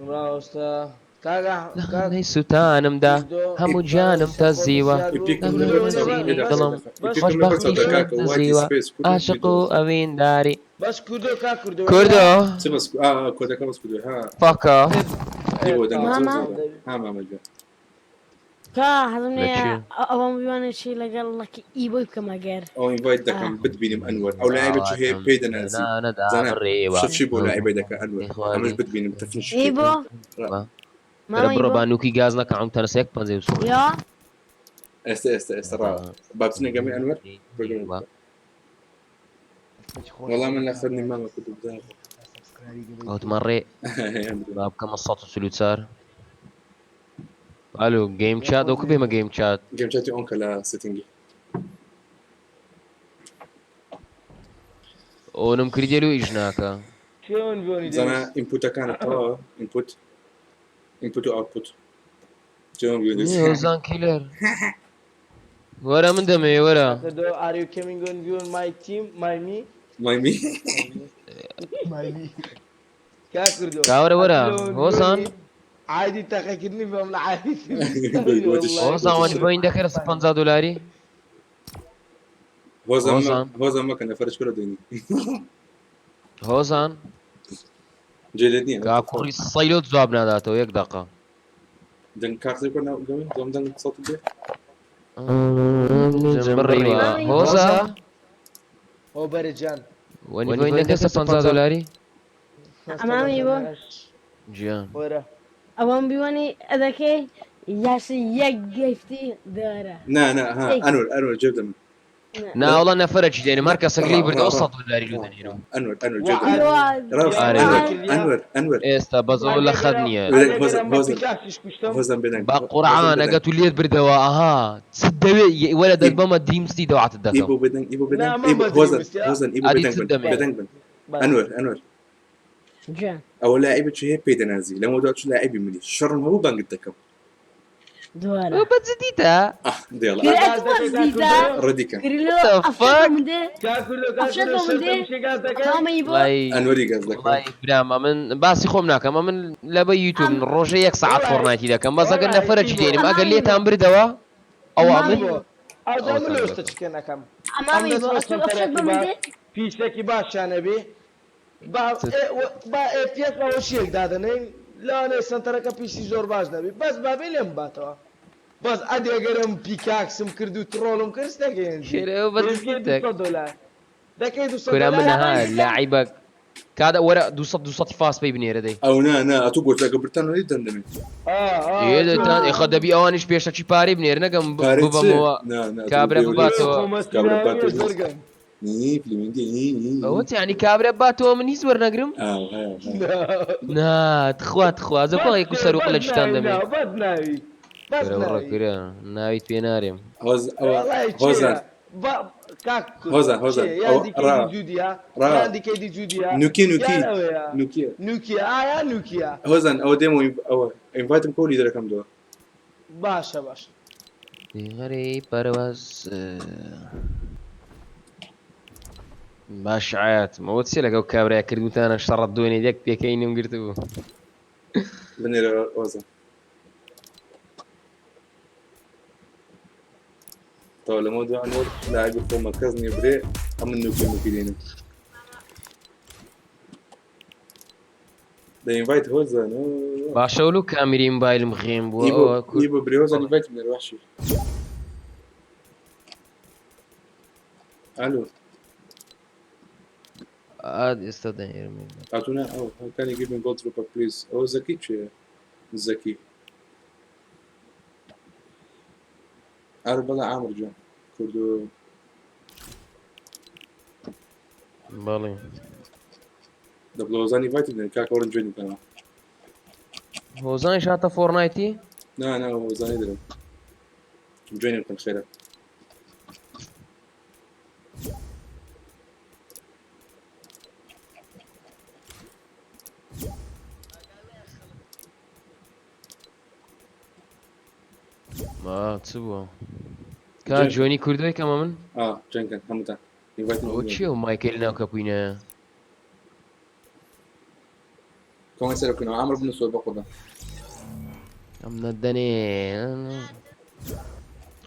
ڕاوەستا کاکە کاک لەی سوتانمدا هەموو گیانم تەزیوە دڵم خۆشبەختیشم دزیوە عاشق و ئەوینداری بەس کوردۆ کا کوردۆ کوردۆ چ بەس ئا کۆدەکە بەس کوردۆ ها Fuck off. ئیبۆ دەنگت زۆر ماما. زۆرە ها مامە گیان کا حەزم لە لێیە چێ؟ ئەوەم بیوانە چی لەگەڵ لەکی ئی بۆی بکەم ئەگەر ئەو ئینڤایت دەکەم بتبینم ئەنوەر ئەو لاعیبێکی هەیە پێی دەنازی زانا شەفشی بۆ لاعیبێ دەکە ئەنوەر ئەمەش بتبینم تەفنیش ئی بۆ کورە مامە ئی بڕۆ بۆ با نوکی گاز نەکە عەم تەنەسە یەک پەنجەی بسوڕێنم. یا ئێستا ئێستا ئێستا ڕا با بچنە گەمەی ئەنوەر بڕۆ گەمە بکە. وەڵا من لە خەرنی مامە کوردو بدار. ئەوتمان ڕێ با بکەمە 144 ئالو گەیم چات ئەو کو بێمە گەیم چات گەیم چاتی ئۆنکە لە سێتینگی. ئۆنم کردیە لۆ ئیش ناکە. چۆن بۆنی زانا دەویست؟ ئینپوتەکانت تەواوە ئینپوت ئینپوت و ئاوتپوت جوان بوو نییە هۆزان کیلەر وەرە من دەمەوێ وەرە. Kakodo, are you coming on you on my team, my me? My me? My me. کاکردۆ کاوەرە وەرە ئەتلۆن هۆزان. بۆنی عادی تەقەکردنی بەم لە عادی هۆزان وەنی بۆین دەکەرە 50 دلاری. هۆزان هۆزان. هۆزان مەکە نەفەرش کورە دێنی هۆزان. جێ لێت نییە کا کوڕی سەیلۆت جواب ناداتەوە یەک دەقە. دەنگ کاغزی بکە ناو گەمەی دەم دەنگ سەوت بێ بڕیوە هۆزا هۆ بەرەجان وەنی بۆین دەکەسە 50 دلاری. ئەمامی بۆ گیان. وەرە ئەوەم بیوانی ئەدەکەی یاسی یەک گەفتی دارە نا نا ها ئەنوەر ئەنوەر جێ بدەم نا وەڵا نەفەرەکی دێنم هەر کەسەک لێی بردەوە 100 دلاری لۆ دەنێرم. ئەنوەر ئەنوەر جێ بدەم ڕاست ئارێ. ئەنوەر ئەنوەر ئەنوەر ئێستا بەزەوە لە خەت نییە. هۆزان هۆزان هۆزان بێدەنگ بە قورعان ئەگە تو لێت بردەوە ئەها چ دەوێ وەرە دەست بەمە دریمستی دەوعەتت دەکەم. ئیبۆ بێدەنگ ئیبۆ بێدەنگ ئیبۆ هۆزان هۆزان ئیبۆ ئەدی بێدەنگ چ بن دەمێ؟ بێدەنگ بن ئەنوەر ئەنوەر گیان ئەوە لاعیبێکی هەیە پێی دەنازی لەمەوە دوا چ لاعیبی منی شەڕم هەبوو بانگت دەکەم دوارە بە جدیتە ئاه دێڵە کری ئەتو بە جدیتە ڕەدیکە کری لۆ The ئەفشەت بە من دێ کاکردۆ ئەفشەت کاکردۆ بە من دێ شەرتم شێ گاز دەکەی مامە ئی بۆ وەڵای ئەنوەری گاز دەکەم وەڵای برام ئەمن باسی خۆم ناکەم ئەمن لەبە یوتیوب ڕۆژێ یەک سەعات فۆرنایتی دەکەم بەس ئەگەر نەفەرەکی دێنم ئەگەر ئەمامی بۆ لێتان بردەوە ئەوە ئەمن ئەمامی بۆ ئەوجا من ئەوەتان لۆستە دەکەم. چکە نەکەم ئەم ئەمامی بۆ دەچمە ئەتو ئەفشەت سەنتەرەکی بە من باش دێ پیشەکی باشیان ئەبێ با با ئێف ئەوە شیەک دادەنێین لەوانەیە سەنتەرەکە پیسی زۆر باش نەبی بەس بابێ لێم باتەوە بەس ئەدی ئەگەرم پیکاکسم کرد و ترۆڵم کرد دەگەیەنجی کێرە بە جدیتە 200 دلار دەکەی 200 کورە من دلار ها زابان دەکەم لاعیبە کادە وەرە 200 200 فاس پێی بنێرە دەی ئەو نا نا ئەتوو گۆتەکە برتان وەری دەندەمێ ئا ئا ئێ تۆ دەتان ئێخە دەبی ئەوانیش پێشەکی پارەی بنێر نەگەم پارەی چ ببەمەوە نا نا ئەتوو کابرا بێ وەری بباتەوە کابرا خۆمەستیرانیش باتەوە زەرگەم نی فلیمندی نی نی ئەوە نی چ یعنی کابرا باتەوە من هیچ وەرنەگرم ئاو ها ها نا تخوا تخوا زە بەس پاڵێک و سەر و بەس قلەکیتان ناوی دەمێ ناو بەس ناوی بەس کورە وڕە ناوی کورە ناویت پێ نارێم هۆز ئەوە وەڵای هۆزان چێە با کاک کوردۆ هۆزان هۆزان چێ یان ئەوە دیکەی ڕا دی جودیە ڕا یان دیکەی دی جودیە نوکی نوکی یان ئەوەیە نوکیە نوکیە ئایا نوکیە هۆزان ئەوە دێمەوە ئەوە ئینڤایتم کۆ لیدەرەکەم دۆ باشە باشە دیغەری پەرواز باش عاتم ئەوە چیە لەگەڵ کابرای کردوتانە شەڕەت دوێنێ یەک پێکەینم گرتبوو بنێرە هۆزان تەوا لەمە دوا ئەنوەر لاعیبی خۆمە کەس نییە برێ ئەمن نوکیە نوکی دێنم دە ئینڤایت هۆزان باشە ولو کامیری موبایلم غێم بووە ئیبۆ ئەوە کورد ئیبۆ برێ هۆزان ئینڤایت بنێرە وحشی ئالۆ ئاد ئێستا دەنێرم ئاتونا ئەو can you give me gold drop please ئەوە زەکی چێ زەکی ئەرە بەڵێ عامر جان کوردۆ بەڵێ دەبڵێ هۆزان ئینڤایت بنێرە کاکە وەرن جوێنی بکەنەوە هۆزانیش هاتە فۆرنایتی نا نا هۆزانی درم جوێنی بکەن خێرە ما چ بووە کا جوێنی کوردۆی کەمە من ئا جوێن کەن هەمووتان ئینڤایتم ئەوە چییە و مایکل ناو کەپوینە کۆمەنت سەر بکەنەوە عامر بنووسەوە بە قوربان ئەم نەدەنێ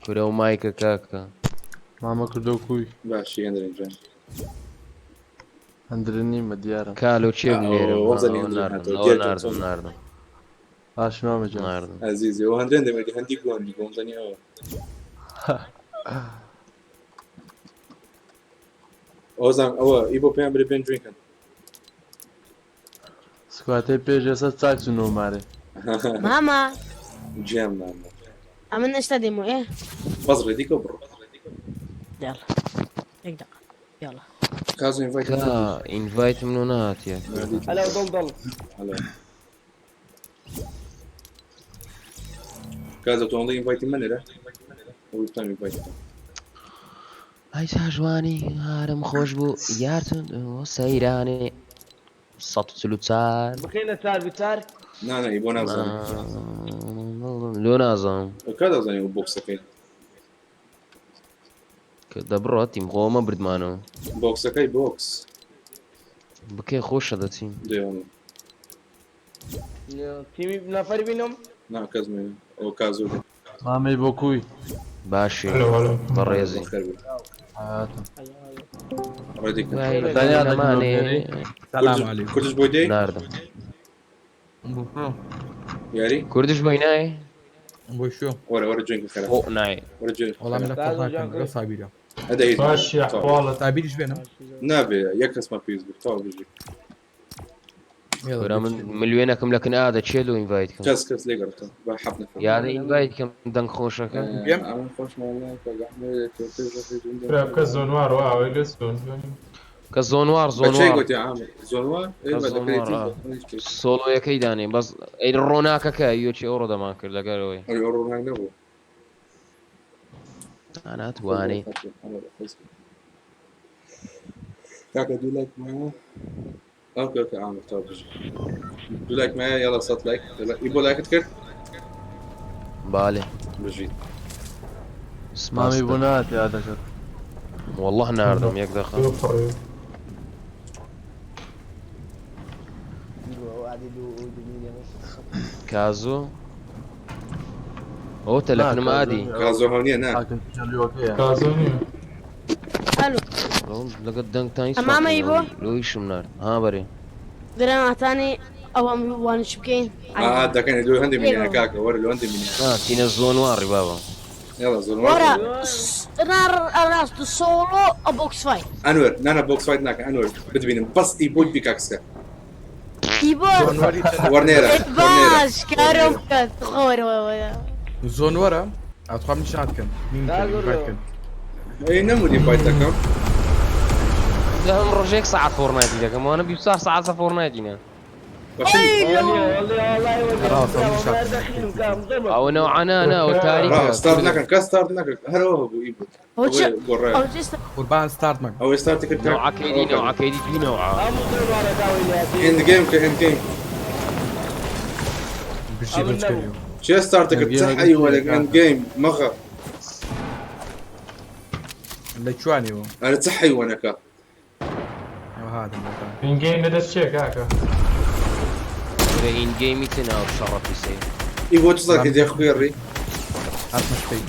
کورە و مایکە کاکە مامە کوردۆ کوی باشی هەندرێن جوێن هەندرێن نیمە دیارە کالۆ چێ بنێرم وەزانی ئەوە هەندرێن ناردم هاتەوە ئەوە دیار ناردم چۆن ناردم. باش مامە جان. ناردم. ئەزیزی ئەوە هەندرێن دەمێتی هەندی گۆندی گۆمزەنی ئەوە. ئەوزان ئەوە ئی بۆ پێیان برێ بێن جوین کەن. سکواتەی پێش ئێستا چاک چوونەوە مارێ. ماما گیان مامە. ئەمن ئێستا دێمەوە ئێ. بەس ڕێدیکە بڕۆ. يلا یەک دقە يلا. کازۆ ئینڤایت کا ئینڤایتم لۆ نەهاتیە. هەلو دڵ دڵ. هەلو کازۆ تۆ ئەڵێ ئینڤایتی منێرە ئەوەی بتان ئینڤایت بکەم. ئای چاژوانی هارم خۆش بوو یارتون سەیرانێ 144. بخینە چار بچار. نا نا ئی بۆ نازانم. لۆ نازانم. کا دەزانی ئەو بۆکسەکەی. کە دەبڕۆ تیم خۆ ئەمە بردمانەوە. بۆکسەکەی بۆکس. بکەی خۆشە دەچین. دەیانم. تیمی نەفەر بینم. نا کەس مێ ئەو کازۆ بێ. مامەی بۆ کوی؟ باشی هەلۆ هەلۆ. بەڕێزی. بەخێر بێی. حیاتم. ڕێدی کەن. دانیال دەکنەوە بنێری؟ سلام علیکم. کوردش بۆی دێی؟ ناردم. یاری؟ کوردش بۆی نایێ؟ بۆ شو؟ وەرە وەرە جوێن کە خێرا. خۆ نایێ. وەرە جوێن. وەڵام لە فۆرنایتم لەگەڵ سابیرە. ئەدە هیچ. باشی ئەحواڵت. سابیریش بێنم؟ نابێ یەک کەسمان پێویست بوو تەواو بژی. کورە من ملیۆنەکەم لە کن ئادە چێ لۆ ئینڤایت کەم. کەس کەس لێگەڕێتەوە بە حەفت نەفەر. یادە ئینڤایت کەم دەنگ خۆشەکە. بێم ئەمن خۆشم وەڵا کە گەحمەیە تۆ پێش ڕەفی دوندە. برا بکە زۆنوار و ئاوەی لە زۆن. کە زۆنوار بە چێ زۆنوار. گوتی عامر زۆنوار؟ ئێ کە بە زۆنوار دەکرێتی ئا. سۆڵۆیەکەی دانێ بەس ئەی ڕۆناکەکە یۆچی ئەوڕۆ دەمان کرد لەگەرەوەی. ئەی ئەو ڕۆناک نەبوو. ناتوانێ. کاکە دوو لایک مایە. ئۆکێ ئۆکێ عامر تەواو بژی. دوو لایک مایە یاڵا 100 لایک. ئی بۆ لایکت کرد؟ بالێ. بژیت. مامی بۆ ناهاتی ئادەکەت. والله ناردم یەک دقە. کازۆ ئەوە تەلەفنم ئادی. کازۆ هەو نییە نا. کازۆ نییە. ئەلو. لەگەڵ دەنگتان هیچ ئەمامە ئی بۆ؟ لۆیشم نارد ها بەرێ. درەناتانی ئەوەم وانش بکەین. ئا دەکەن لۆ هەندێ مینە کاکە وەرە لۆ هەندێ مینە. نا تینە زۆنواری بابا. یاڵا زۆنوار. وەرە نار ڕاست سۆڵۆ ئە بۆکس فایت. ئەنوەر نانا بۆکس فایت ناکە ئەنوەر بتبینم بەس ئی بۆی بیکاکسکە. ئی بۆ؟ وەرنێرە باش کارم بکە خۆر وەرە. زۆنوەرە ئەتخوام نیشان کەم. کەم. ئەی نەمودی فایت دەکەم. هەم ڕۆژێک سەعات فۆرنایتی دەکەم وانە 24 سەعات فۆرنایتی نا. ئەوە نەوعانە نا ئەوە تاریکە. ستارت نەکەن کەس ستارت نەکرد هەر ئەوە هەبوو ئی بوو. گۆڕێ. قوربان ستارت مەکە. ئەوەی ستارت کرد نەوعەکەی دی نەوعەکەی دی دوو نەوعە. ئێند گەیم کە ئێند گەیم. بژی بچکەوی. چێ ستارت کرد چ حەیوانێک ئێند گەیم مەغە. لە کوانیەوە؟ ئەرە چ حەیوانەکە؟ ئین گەیم لە دەست چێ کاکە؟ کورە ئین گەیمی چ ناو شەڕە پیسەی. ئی بۆ چ زاکرد یە خوێڕی؟ هاتمە شپەی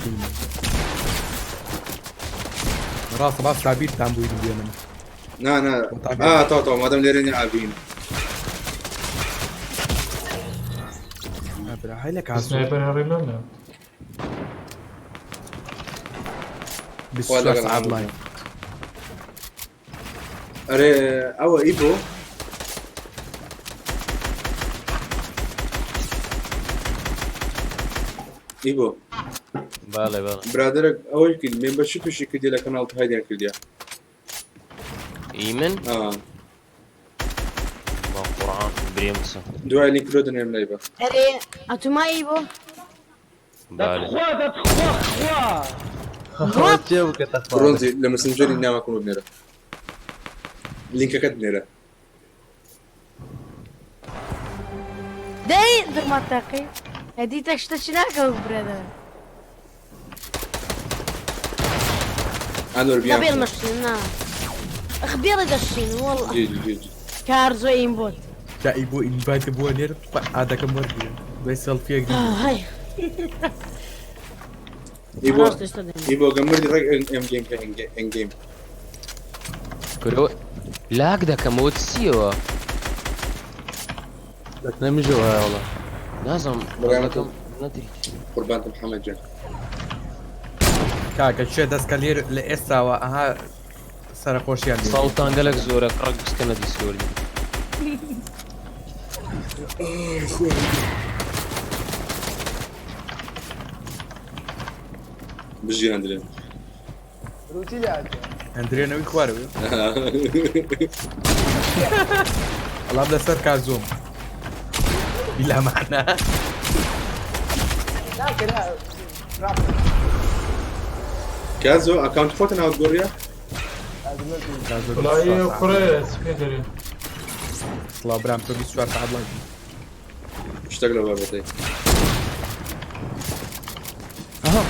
ڕاستە با سابیرتان بووی بێنم. نا نا ئا تاو تاو مادەم لێرە نیە ئابین. برا هەی لە کاسۆ. سنایپەر هەڕی لۆ نا. 24 سەعات لایڤ. ئەرێ ئەوە ئی بۆ؟ ئی بۆ؟ بەڵێ بەڵێ. برادەرەک ئەوەی کرد مێمبەرشیپیشی کردی لە کەناڵ هایدیان کردیا. ئی من؟ ئا. بە قورعان برێم چ. دوای لینک لۆ دەنێم لای بە. ئەرێ ئەتوما ئی بۆ؟ بالێ. دەتخوا دەتخوا خوا. برۆنزی لە مسنجەری ناوەکەم بنێرە. لینکەکەت بنێرە. دەی دڵمەتەقی ئەدی تە شتە چ ناکەم برادەر. ئەنوەر بیان. خبير مشين نا خبير دشين والله جی جی جی جی. كارزو ايم بوت جا ئی بۆ ئینڤایت بۆ نێرت ئادەکەم وەرگرن. دوای سێڵفیەک دی. هاي ئی بۆ ئی بۆ گەمردی ڕێک ئێم گەیم کە ئێن گەیم. کورە لاگ دەکەمەوە چیەوە؟ دەکنەمیژەوە هەیە وەڵا. نازم برامتم نەدریت. قوربانتم محەممەد جان. کاکە کێ دەستکە لێر لە ئێستاوە ئەها سەرخۆشیان لێ. ساڵتان گەلک زۆرە کڕک بسکەنە دیسکۆردی. بژی ئەندرێن. ڕووتی لە ئەندرێنەوەی خوارەوە. وەڵام لەسەر کازۆم. بلا معنى. کازۆ ئەکاونت خۆتە ناوت گۆڕیە؟ وەڵایی کوڕێ چ پێ دەرێ؟ سڵاو برام تۆ 24 سەعات لایڤی. شتێک لەو بابەتەی. ئەها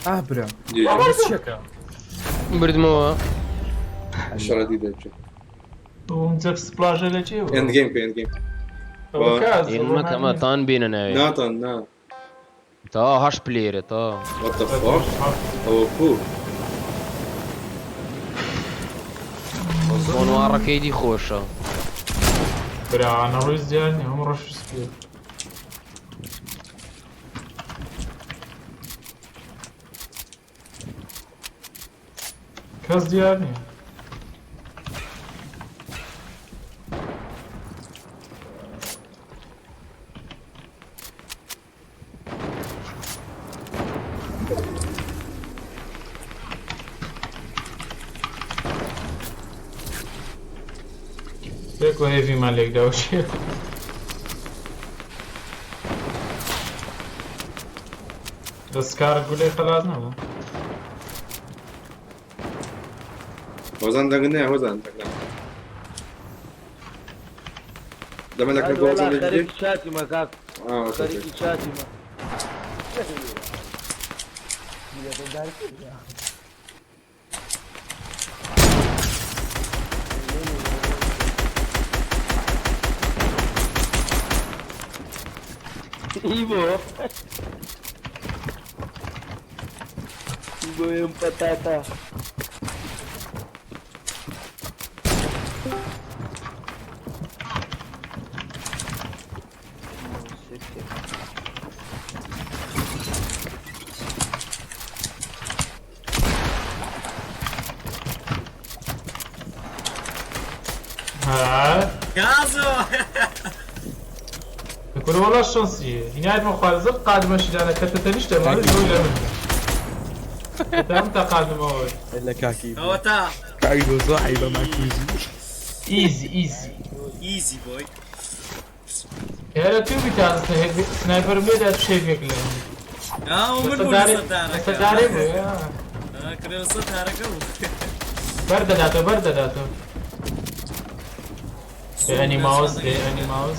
ئا برا. چیەکە؟ بردمەوە. شەڕە دیدە چێ. ومجەک سپلاژە لە چێ بوو؟ ئێند گەیم کە ئێند گەیم. ئەوە کاز مەکەمە تان بێنە ناوێ. ناتان نا. تا هەشت پلێرە تا. What the fuck؟ ئەوە کو؟ زۆنوارەکەی دی خۆشە. برا ئەنا ڕۆی زیاد نیە هەموو ڕەش و سپیە. کەس دیار نییە. پێکەوە هێڤیمان لێکداوە چییە؟ دەستکار گولەی خەلاس نەبوو. هۆزان دەنگ نییە هۆزان دەنگ نییە. دەمە لەکە بۆ هۆزان لێ خەریکی چاتیمە کاک آه، okay، okay. خەریکی چاتیمە. ئیبۆ ئیبۆ ئێم پەتاتا. ها كازو كل والله الشانسية هنا ما خالص قادمة شي انا كتتنيش تمام ولا من انت قادمة الا كاكي. هو تا كايدو صاحبة مع كوزي. ايزي ايزي ايزي بوي. هلا توبي تاع سنايبر ميدا تشيفك لهم اه ومن بو صداري بو اه كريم صدارك بردداتو بردداتو اني ماوس اني ماوس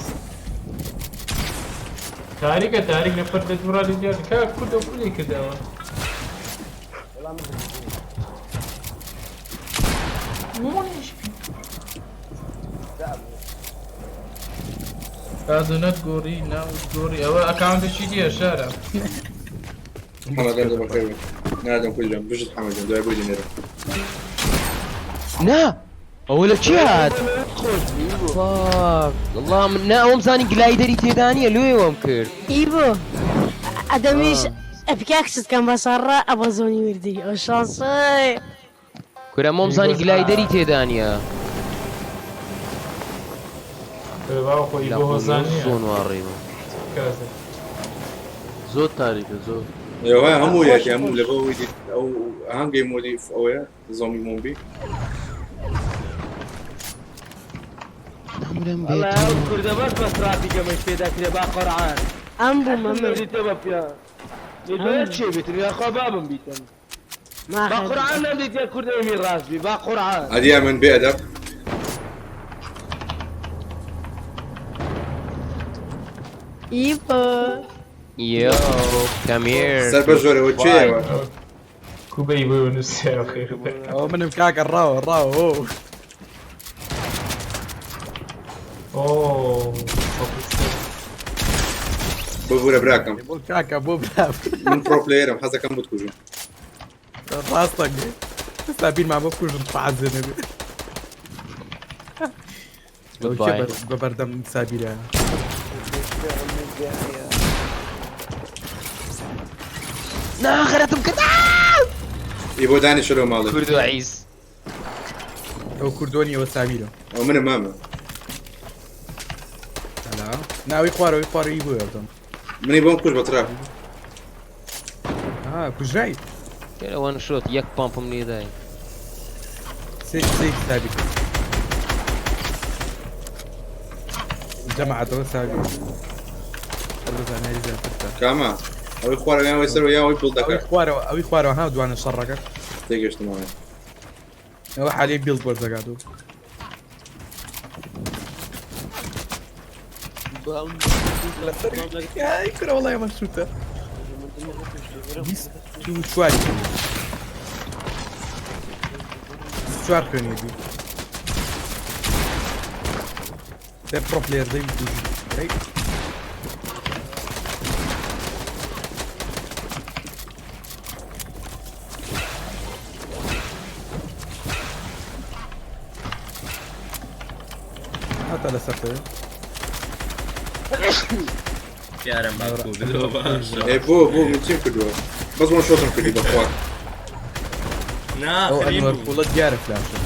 تاریکە تاریک نەفەر لە دوورا لێ دیار کاک کوردە کوردی کردەوە. تازە نەت گۆڕی ناوت گۆڕی ئەوە ئەکاونتێکی دیە شارە. محەممەد دەنگە بەخێر بێ. نادەم کوژم بژت محەممەد جان دوای بۆی دێنێرە. نا ئەوە لە چی هات؟ فاک والله من نا ئەوم زانی گلایدەری تێدا نییە لۆیەوەم کرد. ئیبۆ ئەدەمیش ئەپیکاکست کەم بەسەڕە ئەبەزۆنی وردی ئەو شانسەی. کورە مۆم زانی گلایدەری تێدا نییە. باوە خۆ ئیبۆ هۆزان نییە. زۆن واڕی بوو. کازە. زۆر تاریکە زۆر. ئێوە هەموو یەکی هەموو لەبەر ئەوەی ئەو هەنگەی مۆدی ئەوەیە زۆمبی مۆمبی. والله ئەو کوردە بەس بەسراتی گەمەش پێ دەکرێ با قورعان. ئەم بوومە من. دیتە بە پیا. لێ چێ بێتن یاخوا بابم بیتن. با قورعان نەم دیتە کورد ئەمی ڕاست بی با قورعان. ئەدیا من بێ ئەدەب. ئیبۆ Yo, come here. سەر بە ژۆرەوە کێیەوە؟ کوبەی بۆ نووسێ خێر. ئەوە منم کاکە ڕاوە ڕاوە ئۆ. ئۆ ببوورە براکەم. بۆ کاکە بۆ برا. من پرۆ پلەیەرم حەزەکەم بتکوژم. ڕاستە ئێستا بیرمان بۆ بکوژن فعزێ نەبێ. کێ بە بەردەم سابیرە؟ نا غەرەتم کرد. ئی بۆ دانیشە لەو ماڵێ. کوردۆ عیز. ئەو کوردۆ نییە، ئەوە سابیرە. ئەو منم مامە. ئەلا نا ئەوی خوارەوەی خوارەوە ئی بۆ یاردەم. منی بۆم کوش بە تراپ. ها کوژرای. کێرە وەن شۆت یەک پامپم لێدای. سێ سێ سابیر. جەماعەتەوە سابیر. هەر بە زانیاری زیاترتە. کامە؟ ئەوەی خوارەوە یان ئەوەی سەرەوە یان ئەوەی بڵدەکە؟ ئەوەی خوارەوە ئەوی خوارەوە ها دوانە شەڕەکە. تێگەشتم ئەوەیە. ئەوە حالی بیڵد وەردەگات و. ئای کورە وەڵای ئەمە شوتە. 24 24 خوێنی بی. دە پرۆ پلێر دەی بکوژی. ئەی. هەتا لەسەر تێ. یارم با کوردۆ باشە. ئێ بۆ بۆ من چیم کردووە؟ بەس وەن شۆتم کردی بەخوا. نا ئەو خریم ئەنوەر بوو. قوڵە دیارە فلاشە.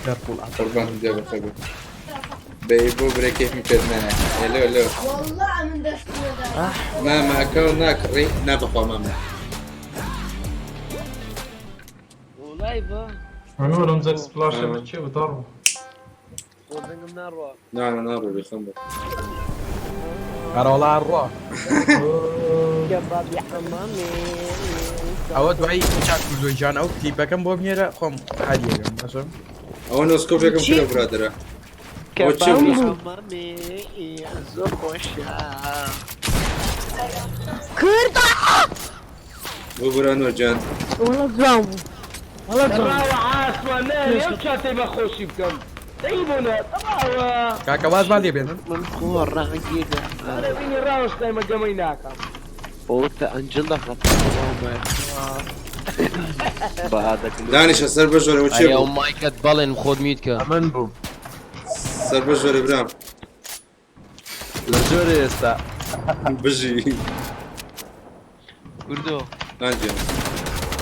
کارپوڵ قوربان دێ بەخێر بێ. بەی بۆ برێ کەیفم پێت نایە. ئێ لۆ لۆ. والله من دەست مامە ئەکاونت ناکڕی؟ نا بەخوا مامە. ئەنوەرم جەک سپلاشە بە کێ بدەڕم. نا نا ناڕۆ بێخەم بە. ئەرە وەڵا ڕۆ. ئەوە دوایی چاک کوردۆ گیان ئەو کلیپەکەم بۆ بنێرە خۆم عادیەکەم باشە. ئەوە نۆسکۆپێکم کردە برادەرە. ئەوە چی بوو نۆسکۆپ؟ کوردە بۆ برا نۆر گیان. وەڵا جوان بوو وەڵا جوان بوو. ڕاوە عاسمان نایەنێ ئەو چاتەی بە خۆشی بکەم دەی بۆ نە تەواوە. کاکە وازمان لێ بێنن. من خۆ ڕەنگی ئەرە بینی ڕاوەستایمە گەمەی ناکەم. دانیشە سەر بەژۆرەوە چێ ئەرێ ئەو بوو؟ مایکەت بەڵێن خۆت میوت کە. ئەمن بووم. سەر بەژۆرە برام. لە جۆرێ ئێستا. بژی. کوردۆ. ئانجیان.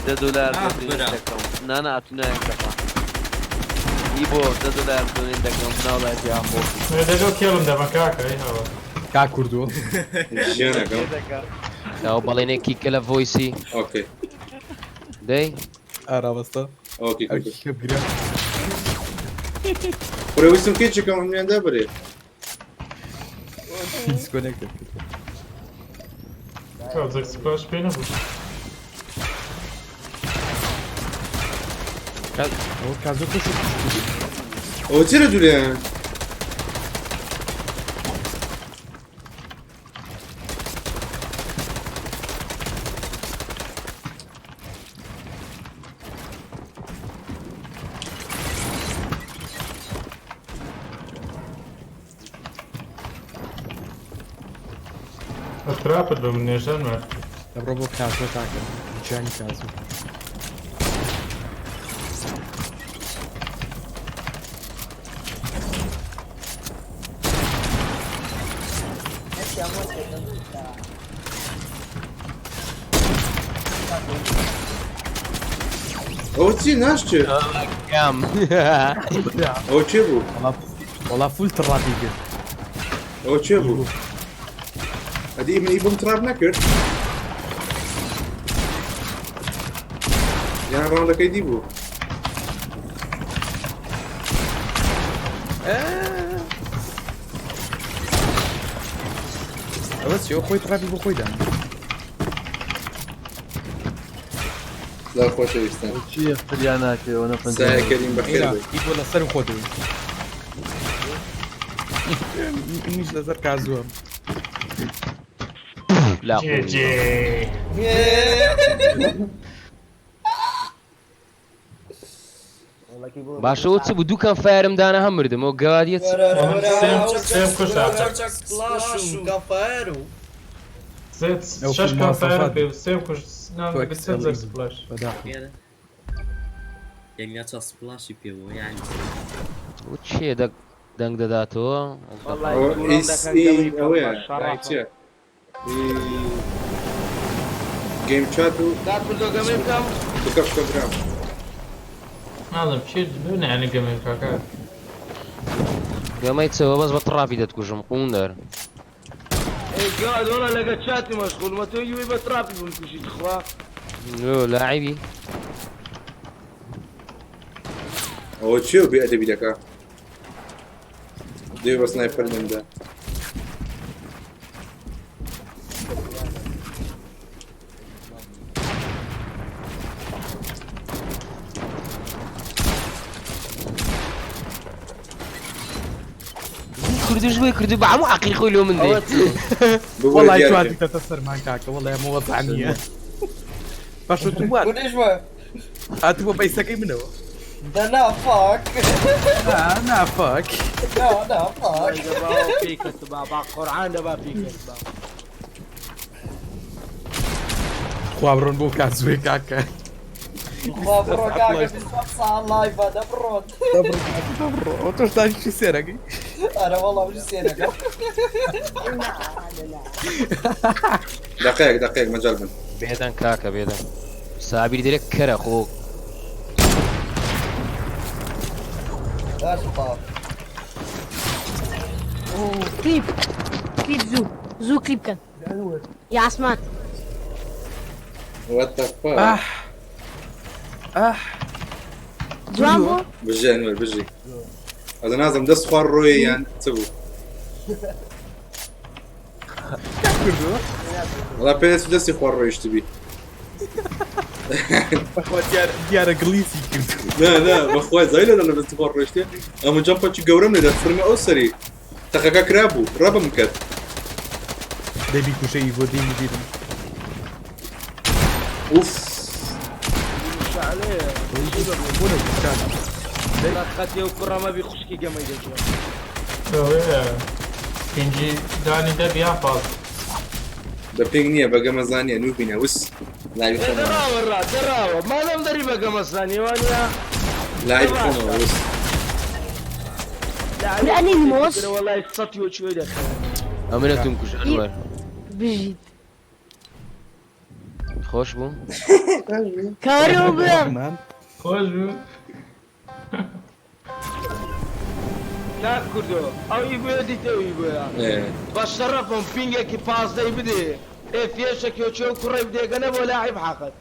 دە دۆلار ئاخ دۆنێت برا. دەکەم نا نا ئەتو نایەکەفا ئی بۆ دە دۆلار دۆنێت دەکەم ناوڵای پێیان بۆ دەگەڵ کێڵم دەبە کاکە ئەی هاوار. کاک کوردۆ. ژیانەکەم. ئەو بەڵێنێکی کە لە ڤۆیسی. ئۆکەی. دەی. ئارا بەستە. ئۆکەی ئەو کوردۆ. کیکە بگرە. کورە ویستم کێچێکم هەموویان دابرێ. دیسکۆنێکتت کرد. ئەو جەک سپلاش پێ نەبوو. ئەوە کازۆ تۆ شو ئەوە چی لە دوورێ؟ ئەتراپت بە من نێژان مات. دەبڕۆ بۆ کازۆ کاکە گیانی کازۆ. ئەوە چی ناشچێ؟ کام. ئەوە چێ بوو؟ وەڵا فول تڕاپی کرد. ئەوە چێ بوو؟ ئەدی من ئی بۆم تراپ نەکرد؟ یان ڕاوندەکەی دی بوو؟ ئەوە چی ئەو خۆی تڕاپی بۆ خۆی دانا. زۆر خۆشەویستن. چی فریا ناکەوە نە سایە کەریم بەخێر بێی. ئی بۆ لەسەر خۆ دەوی. منیش لەسەر کازووە. لا جێ جێ. باشە ئەوە چ بوو دووکان فایرم دانا هەم مردم ئەو گەوادیە چ من سێم سێم کوشت ئاخر. سپلاش و کەفایەر و ئەو شەش مواصفات. کەم پێ سێ کوشت تۆ سێ XLE. جار سپلاش. بەداخەوە. یەک ناچە سپلاشی پێ بوو یعنی و چێ دەنگ دەداتەوە؟ ئەوە ئیس ئەوەیە چییە؟ گەیم چات و کاک کوردۆ گەمەی بکەم بکە بکە برام. نازم چی ببینە یعنی گەمەی کاکە. گەمەی چەوە بەس بە تڕافی دەتکوژم قوندەر. ئەی گاد وەڵا لەگە چاتی مەشغولمە تۆ یوی بە تراپی بمکوژی تخوا. لۆ لاعبی. ئەوە چییە بێ ئەدەبی دەکا؟ دێ بە سنایپەر لێمدا. کوردش بۆی کوردی بە هەموو عەقلی خۆی لۆ من دێ. وەڵای تو هاتیتە سەرمان کاکە وەڵای ئەمە وەزع نییە. باشە تو وات کوردش بۆ هاتووە پەیسەکەی منەوە. دەنا فاک. نا فاک. نا نا فاک. پێی کەتبا با قورعان دەبا پێی کەتبا. خوا بڕۆن بۆ کازوێ کاکە. خوا بڕۆ کاکە 27 ساڵ لایڤە دەبڕۆن. دەبڕۆ ئەوە تۆش دانیشتی سێرەکەی. ئەرە وەڵا منیش سێرەکەم. دقیق دقیق مەجال بن. بێدەن کاکە بێدەن. سابیر دەرێک کەرە خۆ. باش طاف. کلیپ کلیپ زوو زوو کلیپ بکەن یا عسمان. What the fuck؟ ئاه جوان بوو؟ بژی ئەنوەر بژی. ئەزە نازم دەست خوار ڕۆیە یان چ بوو؟ وەڵا پێ دەست دەستی خوار ڕۆیشتبی. بەخوا دیارە گڵیسی کرد. نا نا بەخوای زای لە لە دەستی خوار ڕۆیشتێ ئەمە جەمپەکی گەورەم لێدا فرمە ئەو سەری تەقەکە کرابوو ڕەبم کرد. دەبی کوشەی بۆ دینی بیرم. ئوف. خەتی و کوڕەمە بی خوشکی گەمەی دەکرد. ئەوەیە پینجی دانی دەبی یا پاز. بە پێنگ نییە بە گەمەزانیە نوو بینە وس لاوی خۆمەوە. دەراوە ڕا دەراوە مادەم دەری بە گەمەزانیوانە. لاوی خۆمەوە وس. لەئەنی مۆس؟ وەڵای سەتی و چوێ دەکەن. ئەمنە توم کوژ ئەنوەر. بژیت. خۆش بوو؟ کارۆ بڵێم. خۆش بوو. کاک کوردۆ ئەو ئیبوێ دیتە ئەو ئیبوێ بە شەرەفم پینگێکی پازدەی بدێ ئێ فێشەکی و چێ و کوڕی بدێگەنە بۆ لاعیب حەقت.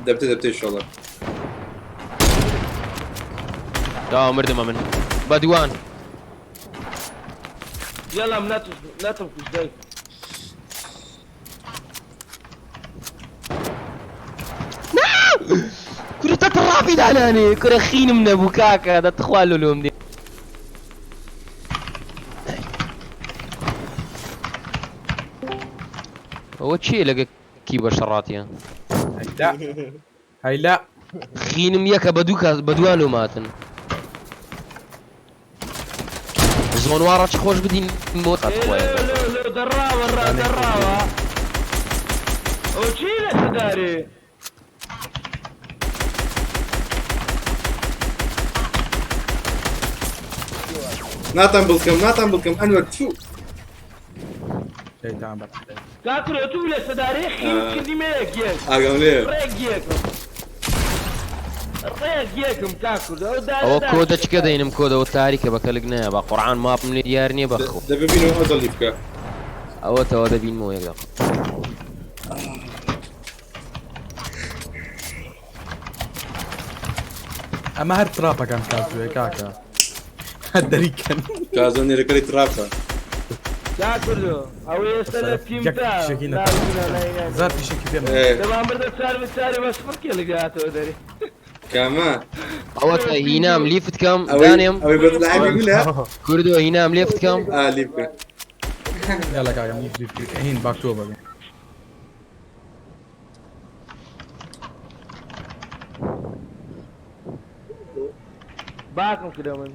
دەبتێ دەبتێ ئینشاڵڵا. داوا مردم ئەمن بە دوان. یەڵا ناتم کوش دای. کورە تە تڕافی دانانێ کورە خینم نەبوو کاکە دەتخوا لۆلۆم دێ. ئەوە چییە لەگە کی بە شەڕاتیە؟ هەیلا هەیلا. خینم یەکە بە دوو کەس بە دوان لۆماتن. زۆن وا ڕەچ خۆش بدین بۆ خۆیان. لۆ دەراوە ڕا دەراوە. ئەو چی لە دارێ؟ ناتان بڵکەم ناتان بڵکەم ئەنوەر تفو. شەیتان بەر. کاکرۆ تو لە سەدارێ خین کردیمە یەک یەک. ئاگام لێیە. ڕێک یەکم. ڕێک یەکم کاک کوردۆ ئەو دارە ئەوە دار. کۆدە چکە دەینم کۆدەوە تاریکە بە کەلک نایە بە قورعان ماپم لێ دیار نییە بەخۆ. دە ببینەوە ئەجەڵی بکە. ئەوە تەوە دەبینمەوە یەک دەقە. ئەمە هەر تراپەکان کاتوێ کاکە. هەر دەریکەن. کازۆ نێرەکەی تراپە. کاک کوردۆ ئەوە ئێستا لە تیم یەک تا پیشەکی نەکەم. زار پیشەکی پێم. دەبان بردە چار بە چاری بە سفر کێ لەگاتەوە دەری. کامە؟ ئەوە تە هینام لیفت کەم ئەوەی دانێم. ئەوەی بەس لاعبی گولە؟ کوردۆ هینام لێفت کەم. ئا لیف بکە. یالا کاکە من لیف بکە. هین باک تۆ بەگەم. باکم کردە من.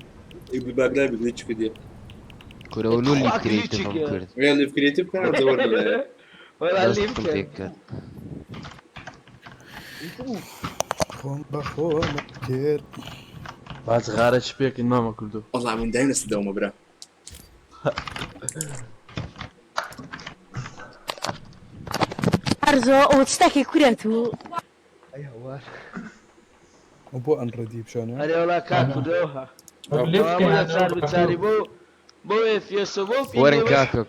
باک لا بگوی چ کردیە. کورە لۆ لیف کرێتیڤم کرد. وێ لیف کرێتیڤ کە زۆر دەڵێ. وەڵا لیف دەستم کرد. پێ کرد. خۆم بە خۆم کرد. باس غارە چ پێکن مامە کوردۆ. وەڵا من دایم لەسەر دەومە برا. ئەرزۆ ئەوە شتێکی کورە تو. ئەی هەوار. بۆ ئەنڕەدی بشانە. ئەرێ وەڵا کاک کوردۆ ها. ئەوە چار بچاری بۆ بۆ ئێفیەسۆ بۆ وەرن کاکە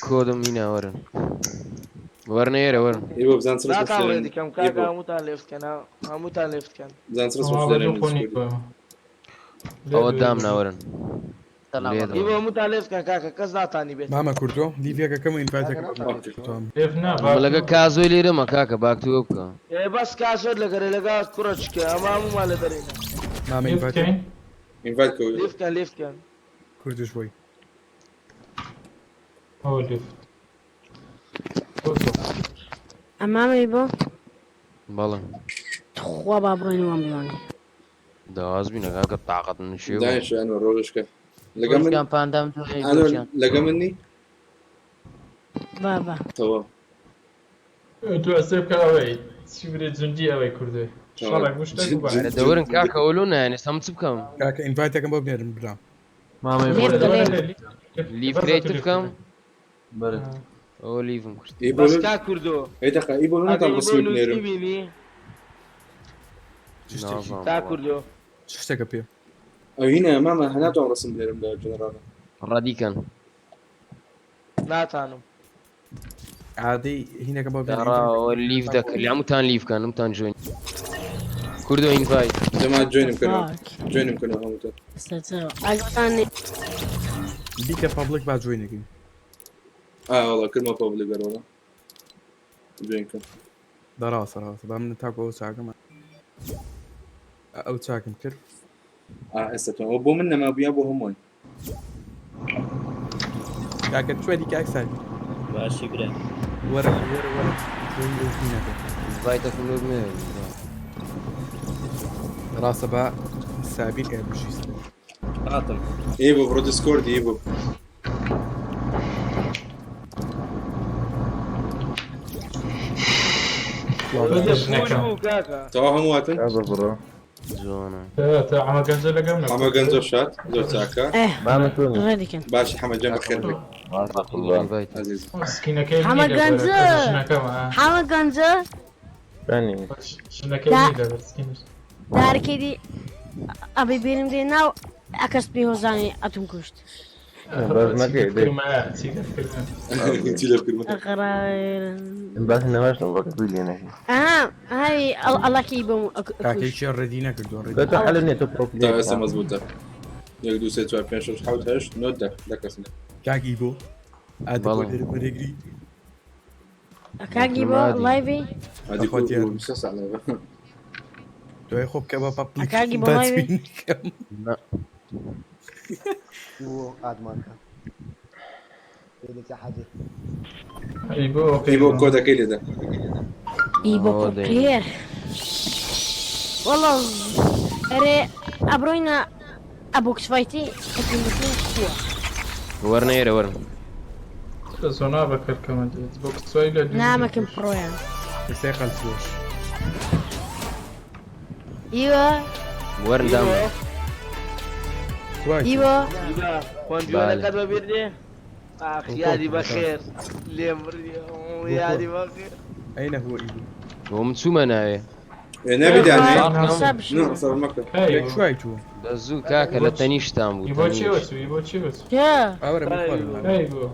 کۆدم هینا وەرن. وەرنە ئێرە وەرن. ئێوە بزان چ ناتان ڕێدی کەم کاکە هەمووتان لێفت کەن هەمووتان لێفت کەن. بزان چ ئەوە دامنا وەرن. ئێوە هەمووتان لێفت کەن کاکە کەس ناتانی بێت. مامە کوردۆ لیڤێکەکەم و ئینڤایتەکەم لەگە کازۆی لێرەمە کاکە باکتوە بکە. ئێ بەس کازۆت لەگەرێ لەگا کوڕە چکە ئەمە هەموومان لە دەرێنە. مامە ئینڤایت ئینڤایت کە لێفت کەن لێفت کەن. کوردش بۆی. ئەوە لێفت. ئەمامەی بۆ بەڵێ. تخوا با بڕۆین وام بڵێ. داواز بینە کاکە تاقەت نشێ. دایش ئەنوە ڕۆژشکە. لەگە من گۆشتیان پاندام ئەنوە لەگە من نی؟ بابا. تەواو. تۆ ئەسێ بکە ئەوەی چی برێ جوندی ئەوەی کوردێ. شەڵێک بوو شتێک بوو ئەرە دەورن کاکە ئەوە لۆ نایەن ئێستا من چ بکەم؟ کاکە ئینڤایتەکەم بۆ بنێرن برا. مامەی لیڤ کرێتیڤ بکەم؟ بەرێ. ئەوە لیڤم کرد. بەس کاک کوردۆ. ئەی دەقە ئی بۆ ناتان ئەگەر بۆ ڕسمی نووسی بنێرم. بینی نازانم کاک کوردۆ. چ شتێکە پێ؟ ئەو هینە مامە هەناتوان ڕسم بنێرم لە جەنەراڵە. ڕەدیکەن. ناتانم. عادی هینەکەم بۆ بنێرن. داڕاوە لیڤ دەکرد لە هەمووتان لیڤ کەن هەمووتان جوین. کوردۆ ئینڤایت. جەماعەت جوێنم کەنەوە. جوێنم کەنەوە هەمووتان. ئەگەتان بیکە پەبڵیک با جوێنەکەین. ئا وەڵا کردمە پەبڵیک بەرەوە. جوێن کەم. دەڕاستە ڕاستە با من تاکو ئەو چاکەم ئەو چاکم کرد. ئا ئێستا تۆ ئەوە بۆ من نەما بوو یا بۆ هەمووان؟ کاکە چواری کاک سامی. باشی برا. وەرە وەرە وەرە جوێن لەو هینەکە. ئینڤایتەکەم لۆ بنێرن. ڕاستە با سابیر ئێ بژیست. هاتم. ئێ بۆ بڕۆ دیسکۆردی ئێ بۆ. تەواو هەموو هاتن؟ جوانە. تا حەمە گەنجە لەگەم نەکە. حەمە گەنجە شاد زۆر چاکە. ڕێدیکەن. باشی حەمە گیان بەخێر بێی. عەزیز. سکینەکەی حەمە گەنجە ژنەکەمە. حەمە گەنجە ژنەکەی لەبەر سکینش. دارکێدی ئەبی بێنم دێ ناو ئەکەس پێ هۆزانی ئەتوم کوشت. چی لە بکردمە؟ باس نەماشتم بەکە بووی لێ نەکەی. ئەها هاي ئەڵاکی بۆم کاکە یەکی ڕێدی نەکردووە ڕێدی. تۆ حەلت نییە تۆ پرۆ تا ئێستا مەزبووتە. یەک دوو سێ چوار پێنج شەش حەوت هەشت نۆ دە دە کەسن. کاک ئیبۆ ئادە بۆ بەڵێ. لێرە وەرەگری. کاکی بۆ لایڤی ئادی خۆت دیارم. سێ ساڵە. دوای خۆ بکە بە پەبڵیک کاکی بۆ با لایڤی جوێنی کەم. نا. ئەی بۆ کۆدەکەی لێدە. ئی بۆ ئەوە دەین. پرۆپلێر وەڵا ئەرێ ئەبڕۆینە ئەبۆکس فایتی ئەتیم بکەین خووە. وەرنە ئێرە وەرن. زۆنا بەکرد کەمە دێت بۆ کسوای لە دوو نامەکەم پرۆیان. ئێستا قەلتوەش. ئیوە وەرن دامنا. ئیوە خۆندیوانەکەت بەبیر دێ؟ ئاخ یادی بەخێر لێم بردی یادی بەخێر. ئەینە هو ئیبۆ؟ بۆ من چوومە ناوێ. ئێ نەبی دانێ. حساب نۆ سەر مەکە. لە کوێی تۆ؟ بە زوو کاکە لە تەنیشتان بوو ئیبۆ چی تەنیشت. وەچوو ئیبۆ چی وەچوو؟ چێ؟ ئاوەرە من خۆرم. ئەی بۆ.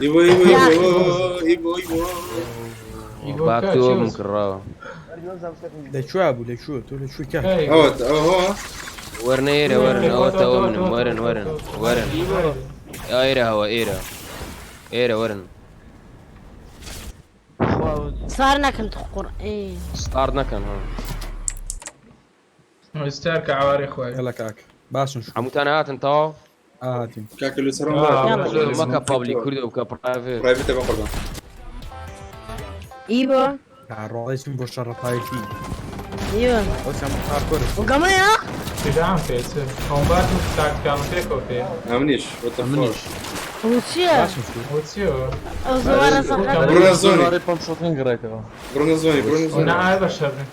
ئیبۆ ئیبۆ ئیبۆ ئیبۆ ئیبۆ. ئیبۆ باک کا تۆ چی بم وەچوو؟ کڕاوە. لە کوێ بوو لە کوێ تۆ لە کوێ کاک؟ ئەوە ئەوە هۆ. وەرنە ئێرە وەرن ئەوە تەوە منم وەرن وەرن وەرن. ئێرە هەوە ئێرە. ئێرە وەرن. سار نەکەن تخقڕ ئێ. ستارت نەکەن ها. ئێستا کە عوارەی خوای. یەڵا کاک باشن شو. هەمووتان هاتن تەواو؟ هاتین. کاکە لە سەرم مەکە پەبڵیک کوردۆ بکە پرایڤێت. پرایڤێتە بە قوربان. ئیبۆ ڕۆڵێکم بۆ شەڕەپایەتی. ئیوە ئەو سام هاردکۆرە. وگەمەیە؟ تدعم پێ چ کۆمبات و تاکتیکاڵم پێکەوە پێ. ئەمنیش what the fuck. ئەوە چییە؟ باشم شکر. ئەوە چییە؟ ئەو زۆرە سەقەت. بڕۆنە زۆنی. زۆرە 500 گڕێتەوە. بڕۆنە زۆنی بڕۆنە زۆنی. نا ئای بەشەر بن.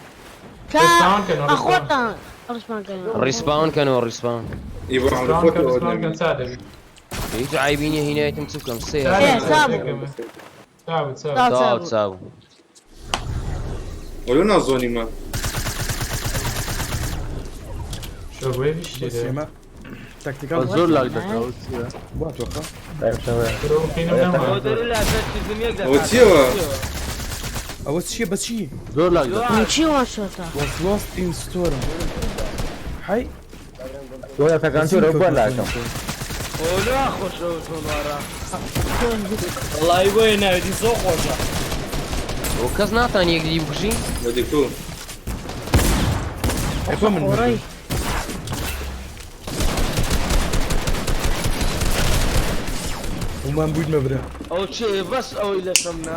کە ڕیسپاون کەن ڕیسپاون. ئەخۆتان ڕشمان کەن. ڕیسپاون کەنەوە ڕیسپاون. ئی بۆ عمری ڕیسپاون خۆت کەن ئەوە ڕیسپاون کەن نەمێنی. چا دەبی. هیچ عیبی نییە هینایەتم چ بکەم سێ چا ئێ دەبی سابوو. پێکەمە. چاو چاو. چاو تاو چاو. چاو. وەلو نا زۆنی ما. شۆگوێ بیشتی بەس دێ. ئێمە تاکتیکال زۆر لاگ دەکا ئەوە چییە؟ بوا تۆخە. دایم شەوێ. برۆ قینم نەما. ئەوە دەری لا تەرکیزم یەک ئەوە دەکات چییەوە؟ ئەوە چییە بەچی؟ زۆر لاگ دەکا. من چی وان شۆتا؟ Was lost in storm. حی زۆر تەکان بەچی چۆرە بۆ کەوتمە لاکەم. زۆنی ئەوە لا خۆشەوە زۆنوارە. وەڵی بۆیە ناوێتی زۆر خۆشە. و کەس ناتان یەکدی بکوژی؟ بەدی کو. ئەی خۆ من خۆڕەی. مردم. ومان بوویت مەبرە. ئەو چێ بەس ئەوەی لەسەم نا.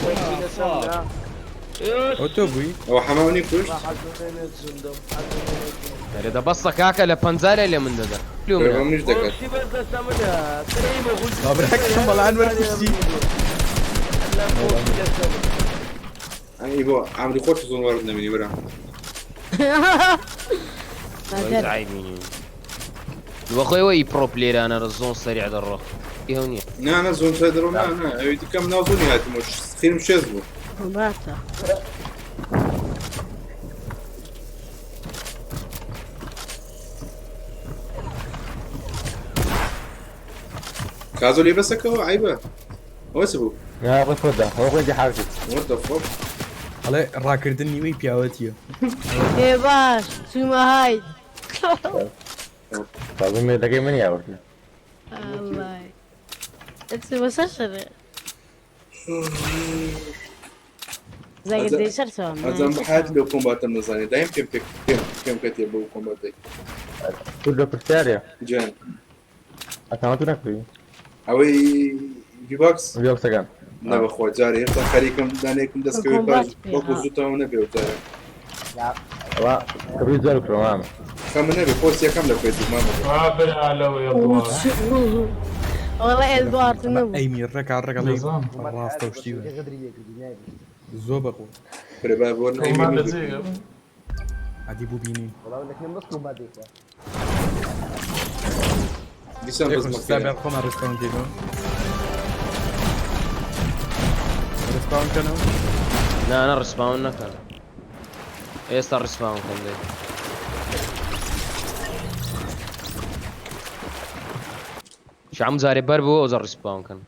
بەسی لەسەم نا. ئەوە تۆ بووی؟ ئەوە حەماونی کوشت؟ حەزمێنێت زیندەم حەزمێنێت زیندەم. دەرێ دە بەسە کاکە لە پەنجارێ لێ من دەدا. لۆ بەرە منە. منیش دەکات. خۆشی بەس لەسەم نا. ترەی بۆ خۆشی بابراکەم بەڵام وەرکوشتی. لە خۆشی لەسەم. ئەی بۆ عمری خۆت زۆن وارد نەمێنی برا. هیچ عیبی نییە. بەخۆی وەی پرۆ پلێرانە ڕە زۆن سەریع دەڕۆ. ئێوە نییە. نا نا زۆن سەر دەڕۆ نا نا ئەوی دیکەم ناو زۆنی هاتمەوە خیرم شێز بوو. باتە. کازۆ لێ بەسەکەوە عیبە. ئەوە چ بوو؟ نا ڕێ خۆدا ئەوە خۆی حاکت. What the fuck؟ ئەڵێ ڕاکردن نیوەی پیاوەتیە. ئێ باش چوومە هایت. تازە مێردەکەی من یاوردن. ئەڵای. چوومە سەر شەرێ. زاگە دەی سەر چاوم. ئەزان بەحات لەو کۆمباتەم نەزانێ دایم پێم پێ پێم پێم کەتێ بەو کۆمباتێک. کوردە پرسیارە. جان. ئەکاونت نەکردی؟ ئەوەی ڤیباکس؟ ڤیباکسەکان. نا بەخوا جارێ هێشتا خەریکم دانێکم دەستکەوێ باش وەکو زوو تەواو نەبێ و جارێ. ئەوە کەبی زۆر بکڕە مامە. خەمە نەبێ پۆست یەکەم لە فەیسبوک مامە. وا برا لەوە یەڵدوار. وەڵا ئێلدوارد نەبوو. ئەیمی ڕێکا ڕێگەڵی ڕاستە و شتی وە. زۆر بەخۆ. برێ با بۆ ئەیمی کۆمبات لە جێگە. عادی بوو بینی. دیسان یەکم بەزمەکەیە. سابع خۆمان ڕێسپاون کەینەوە. ڕێسپاون کەنەوە؟ نا نا ڕیسپاون نەکەن. ئێستا ڕیسپاون کەن دەی. شعم جارێ بەر بوو ئەوجا ڕیسپاون کەن.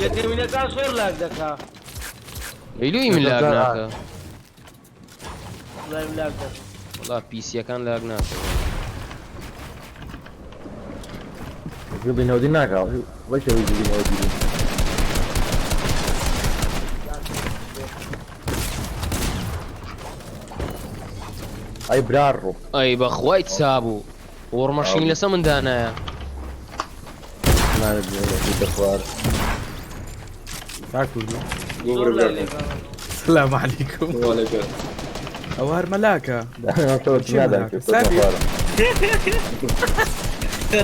یەکەمینەکان زۆر لاگ دەکا. ئەی لۆی من لاگ ناکە. لایم لاگ دەکا. وەڵا پیسیەکان لاگ ناکە. گوڵی نەودی ناکا. وەی شەوی گوڵی نەودی بوو. ئەی برار ڕۆ. ئەی بەخوای چابوو. وەڕمەشین لەسە من دانایە. خوار. تا کوردی. گوڵ برا. سلام علیکم. وعلیکم. ئەوە هەر مەلاکە. چی مەلاکە؟ سابیر.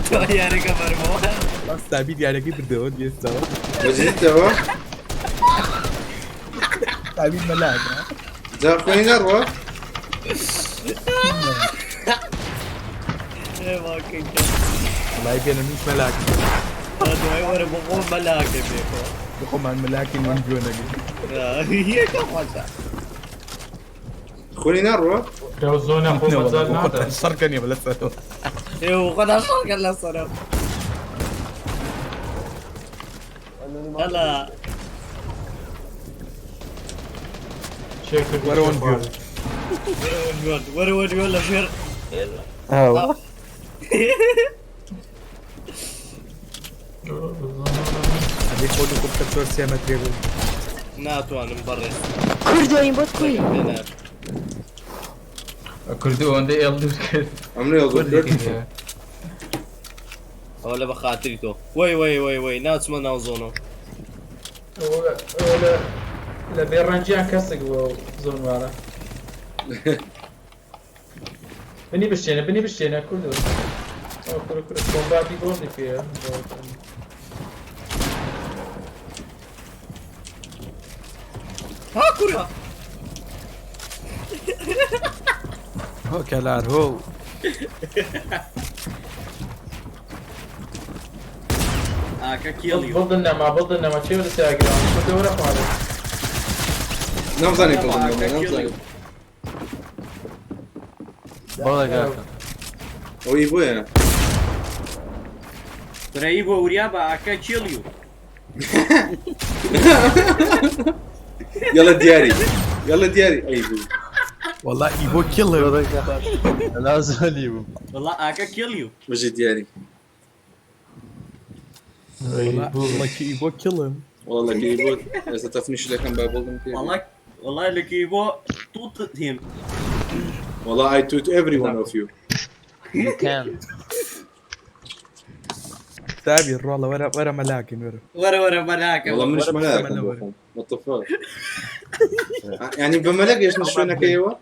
تۆ یارەکە بەرمەوە. سابیر یارەکەی بردەوە ئێستاوە. وەزیتەوە؟ سابیر مەلاکە. جا خوێنی نەڕوە؟ وەڵای پێنە منیش مەلاکم. دوای وەرە بۆ خۆم مەلاکە پێکەوە. بۆ خۆمان مەلاکین من گوێ نەگرین. یەکە خۆشە. خوێنی نەڕوە؟ لەو زۆنە خۆ مەجال نادا. شەڕکە نیە لەسەرەوە. ئێوە خۆدا شەڕکە لەسەرەوە. هەلا. وەرە وەن گوێ. وەرە وەن گوێ لە ژێر. ئەو. ئەدەی خۆت و بکە چۆر سێ مەترێ بوو. ناتوانم بەڕێز. کوردۆین بۆت کوی. کوردی ئەوەندەی ئێڵ دوور کرد. ئەم ئێڵ دوور کرد. ئەوە لە بەخاتری تۆ. وەی وەی وەی وەی ناچمە ناو زۆنەوە. ئەوە لە لە بێڕەنجیان کەسێک بووە و زۆنوارە. بنی بشتێنە بنی بشتێنە کوردۆ. ئەو کورە کورە کۆمباتی گۆڵدی پێیە. ها کورە هۆ کەلار هۆ ئاکە کێڵی بڵدن نەما بڵدن نەما چێ لە سیاگران کوردۆ وەرە خوارێ. نامزانی بڵدن نەما نامزانی. بەڵێ کاکە ئەو ئیبۆیە. برا ئیبۆ وریا بە ئاکە کێڵی و يلا دياري يلا دياري ايبو والله ايبو كيلر لازم ايبو والله ئاکە کێڵی و بجي دياري والله ايبو كيلر والله كيبو اذا تفنيش لكم بابل والله والله لك ئیبۆ توت هیم والله I toot every one of you You can. سابير والله ورا ورا ملاكن ورا وەرە وەرە مەلاکە والله منش ملاك what the fuck يعني بملاك ايش نشونا كيوا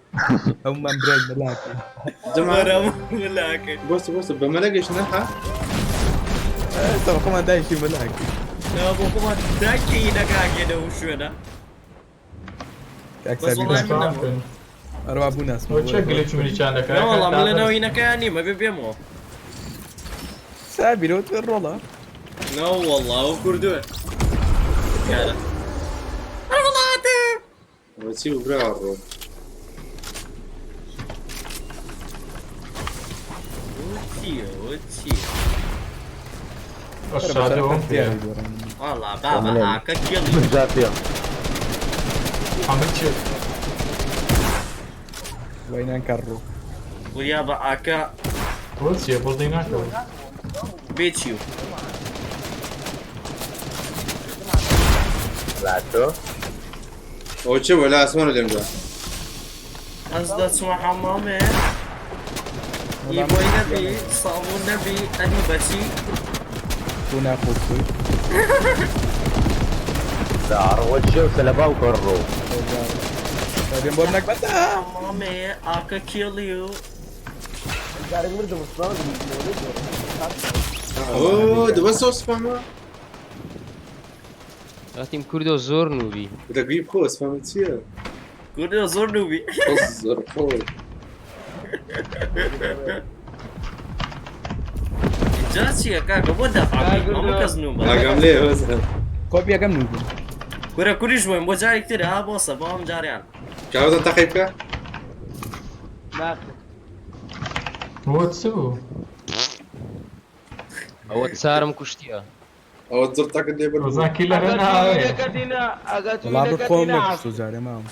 هم بريد ملاكي وەرە مەلاکە بص بص بملاك ايش نحا ترى كمان دايشي ملاكي نا بۆ خۆمان داکی نەکاکێ لەو شوێنە كاك بس سابير والله من نەبوو. أربعة بو ناس ئەوە چه گلێکی منیچان دەکات؟ نا والله من لە ناوینەکەیان نیمە بێ بێمەوە سابير وتر رولا نا والله ئەو کوردوە کارە وتي برا الرو چییە ئەوە چییە ئەشادەوەم پێیە. والله بابا ئاکە کێڵی ئەمە چێ؟ وين كرو وریا بە ئاکە بۆ چییە؟ بڵدی ناکەوە. بێ چیو او تشو ولا اسمان ولا مجا ئەس دەچمە حەمامێ ئیبۆی نەبی سابوون نەبی ئەدی بەچی كنا خوصي بعدين بورنك بس حەمامێ ئاکە کێڵی و اوه ده بس اسفهم وقتیم کوردۆ زۆر نوبی بدك تجيب خو اسفهم تصير کوردۆ زۆر نوبی قصر خو جا چییە کاکە بۆ دەفع هەموو کەس نوبە ئاگام لێ بەس كوبيا كم نوبي کورە کوریش بووین بۆ جارێک تر ها بۆسە بۆ ئەم جاریان كاوزن تقيب كا بۆ چ بوو؟ ئەوە چارم کوشتیە او تزرتك اللي بر وزان کیلەرە ناوێ. والله بقوم نفسه زاري ما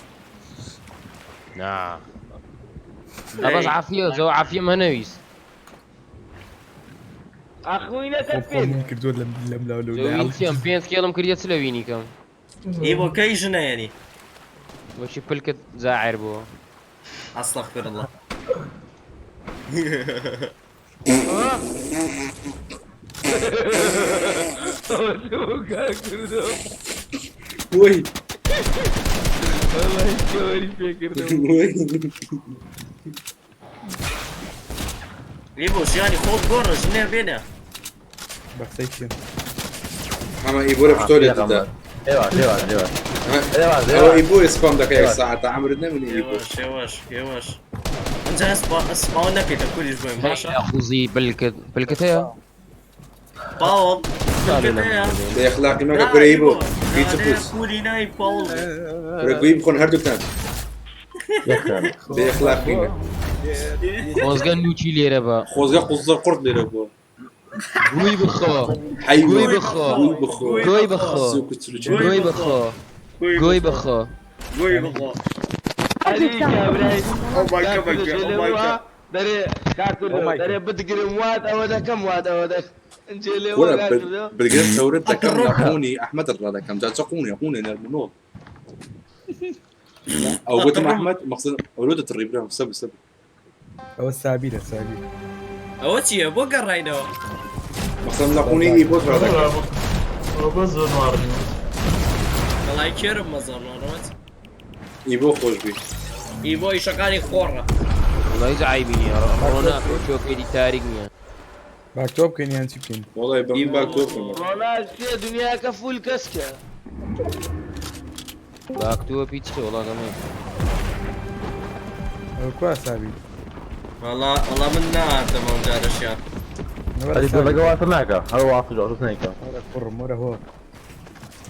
نا بەس عافیە زۆ عافیەم هەنەویست خۆم من کردووە لەم لەم لاو لەو زۆ چیم پێنج کێڵم کردیە چ لە وینی کەم ئیبۆ کەی ژنە یعنی بۆچی پلکت زاعر بووە ئەستەغفر الله وي والله کەوەری پێکردم وي ئیبۆ ژیانی خۆت گۆڕە ژنێ بێنە بەقسەی چیم اما ايبو بتولي تدا او ايبو سبام دقيقة ساعة عمرنا من ايبو هێواش هێواش هێواش ئەنجا ئەسپاوە نەکەیتە کوریش بووین باشە خوزی بلکت بلکت هەیە باوەڵ پلکت هەیە ده اخلاقي ما كوري ايبو بيتبوس کوری نای پاوڵ كوري بخون هردو كان ده اخلاقي خۆزگە نوچی لێرە بە خۆزگە قوزە قورت لێرە بووە گوی بخۆ حی گوی بخۆ گوی بخۆ گوی بخۆ سوک و چلوچ. گوی بخۆ گوی بخۆ گوی بخۆ ئەری کابرای Oh my God, my God, oh my God. دەرێ کاکردۆ دەرێ بتگرم وات ئەوە دەکەم وات ئەوە دەکەم ئەنجێ لێ ولا وە کاکردۆ بالجرد ثورت دكم لقوني احمد الرا دكم جا تقوني قوني نرمنو او قلت مع احمد مقصد اولاد الريبرام سب سب ئەوە سابیرە سابیر ئەوە چییە بۆ گەڕاینەوە مقصد لقوني ايبو را دكم ئەوە بۆ زۆر نوار نیوە. وەڵای کێرم مەزەڕۆت. ئیبۆ خۆش بی. ئیبۆ ئیشەکانی خۆڕە. وەڵای هیچ عەیبی نییە ڕۆناکە و چۆکەی تاریک نییە. باک تۆ بکەین یان چی بکەین؟ وەڵای بە من باک تۆ بکەم. ڕۆناک چیە دنیاکە فول کەسکە. باک تۆ پی چیە وەڵا گەمەی. ئەوە کوا سابی؟ وەڵا وەڵا من نەهاتم ئەو جارەشیان. ئەدی دڵەکە واتر ناکا هەر واتر جۆرس نیکا. وەرە کوڕم وەرە هۆ.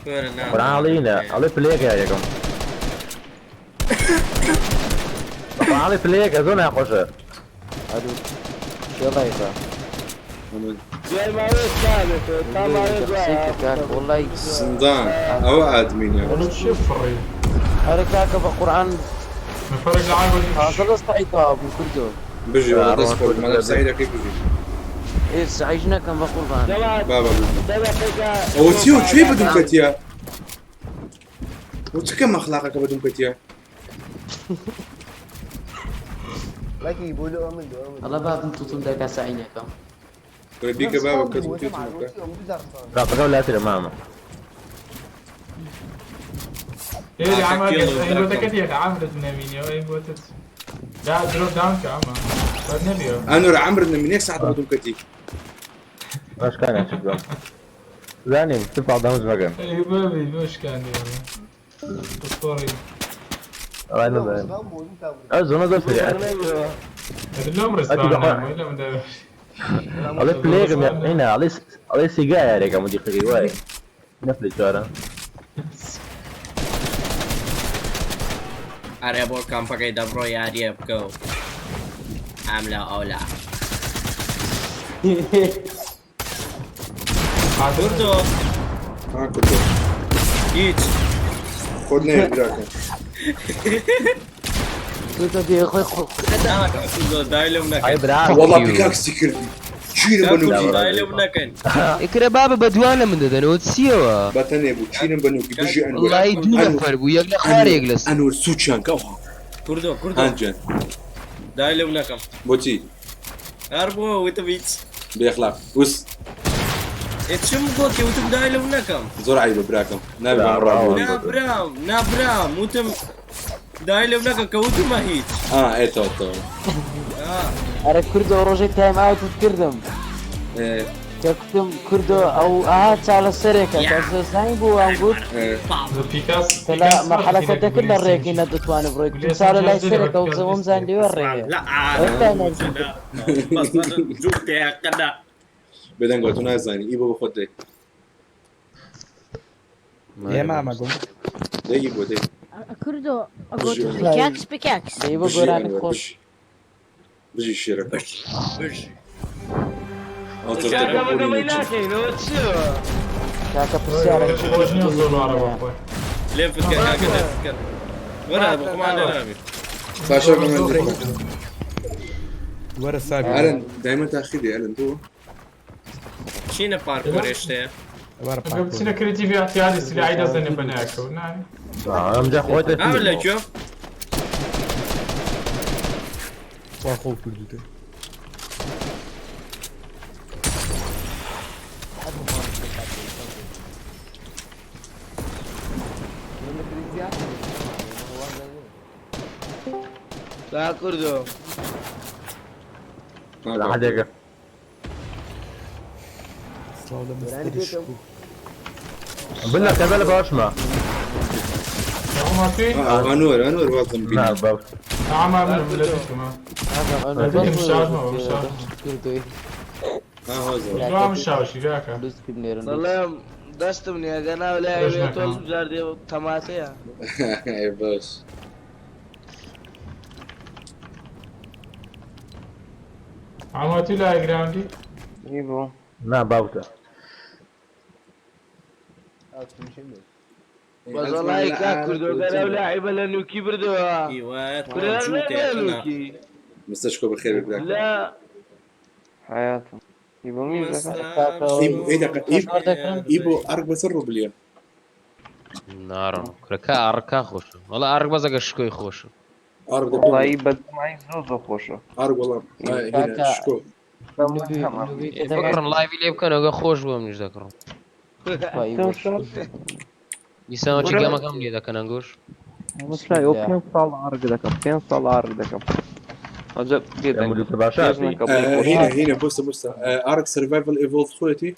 وەرە نا. قورئان ئەڵێ ئینە ئەڵێ پلەیەکە یاریەکەم. قورئان ئەڵێ پلەیەکە زۆر ناخۆشە. ئەلو کێ لایڤە؟ دوای ماوەیەک نابێتەوە تا ماوەیەک وایە. وەڵای زندان ئەوە ئادمینە. ئەرێ کاکە بە قورئان فرق لعب تازە لە سەعی تەواو بوو کوردۆ. بژی وەڵا دەست خۆش مادام سەعیدەکەی بژی. ئێ سەعیش نەکەم بە قوربان. بابا بژی. ئەوە چیە و کوێ بەدوم کەتیە؟ ئەوە چ کەم ئەخلاقەکە بەدوم کەتیە؟ ئەڵە بابم توتم دەکا سەعی نەکەم. کورە بیکە بابە کەس وتی بکە. ڕاپەکەم لاترە مامە. ايه عم اي عمرت نميني اي بوتت لا دروب داون كعمة نبيو ئەنور عەمرت نەمینی یەک سەعات بەدوم کەتی. باش کانیان چ بکەم؟ زانیم تفا دەمز مەگەن. اي بابي مش كان والله اسطوري ئەوای نەزانم. ئەو زۆنە زۆر سریعە. لهم رسالة ولا مدري ئەڵێ پلەیەکم ئینە ئەڵێ ئەڵێ سیگا یاریەکەم و دیقەکەی وایە. نەفلی چوارە. ئەرێ بۆ کامپەکەی دەبڕۆ یاریە بکە و ئەملا ئەولا. کوردۆ ها کوردۆ. هیچ. خۆت نەوێ براکەم. کوردۆ بێ خۆی خۆ. کوردۆ دای لەم نەکەن. ئەی برا وەڵا پیکاکسی کردی. چیرم بە نوکی. دای لەم نەکەن. ئێکرە بابە بە دوان لە من دەدەنەوە چیەوە؟ بە تەنێ بوو چیرم بە نوکی بژی ئەنوەر. وەڵای دوو نەفەر بوو یەک لە خوار یەک لە سەر. ئەنوەر سوچیان کە ئەوها. کوردۆ کوردۆ. هانجان. دای لەم نەکەم. بۆچی؟ هەر بۆ وتم هیچ. بێ ئەخلاق وس. ئێ چم گۆتی وتم دای لەم نەکەم. زۆر عەیبە براکەم نابێ بەم ڕابوو. نا برام نا برام وتم دای لەم نەکەم کە وتمە هیچ. ئا ئێ تەواو تەواو. ئەرێ کوردۆ ڕۆژێک تایم ئاوتت کردم. کە کوتم کوردۆ ئەو ئاها چاڵە سەرێکە کە زانی بوو وام گوت کە لە مەرحەلەکە دەکرد لە ڕێگەی نەدەتوانێت بڕۆی کوتم چاڵە لای سەرێکە و زەوم زان لێوە ڕێگەیە. بێدەنگەوە تۆ نازانی ئی بۆ بە خۆت دەی. ئێ مامە گوڵ. دەی ئی بۆ دەی. کوردۆ ئەگۆتو پیکاکس پیکاکس. دەی بۆ گۆرانی خۆش. بژی شێرە. بژی. ئەو جەرتە بە قوڵی نوکی. کاکە پرسیارێک خۆش نییە زۆر وارە بۆ خۆی. لێم فکر کاکە لێم فکر. وەرە بۆ خۆمان لێ نابی. باشە بە من دەی. وەرە سابی. ئەلەن دایمە تاخیری ئەلەن تۆ. چینە پارکۆر هێشتەیە؟ وەرە ئەگەر بچینە کرێتیڤی احتیاطی سلاحی دەزەنێ بەناکەوە نانی. ئەمجا خۆت ئەمن لە کوێ؟ خوا خۆ کردوتە. تا کوردۆ. حدێکە. سڵاو لە مستری شکوو. بلا کەبە لە باشمە. ئەنوەر ئەنوەر وازم بینی. نا باوک. عام من لە دیتمە. دوام شاوشی کاکە. دەڵێم دەستم نییە گەناو لای ڕێژ وێ تۆ نەکەم. جار دێ تەماتەیە. ئەی باش. عاماتی لای گراوندی؟ نا باوکە. بەس وەڵای کاک کوردۆ گەناو لاعیبە لە نوکی بردەوە. کورە نەبێ نوکی. مستشکۆ بەخێر بێ براکەم. لا حياتم يبقى مين ئی بۆ ئەرک بەسەر ڕوبلیە. ناڕۆن کورە کا ئاڕک کا خۆشە وەڵا ئاڕک بەس ئەگەر شکۆی خۆشە. ئاڕک دەبێ والله بەدمای زۆر زۆر خۆشە. ئاڕک وەڵا هینە شکۆ. بکڕن لایڤی لێ بکەن ئەگە خۆش بوو منیش دەکڕم. دیسانەوە چی گەمەکەم لێ دەکەن ئەنگوش. مامۆستای ئەو 5 ساڵ ئارگ دەکەم 5 ساڵ ئارگ دەکەم. عجب بێدەنگ. هینە هینە بۆستە بۆستە ئارک سەرڤایڤل ئیڤۆڵڤ خۆیەتی؟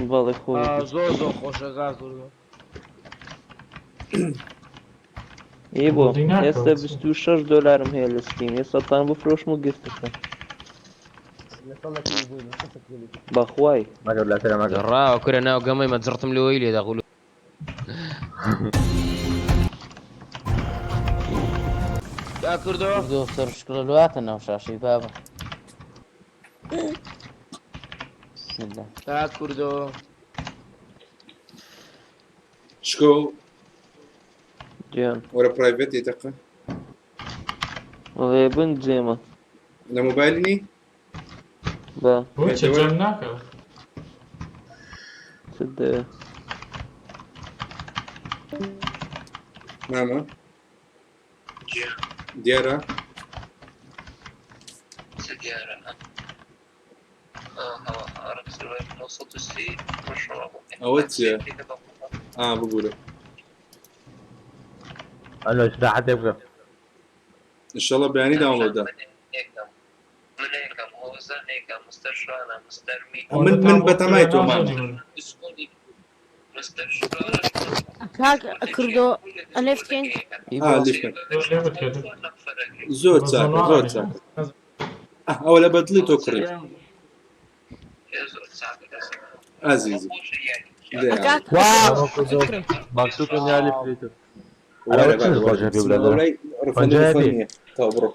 بەڵێ خۆیەتی. زۆر زۆر خۆشە کاک کوردۆ. ئێ بۆ ئێستا 26 دۆلارم هەیە لە ستیم ئێستا بفرۆشم و گفت بکەم. بەخوای. ڕاوە کورە ناو گەمەی مەجڕتم لەوەی لێ دەغول. کاک کوردۆ. کوردۆ سەر شکڵە لواتە ناو شاشەی بابە. بسم الله. کاک کوردۆ. شکۆ. گیان. وەرە پرایڤەت یتەقە. وەڵێ بن جێمە. لە مۆبایلی نی؟ بە. بۆچە جەم ناکە؟ چ دەوێ؟ مامە دیارە؟ ئەوە چییە؟ ئا ببوورە. ئەلۆ ئیسراحەتێ بکە. ئینشەڵا بەیانی داونلۆدە. من من بەتەمای تۆ مامە. کاک کوردۆ ئەلێف بکەین؟ ئا لیف بکەن. زۆر چاکە زۆر چاکە. ئەوە لە بەدڵی تۆ کڕی. ئازیزی. مەکسوکم یا لیف بکەیتەوە. وەرە ئەوە چ خۆشە پێ برادەرە؟ ڕفەندی نییە. تا بڕۆ.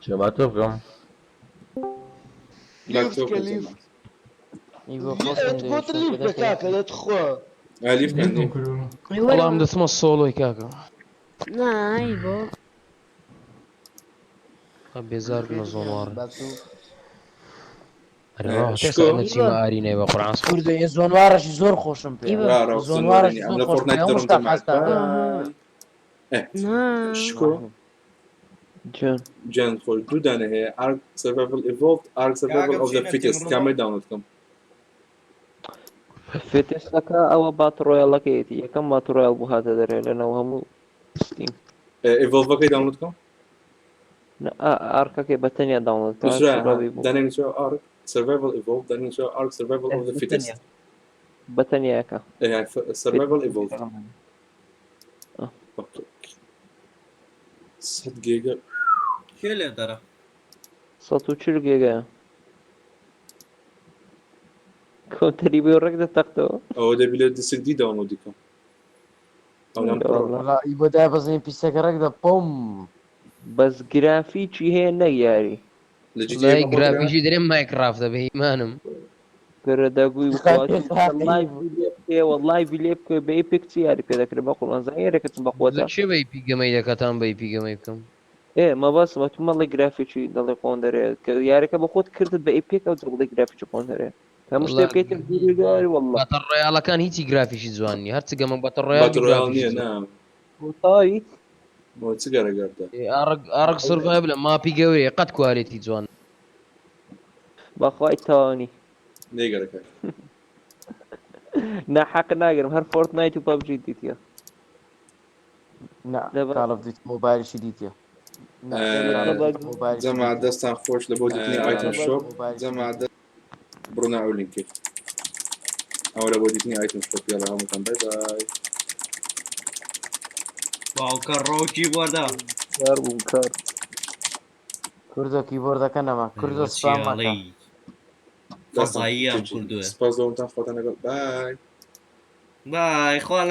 چێ با تۆ بکەم. با تۆ بکەم. گوت لیف بکە کاکە لە تخوا. لیف بکەن. وەڵام دەچمە سۆڵۆی کاکە. نا ئەی بۆ. بێزار بمە زۆنوار. شکۆ. نەچیمە ئارینای بە قورعان. کوردۆ ئێ زۆنوارەشی زۆر خۆشم پێ. زۆنوارەشی ئەم زۆر لە خۆشم پێ. فۆرتنایت هەموو دەڕۆم شتان دەمات. حەزتان. نا. شکۆ. گیان. گیان خۆش دوو دانە هەیە ئارک سەرڤایڤل ئیڤۆڵڤد ئارک سەرڤایڤل ئۆف زە فیتست کامەی داونلۆد بکەم؟ فێتێستەکە ئەوە بات ڕۆیاڵەکەیەتی یەکەم بات ڕۆیاڵ بوو هاتە دەرێ لەناو هەموو ستیم. ئیڤۆڵڤەکەی داونلۆد بکەم؟ ئارکەکەی بە تەنیا داونلۆد بکە. نووسرا ڕابی بوو. دانێ نووسرا ئارک سەرڤایڤل ئیڤۆڵڤد دانێ نووسرا ئارک سەرڤایڤل ئۆف زە فیتست. بە تەنیاکە. سەرڤایڤل ئیڤۆڵڤد. 100 گێگا. کێ لێ دەرە؟ 140 گێگایە. کۆنتەری بۆ ڕێک دەتەقتەوە. ئەوە دەبی لە دیسک دی داونلۆدی کەم. ئەو نام پڕۆ. وەڵا ئی بۆ دابەزین پیسەکە ڕێک دەپۆم. بەس گرافیکی هەیە نەک یاری. لە جی وەڵای گرافیکی درێم مایکرافت بە ئیمانم. گەرە دەگوی وەڵای لێ بکە بە ئیپێک چی یاری پێ دەکرێت بە قوڵان زانی یارێکە چ بەقوەتە. لە چێ بە ئیپی گەمەی دەکاتان بە ئیپی گەمەی بکەم؟ ئێ مەبەستم ئەتوو مەڵێ گرافیکی دەڵێ قۆندەرێ کە یارەکە بە خۆت کردت بە ئیپێک ئەو دەڵێ گرافیکی قۆندەرێ. هەموو شتێ بکەیتە بیرگار والله. باتڵ ڕۆیاڵەکان هیچی گرافیکی جوان نییە هەرچ گەمە باتڵ ڕۆیاڵ باتڵ ڕۆیاڵ نییە نا. تاوی. بۆ چ گەرەگەردە؟ ئارک سەرڤایڤل ماپی گەورەیە قەت کوالێتی جوان. بەخوای تاوانی. نەیگەرەکە. نا حەق ناگرم هەر فۆرتنایت و پەبجی دیتیە. نا کاڵ ئۆف دیوتی مۆبایلشی دیتیە. جەما دەستان خۆش لە بۆ دیتنی ئایتم شۆپ جەما دەست بڕۆنە ئەو لینکەی ئەوە لە بۆ دیتنی ئایتم شۆپ یاڵا هەمووتان بای بای. باوکە ڕۆ کیبۆردە. کار بووم کار. کوردۆ کیبۆردەکە نەما کوردۆ سپام مەکە. فەزاییان کردووە. سپاس لەوەتان خۆتان لەگەڵ بای. بای خوا لە